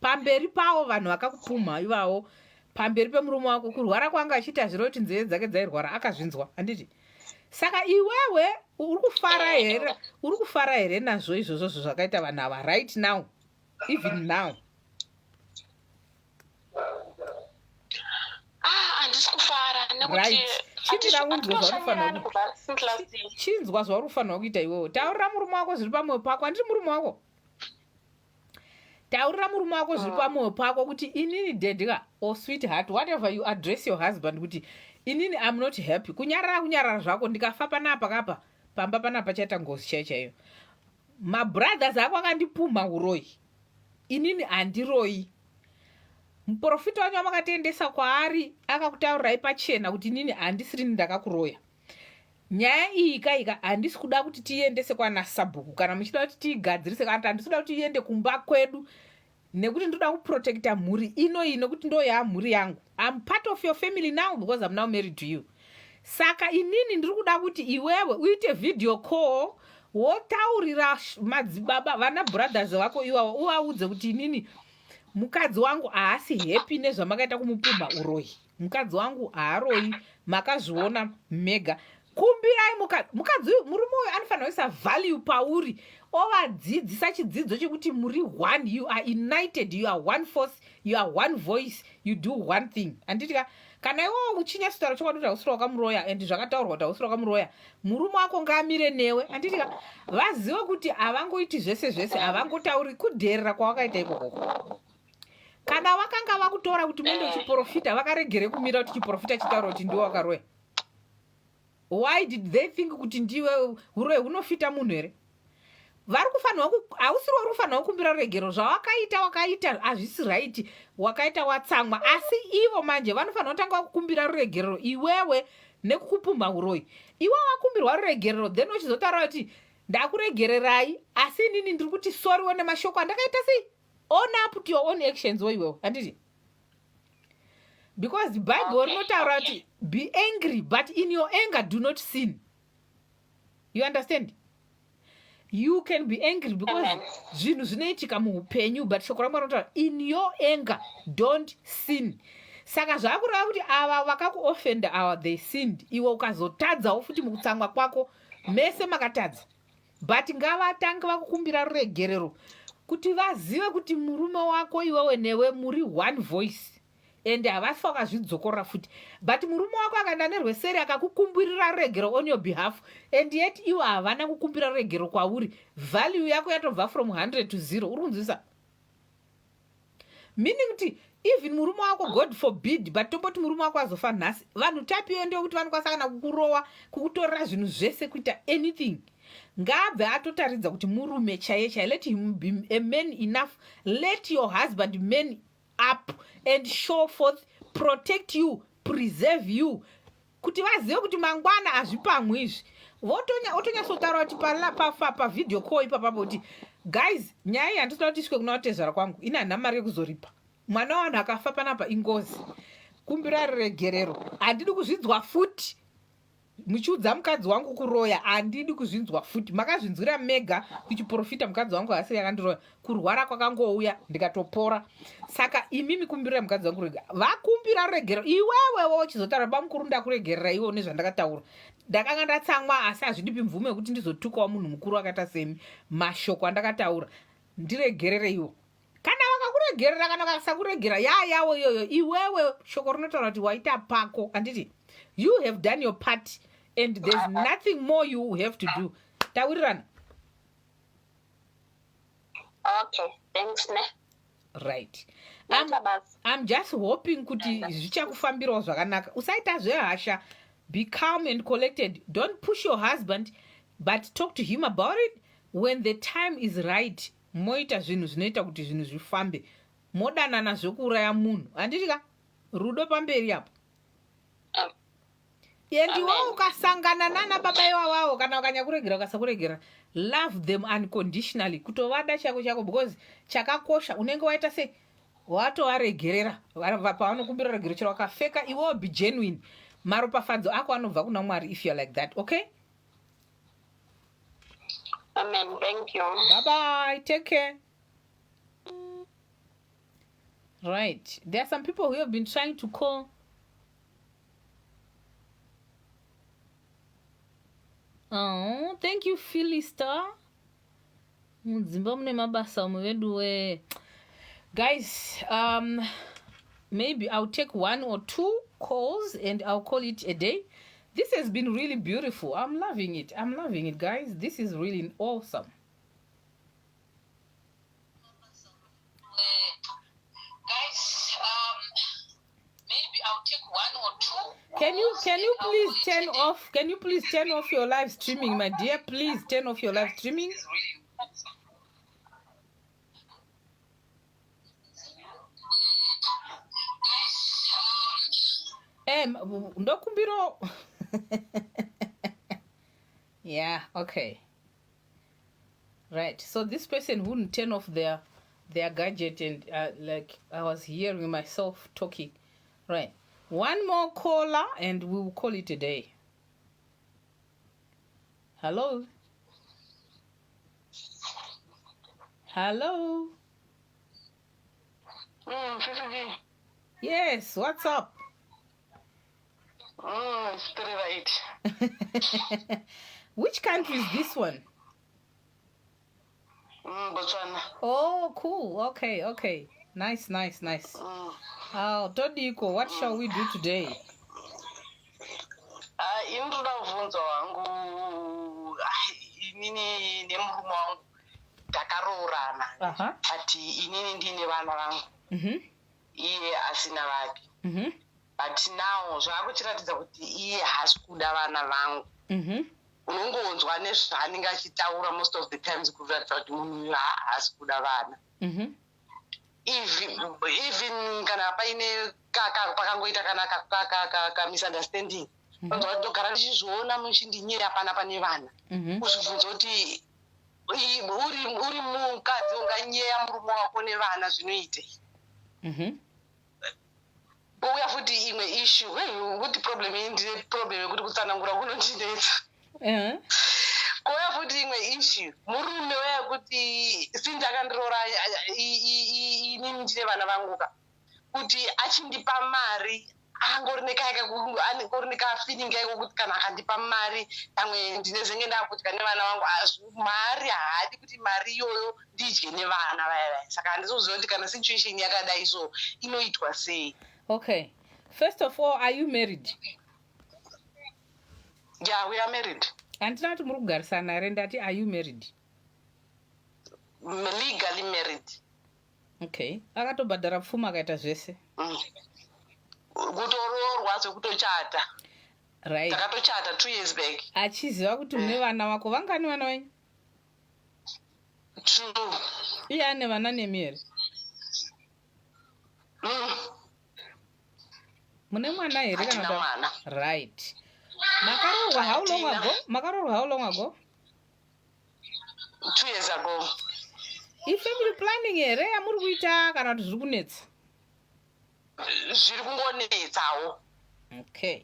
Pamberi pavo vanhu vakakupumha ivavo, pamberi pemurume wako, kurwara kwanga achiita zviro kuti nzeve dzake dzairwara, akazvinzwa, handiti? Saka iwewe uri kufara here? Uri kufara here nazvo izvozvozvo zvakaita vanhu ava right now, even now? Ah, handisi kufara nekuti Right. Chimira unzwe hatitoshandirani zvauri kubva since last year. Chinzwa zvauri kufanirwa kuita iwewe. Taurira murume wako zviri pamwoyo pako, handiri murume wako. Taurira murume wako zviri pamwoyo pako kuti inini, daddy ka, or sweetheart, whatever you address your husband, kuti inini am not happy. Kunyarara, kunyarara zvako. Ndikafa panapa kapa, pamba panapa chaita ngozi chaiyo chaiyo. Mabrothers ako akandipumha uroyi, inini handiroyi. Muprofita wanyu wamakatiendesa kwaari akakutaurirai pachena kuti inini handisirini ndakakuroya. Nyaya iyi kaika handisi kuda kuti tiiendese kwana sabhuku kana muchida kuti tiigadzirise, kana kuti handisi kuda kuti iende kumba kwedu, nekuti ndoda kuprotecta mhuri inoyi, nekuti ndo yaamhuri yangu. Am part of your family now because am now married to you. Saka inini ndiri kuda kuti iwewe uite video call, wotaurira madzibaba, vana brothers vako iwawo, uvaudze kuti inini mukadzi wangu haasi happy nezvamakaita kumupumha uroyi. Mukadzi wangu haaroyi, makazviona mega. Kumbirai mukadzi uyu. Murume uyu anofanira kuisa value pauri, ovadzidzisa chidzidzo chekuti muri one, you are united, you are one force, you are one voice, you do one thing, handiti ka? Kana iwowo uchinyatsotaura chokwadi kuti hausiri wakamuroya, and zvakataurwa kuti hausiri wakamuroya, murume wako ngaamire newe, handiti ka? Vazive kuti havangoiti zvese zvese, havangotauri kudherera kwawakaita ikokoko. Kana vakanga vakutora kuti muende uchiprofita, vakaregere kumira kuti chiprofita chitaura kuti ndiwe wakaroya? Why did they think kuti ndiwe? Uroyi hunofita munhu here? Vari kufanirwa, hausiri uri kufanirwa kukumbira ruregero. Zvawakaita wakaita hazvisi right, wakaita watsamwa, asi ivo manje vanofanira kutanga vakukumbira ruregerero iwewe nekukupumha uroyi. Iwe wakumbirwa ruregerero, then uchizotaura kuti ndakuregererai, asi inini ndiri kuti sorrywo nemashoko andakaita. Sei? Own up to your own actions wo iwewo, handiti? Because Bible rinotaura kuti be angry, but in your anger do not sin. You understand? You can be angry because zvinhu zvinoitika muupenyu, but shoko raMwari rinotaura, in your anger don't sin. Saka zvaakureva kuti ava vakakuofenda ava, they sinned. Iwe ukazotadzawo futi mukutsamwa kwako, mese makatadza. But ngavatange vakukumbira ruregerero kuti vazive kuti murume wako iwewe newe muri one voice, and havasi vakazvidzokorora futi. But murume wako akaenda nerweseri akakukumbirira ruregero on your behalf, and yet ivo havana kukumbira ruregero kwauri, value yako yatobva from 100 to 0. Uri kunzwisa? Meaning kuti even murume wako, God forbid, but tomboti murume wako azofa nhasi, vanhu tapiyo ndeyekuti vanokwanisa kana kukurowa, kukutorera zvinhu zvese, kuita anything. Ngaabve atotaridza kuti murume chaiye chaiye. Let him be a man enough. Let your husband man up and show forth, protect you, preserve you, kuti vazive kuti mangwana hazvipamwe izvi. Otonyatsotaura kuti pavideo call ipapapo kuti guys, nyaya iyi handisida kuti isvike kuna vatezvara kwangu. Ini handina mari yekuzoripa. Mwana wavanhu akafa panapa ingozi. Kumbira ruregerero. Handidi kuzvinzwa futi muchiudza mukadzi wangu kuroya. Handidi kuzvinzwa futi. Makazvinzwira mega kuchiprofita, mukadzi wangu haasiri yakandiroya. Kurwara kwakangouya ndikatopora. Saka imimi kumbirai mukadzi wangu rega. Vakumbira ruregero, iwewewo uchizotaura, bamukuru, ndakuregerera iwo nezvandakataura. Ndakanga ndatsamwa, asi hazvindipi mvumo yekuti ndizotukawo munhu mukuru akaita semi. Mashoko andakataura, ndiregerere iwo. Kana vakakuregerera, kana vakasakuregera, yayawo iyoyo. Iwewe shoko rinotaura kuti waita pako, handiti? You have done your part and there's nothing more you have to do. Taurirana. Okay, thanks ne. Right. Maita basa. I'm just hoping kuti zvichakufambirawo zvakanaka. Usaita zvehasha. Be calm and collected. Don't push your husband. But talk to him about it when the time is right. Moita zvinhu zvinoita kuti zvinhu zvifambe. Modanana zvekuuraya munhu. Handiti ka? Rudo pamberi apo. And iwe ukasangana nana baba iwawawo kana ukanyakuregera ukasakuregera love them unconditionally kutovada chako chako because chakakosha unenge waita se watovaregerera pavanokumbira regero chero wakafeka iwewo be genuine maropafadzo ako anobva kuna mwari if youare like that okay Amen. Thank you. Bye bye. Take care. Right. There are some people who have been trying to call. Oh, thank you, Philly Star. Mudzimba mune mabasa umu veduwe. Guys, maybe I'll take one or two calls and I'll call it a day. This has been really beautiful. I'm loving it. I'm loving it, guys. This is really awesome. Can you can you please turn off can you please turn off your live streaming my dear please turn off your live streaming ndokumbiro yeah okay right so this person wouldn't turn off their their gadget and like i was hearing myself talking right one more caller and we will call it a day hello hello Yes, what's up? It's 3 right. Which country is this one? Botswana. Oh, cool. Okay, okay. Nice, nice, nice. Oh, Todiko, what shall we do today? Ah, ini ndoda kubvunza wangu ah, inini nemurume wangu takaroorana but inini ndine vana vangu iye asina vake but now zvaakuchiratidza kuti iye haasi kuda vana vangu unongonzwa nezvaanenge achitaura most of the times kuratidza kuti munhu uyu haasi kuda vana even kana paine pakangoita kana ka misunderstanding vanzwa kuti ndogara ndichizviona muchindinyeya pana pane vana kuzvibvunza kuti uri mukadzi unganyeya murume wako nevana zvinoitei ouya futi imwe issue kuti problem iyi ndine problem yekuti kutsanangura kunondinetsa kouya futi imwe issue murume weya kuti since akandiroora inini ndine vana vanguka kuti achindipa mari angori nekangori nekafeeling kaiko kuti kana akandipa mari pamwe ndinezenge ndakudya nevana vangu mari haadi kuti mari iyoyo ndidye nevana vaya vaya saka handizoziva kuti kana situation yakadai so inoitwa sei Okay. First of all, are you married? Yeah, we are married. Handina kuti muri kugarisana here ndati are you married? Legally married. Okay. Akatobhadhara pfuma akaita zvese. Kutoroorwa zvekutochata. Right. Takatochata 2 years back. Achiziva kuti une vana vako vangani vana venyu? Two. Iye ane vana nemi here? Mm. Mune mwana here Hatina kana mwana. Right. Makaroorwa how long Hatina. ago? Makaroorwa how long ago? 2 years ago. Ifamily planning here yamuri kuita kana kuti zviri kunetsa? Zviri kungonetsawo. Okay.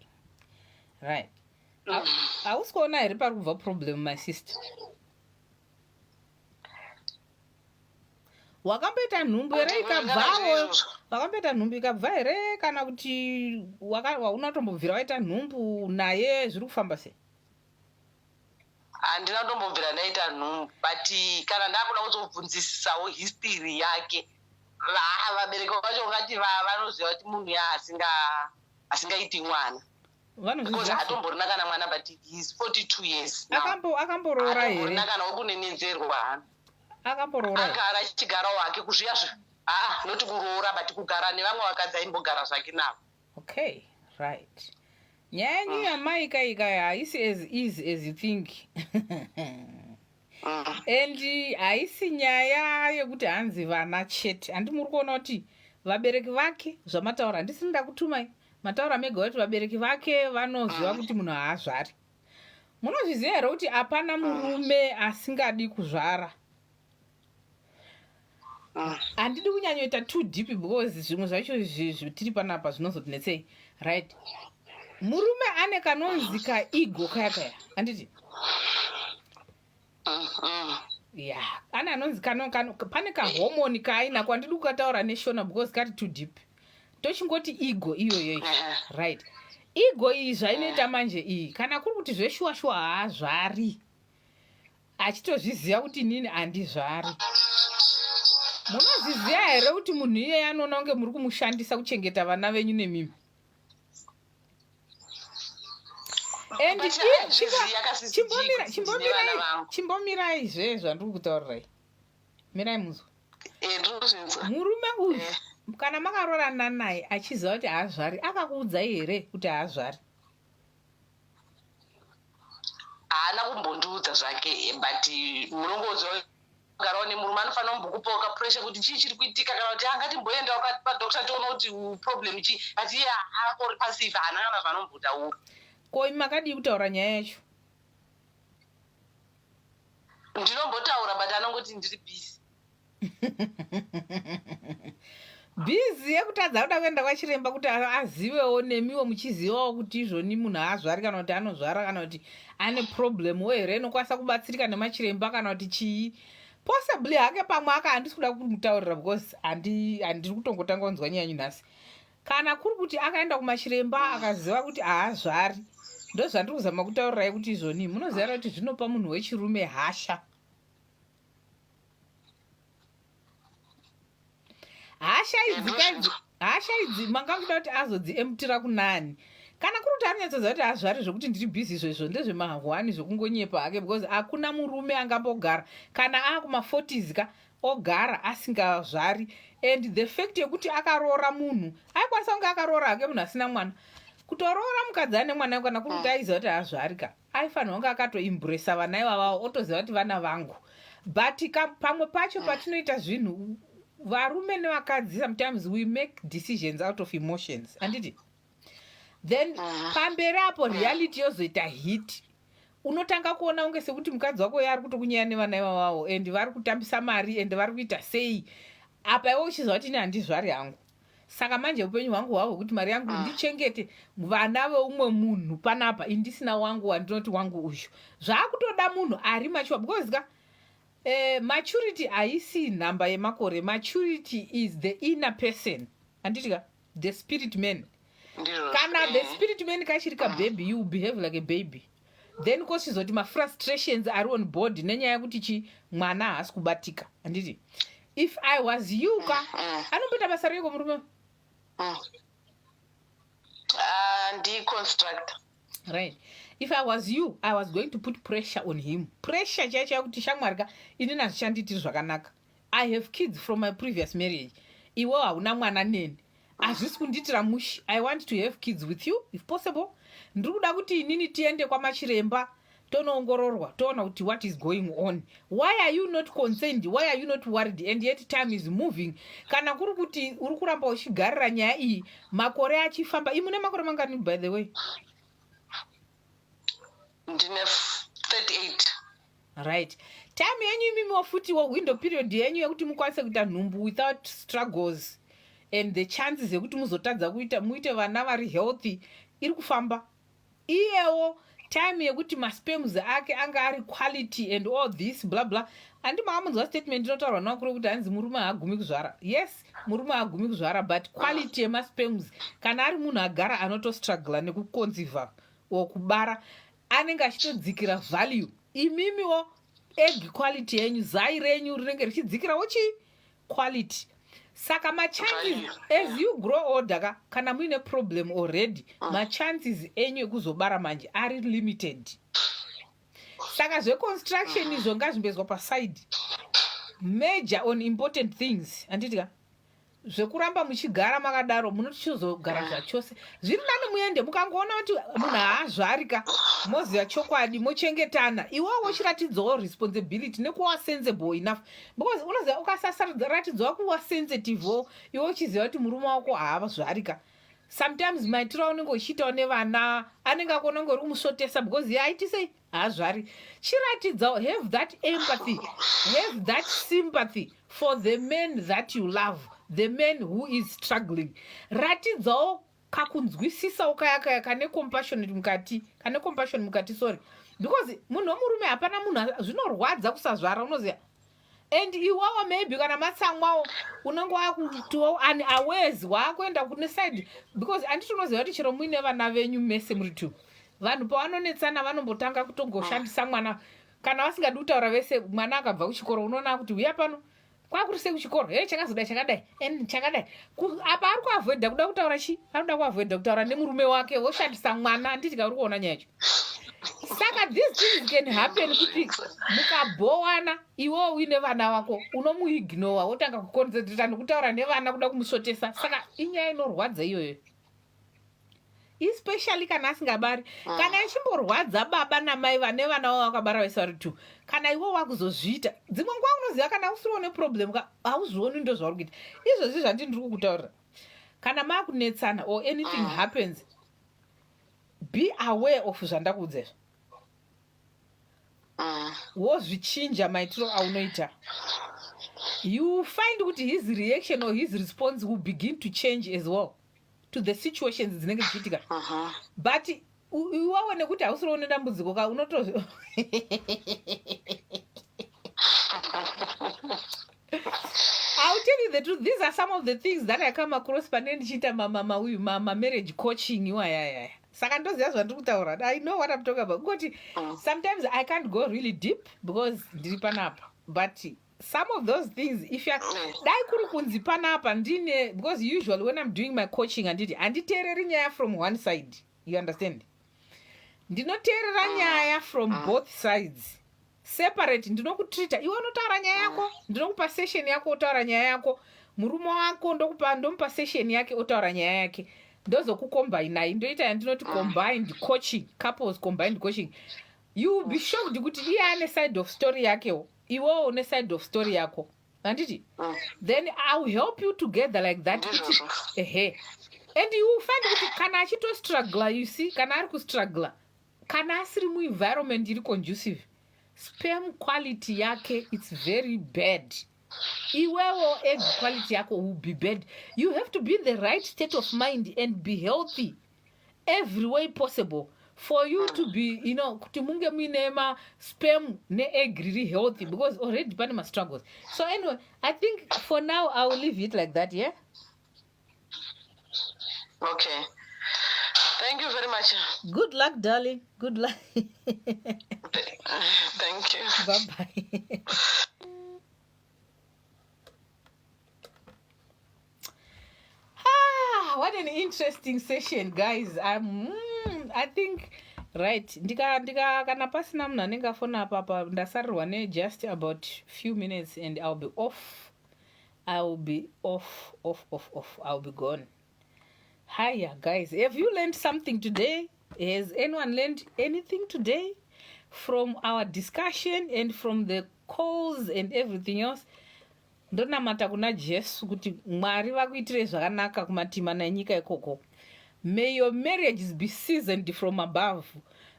Right. Hausi kuona here pari kubva problem my sister? Wakamboita nhumbu here Kuti ikabvawo? izvozvo. Wakamboita nhumbu ikabva here kana kuti wauna kutombobvira waita nhumbu naye zviri kufamba sei? Handina kutombobvira ndaita nhumbu but kana ndakuda kuzobvunzisisawo history yake vabereki vacho ungati vanoziva kuti munhu ya asingaiti mwana because Vanozviziva. hatomborina kana mwana but he is 42 years now. Akamboroora here? Hatomborina kana wekunenedzerwa. Akamboroora here? Agara achigarawo hake kuzviya aa noti kuroora but kugara nevamwe vakadzi aimbogara zvake navo. Okay, right. Nyaya yenyu yamai kaika haisi as easy as you think. And haisi nyaya yekuti hanzi vana chete. Handi muri kuona kuti vabereki vake zvamataura, handisini ndakutumai, mataura mega kuti vabereki vake vanoziva kuti munhu haazvari. Munozviziva here kuti hapana murume asingadi kuzvara? Handidi kunyanyoita too deep because zvimwe zvacho tiri panapa zvinozotinetsei, right? Murume ane kanonzi kaego kaya kaya, handiti? Ya, ane anonzi kano, pane kahormone kaainako, handidi kukataura neshona because kari too deep, tochingoti ego iyoyoyo, right? Ego iyi zvainoita manje iyi, kana kuri kuti zveshuwa shuwa haazvari, achitozviziva kuti inini handizvari, munozviziva here kuti munhu iyeye anoona kunge muri kumushandisa kuchengeta vana venyu nemimi? And But aizviziva kasi kuti ndine vana vangu. Chimbomirai zve zvandiri kutaurirai, mirai muzwa. Eh, ndinozvinzwa. Murume uyu, kana makarorana naye achiziva kuti haazvari, akakuudzai here kuti haazvari? Haana kumbondiudza zvake, but munongoziva kugarawo nemurume anofanira kumbokupawo kapressure kuti chii chiri kuitika, kana kuti angatimboendawo padoctor tione kuti problem chii, but iye angori passive, haana kana zvaanombotaura. Ko imi makadii kutaura nyaya yacho? Ndinombotaura, but anongoti ndiri busy. Busy yekutadza kuda kuenda kwachiremba kuti azivewo, nemiwo muchizivawo kuti izvoni munhu haazvari, kana kuti anozvara, kana kuti ane problem wo here inokwanisa kubatsirika nemachiremba, kana kuti chii possibly hake pamwe aka. Handisi kuda kumutaurira because handiri kutongotanga kunzwa nyaya yenyu nhasi. Kana kuri kuti akaenda kumachiremba akaziva kuti haazvari, ndozvandiri kuzama kutaurirai kuti izvoni munoziva kuti zvinopa munhu wechirume hasha. Hasha idzi kaidzi, hasha idzi manga kuda kuti azodziemutira kunani? Kana kuri kuti anonyatsoziva kuti hazvari, zvokuti ndiri busy izvo, izvo ndezvemahwani, zvokungonyepa hake, because hakuna murume angambogara kana akuma40s ka ogara asingazvari. And the fact yekuti akaroora munhu, aikwanisa kunge akaroora hake munhu asina mwana, kutoroora mukadzi ane mwana, kana kuri kuti aiziva kuti haazvari ka, aifanirwa kunge akatoembracea vana ivavavo, otoziva kuti vana vangu. But pamwe pacho patinoita zvinhu, varume nevakadzi, sometimes we make decisions out of emotions, handiti? Then pamberi apo reality yozoita hit, unotanga kuona kunge sekuti mukadzi wako ari kutokunyeya nevana ivavavo and vari kutambisa mari and vari kuita sei, apa iwe uchiziva kuti ini handizvari hangu. Saka manje upenyu hwangu hwahwo hwekuti mari yangu ndichengete vana veumwe munhu panapa, indisina wangu wandinoti wangu uyu, zvaakutoda munhu ari mature, because ka maturity haisi nhamba yemakore. Maturity is the inner person, handiti ka? The spirit man. Kana the spirit man kachiri kababy, you behave like a baby. Then kochizoti mafrustrations ari on board nenyaya yekuti chi mwana haasi kubatika, handiti? If I was you ka, anomboita basa reiko murume? Ah, ndiconstructor. Right, if I was you, I was going to put pressure on him, pressure chaiyo chaiyo, kuti shamwari ka, inini hazvichandiitiri zvakanaka. I have kids from my previous marriage, iwe hauna mwana neni, hazvisi kundiitira mushi. I want to have kids with you if possible. Ndiri kuda kuti inini tiende kwamachiremba, tonoongororwa, toona kuti what is going on. Why are you not concerned? Why are you not worried? And yet time is moving. Kana kuri kuti uri kuramba uchigarira nyaya iyi, makore achifamba, imune makore mangani, by the way? Ndine 38. Right, time yenyu imimiwo futiwo, window period yenyu yekuti mukwanise kuita nhumbu without struggles and the chances yekuti muzotadza kuita muite vana vari healthy iri kufamba. Iyewo time yekuti masperms ake anga ari quality and all this bla bla. Handi makamunzwa statement inotaurwa nevakuru kuti hanzi murume haagumi kuzvara? Yes, murume haagumi kuzvara, but quality yemasperms, kana ari munhu agara anotostruggla nekuconceiva or kubara, anenge achitodzikira value. Imimiwo egg quality yenyu, zai renyu rinenge richidzikirawo chii, quality. Saka machances as you grow older ka, kana muine problem already, machances enyu ekuzobara manje ari limited. Saka zveconstruction izvo ngazvimbezwa paside, major on important things, handiti ka? Zvekuramba muchigara makadaro, munochizogara zvachose. Zviri nani muende. Mukangoona kuti munhu haazvarika, moziva chokwadi, mochengetana. Iwewo wochiratidzawo responsibility nekuva sensible enough, because unoziva ukasaratidzawo kuva sensitivewo, iwe uchiziva kuti murume wako haazvarika, sometimes maitiro aunenge uchiitawo nevana anenge akuona kunge uri kumusvotesa, because iye aiti sei, haazvari. Chiratidzawo, have that empathy, have that sympathy for the man that you love, the man who is struggling. Ratidzawo kakunzwisisawo kaya kaya kane compassion mukati, kane compassion mukati, sorry, because munhu wemurume, hapana munhu zvinorwadza kusazvara, unoziva. And iwawo maybe kana matsamwawo, unenge wakutiwo unawares, waakuenda kune side, because handiti unoziva kuti chero muine vana venyu mese muri two, vanhu pavanonetsana vanombotanga kutongoshandisa mwana. Kana vasingadi kutaura vese, mwana akabva kuchikoro, unoona kuti uya pano, kwakuri sei kuchikoro? He, chakazodai, chakadai and chakadai. Apa ari kuavoida kuda kutaura chi, anoda kuavoida kutaura nemurume wake, woshandisa mwana. Handiti kauri kuona nyaya yacho? Saka these things can happen kuti mukabhowana, iwewo uine vana vako, unomuignora, wotanga kuconcentrata nekutaura nevana, kuda kumusvotesa. Saka inyaya inorwadza iyoyo, especially kana asingabari. Kana ichimborwadza baba namai vane vana vavo vakabara vese vari two, kana iwe wakuzozviita dzimwe nguva, unoziva kana usiriwo neproblem, hauzvioni ndo zvauri kuita izvozvi zvandi ndiri kukutaurira. Kana maakunetsana or anything happens, be aware of zvandakuudza izvo, wozvichinja maitiro aunoita. You find kuti his reaction or his response will begin to change as well to the situations dzinenge dzichiitika. But iwawe nekuti hausiriwo nedambudziko ka, unoto I'll tell you the truth. These are some of the things that I come across pane ndichiita mauyu mamarriage coaching iwayayaya. Saka ndoziva zvandiri kutaura. I know what I'm talking about. Kungoti sometimes I can't go really deep because ndiri panapa. But some of those things, if you dai kuri kunzi panapa ndine, because usually when I'm doing my coaching, handiti handiteereri nyaya from one side. You understand? Ndinoteerera nyaya from both sides, separate. Ndinokutreata, iwe unotaura nyaya yako, ndinokupa session yako, otaura nyaya yako. Murume wako ndokupa, ndomupa session yake, otaura nyaya yake. Ndozokukombainai, ndoita yandinoti combined coaching, couples combined coaching. You will be shocked kuti iye ane side of story yakewo, iwewo une side of story yako, handiti? Then I will help you together like that kuti Ndizvozvo. Ehe, and you will find kuti kana achitostruggla, you see, kana ari kustruggla, kana asiri muenvironment iri conducive, sperm quality yake, it's very bad. Iwewo egg quality yako will be bad. You have to be in the right state of mind and be healthy every way possible for you to be kuti munge muine masperm neegg riri healthy, because already pane mastruggles. So anyway, I think for now I will leave it like that, yeah. Okay, thank you very much. Good luck, darling, good luck. Thank you. Bye bye. Ah, what an interesting session, guys. I think, right, ndika kana pasina munhu anenge afona apapa, ndasarirwa nejust about few minutes and I'll be off. I will be off, off, off, off. I'll be gone. Hiya guys, have you learned something today? Has anyone learned anything today from our discussion and from the calls and everything else? Ndonamata kuna Jesu kuti Mwari vakuitirei zvakanaka kumatima nenyika ikoko. May your marriages be seasoned from above.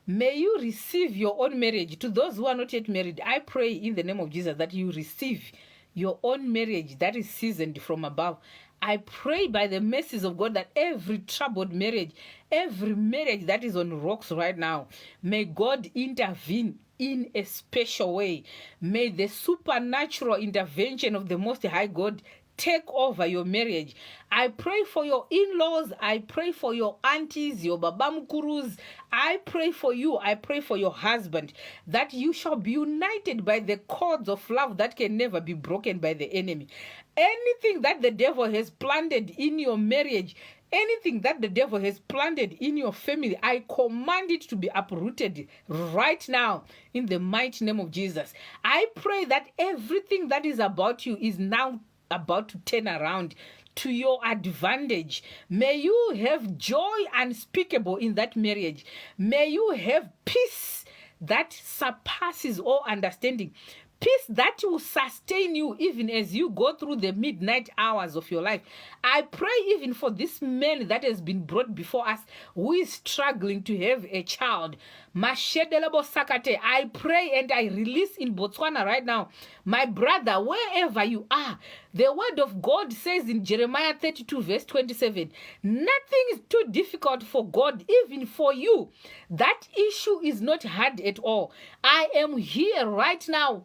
May you receive your own marriage. To those who are not yet married, I pray in the name of Jesus that you receive your own marriage that is seasoned from above. I pray by the mercies of God that every troubled marriage, every marriage that is on rocks right now, may God intervene in a special way. May the supernatural intervention of the Most High God take over your marriage. I pray for your in laws. I pray for your aunties, your babamukurus. I pray for you. I pray for your husband that you shall be united by the cords of love that can never be broken by the enemy. Anything that the devil has planted in your marriage, anything that the devil has planted in your family, I command it to be uprooted right now in the mighty name of Jesus. I pray that everything that is about you is now about to turn around to your advantage. May you have joy unspeakable in that marriage. May you have peace that surpasses all understanding, peace that will sustain you even as you go through the midnight hours of your life. I pray even for this man that has been brought before us, who is struggling to have a child. Mashedelebo sakate. I pray and I release in Botswana right now. My brother, wherever you are, the word of God says in Jeremiah 32, verse 27, nothing is too difficult for God, even for you. That issue is not hard at all. I am here right now.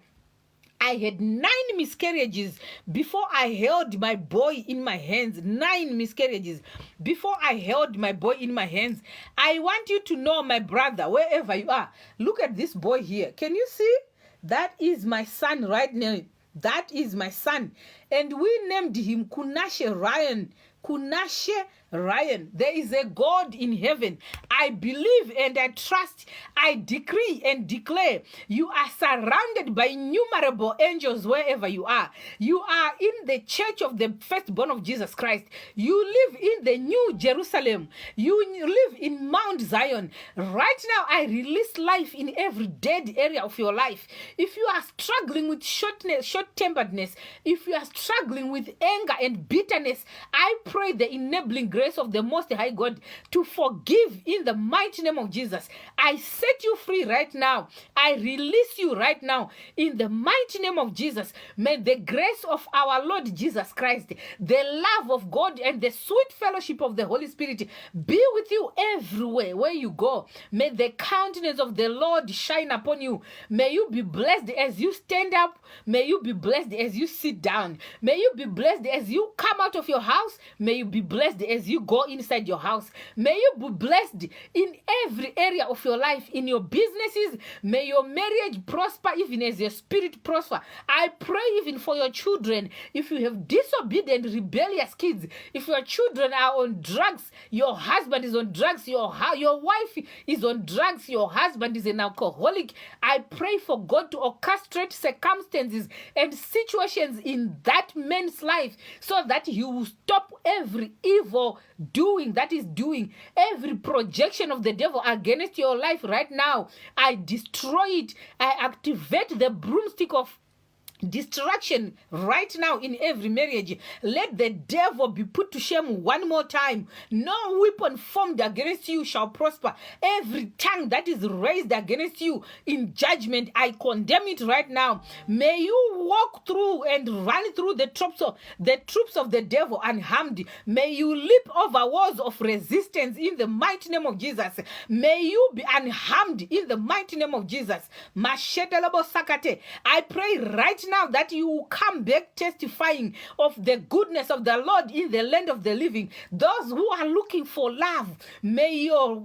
I had nine miscarriages before I held my boy in my hands. Nine miscarriages before I held my boy in my hands. I want you to know, my brother, wherever you are, look at this boy here. Can you see? That is my son right now. That is my son. And we named him Kunashe Ryan. Kunashe Ryan. There is a God in heaven. I believe and I trust. I decree and declare you are surrounded by innumerable angels wherever you are. You are in the church of the firstborn of Jesus Christ. You live in the New Jerusalem. You live in Mount Zion. Right now, I release life in every dead area of your life. If you are struggling with short temperedness, if you are struggling with anger and bitterness, I pray the enabling grace of the Most High God to forgive in the mighty name of Jesus. I set you free right now. I release you right now in the mighty name of Jesus. May the grace of our Lord Jesus Christ, the love of God, and the sweet fellowship of the Holy Spirit be with you everywhere where you go. May the countenance of the Lord shine upon you. May you be blessed as you stand up. May you be blessed as you sit down. May you be blessed as you come out of your house. May you be blessed as you go inside your house. May you be blessed in every area of your life, in your businesses. May your marriage prosper even as your spirit prosper. I pray even for your children. If you have disobedient, rebellious kids, if your children are on drugs, your husband is on drugs, your wife is on drugs, your husband is an alcoholic, I pray for God to orchestrate circumstances and situations in that man's life so that he will stop every evil doing that is doing, every projection of the devil against your life right now. I destroy it. I activate the broomstick of destruction right now in every marriage. Let the devil be put to shame one more time. No weapon formed against you shall prosper. Every tongue that is raised against you in judgment, I condemn it right now. May you walk through and run through the troops of the devil unharmed. May you leap over walls of resistance in the mighty name of Jesus. May you be unharmed in the mighty name of Jesus. Mashetelebo sakate. I pray right now that you will come back testifying of the goodness of the Lord in the land of the living. Those who are looking for love, may your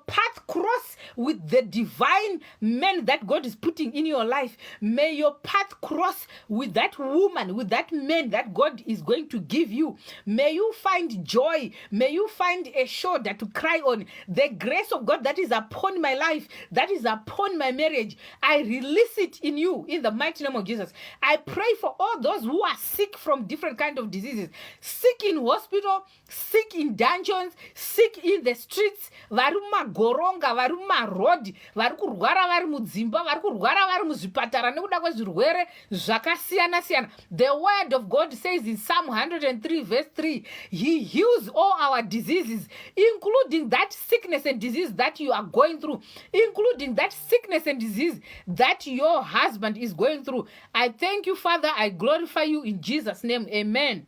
path cross with the divine man that God is putting in your life. May your path cross with that woman, with that man that God is going to give you. May you find joy. May you find a shoulder to cry on. The grace of God that is upon my life, that is upon my marriage, I release it in you in the mighty name of Jesus. I pray for all those who are sick from different kind of diseases, sick in hospital, sick in dungeons, sick in the streets, vari mumagoronga, vari mumarodhi, vari kurwara vari mudzimba, vari kurwara vari muzvipatara nekuda kwezvirwere zvakasiyana siyana. The word of God says in Psalm 103 verse 3, he heals all our diseases, including that sickness and disease that you are going through, including that sickness and disease that your husband is going through. I thank you, Father. I glorify you in Jesus' name. Amen.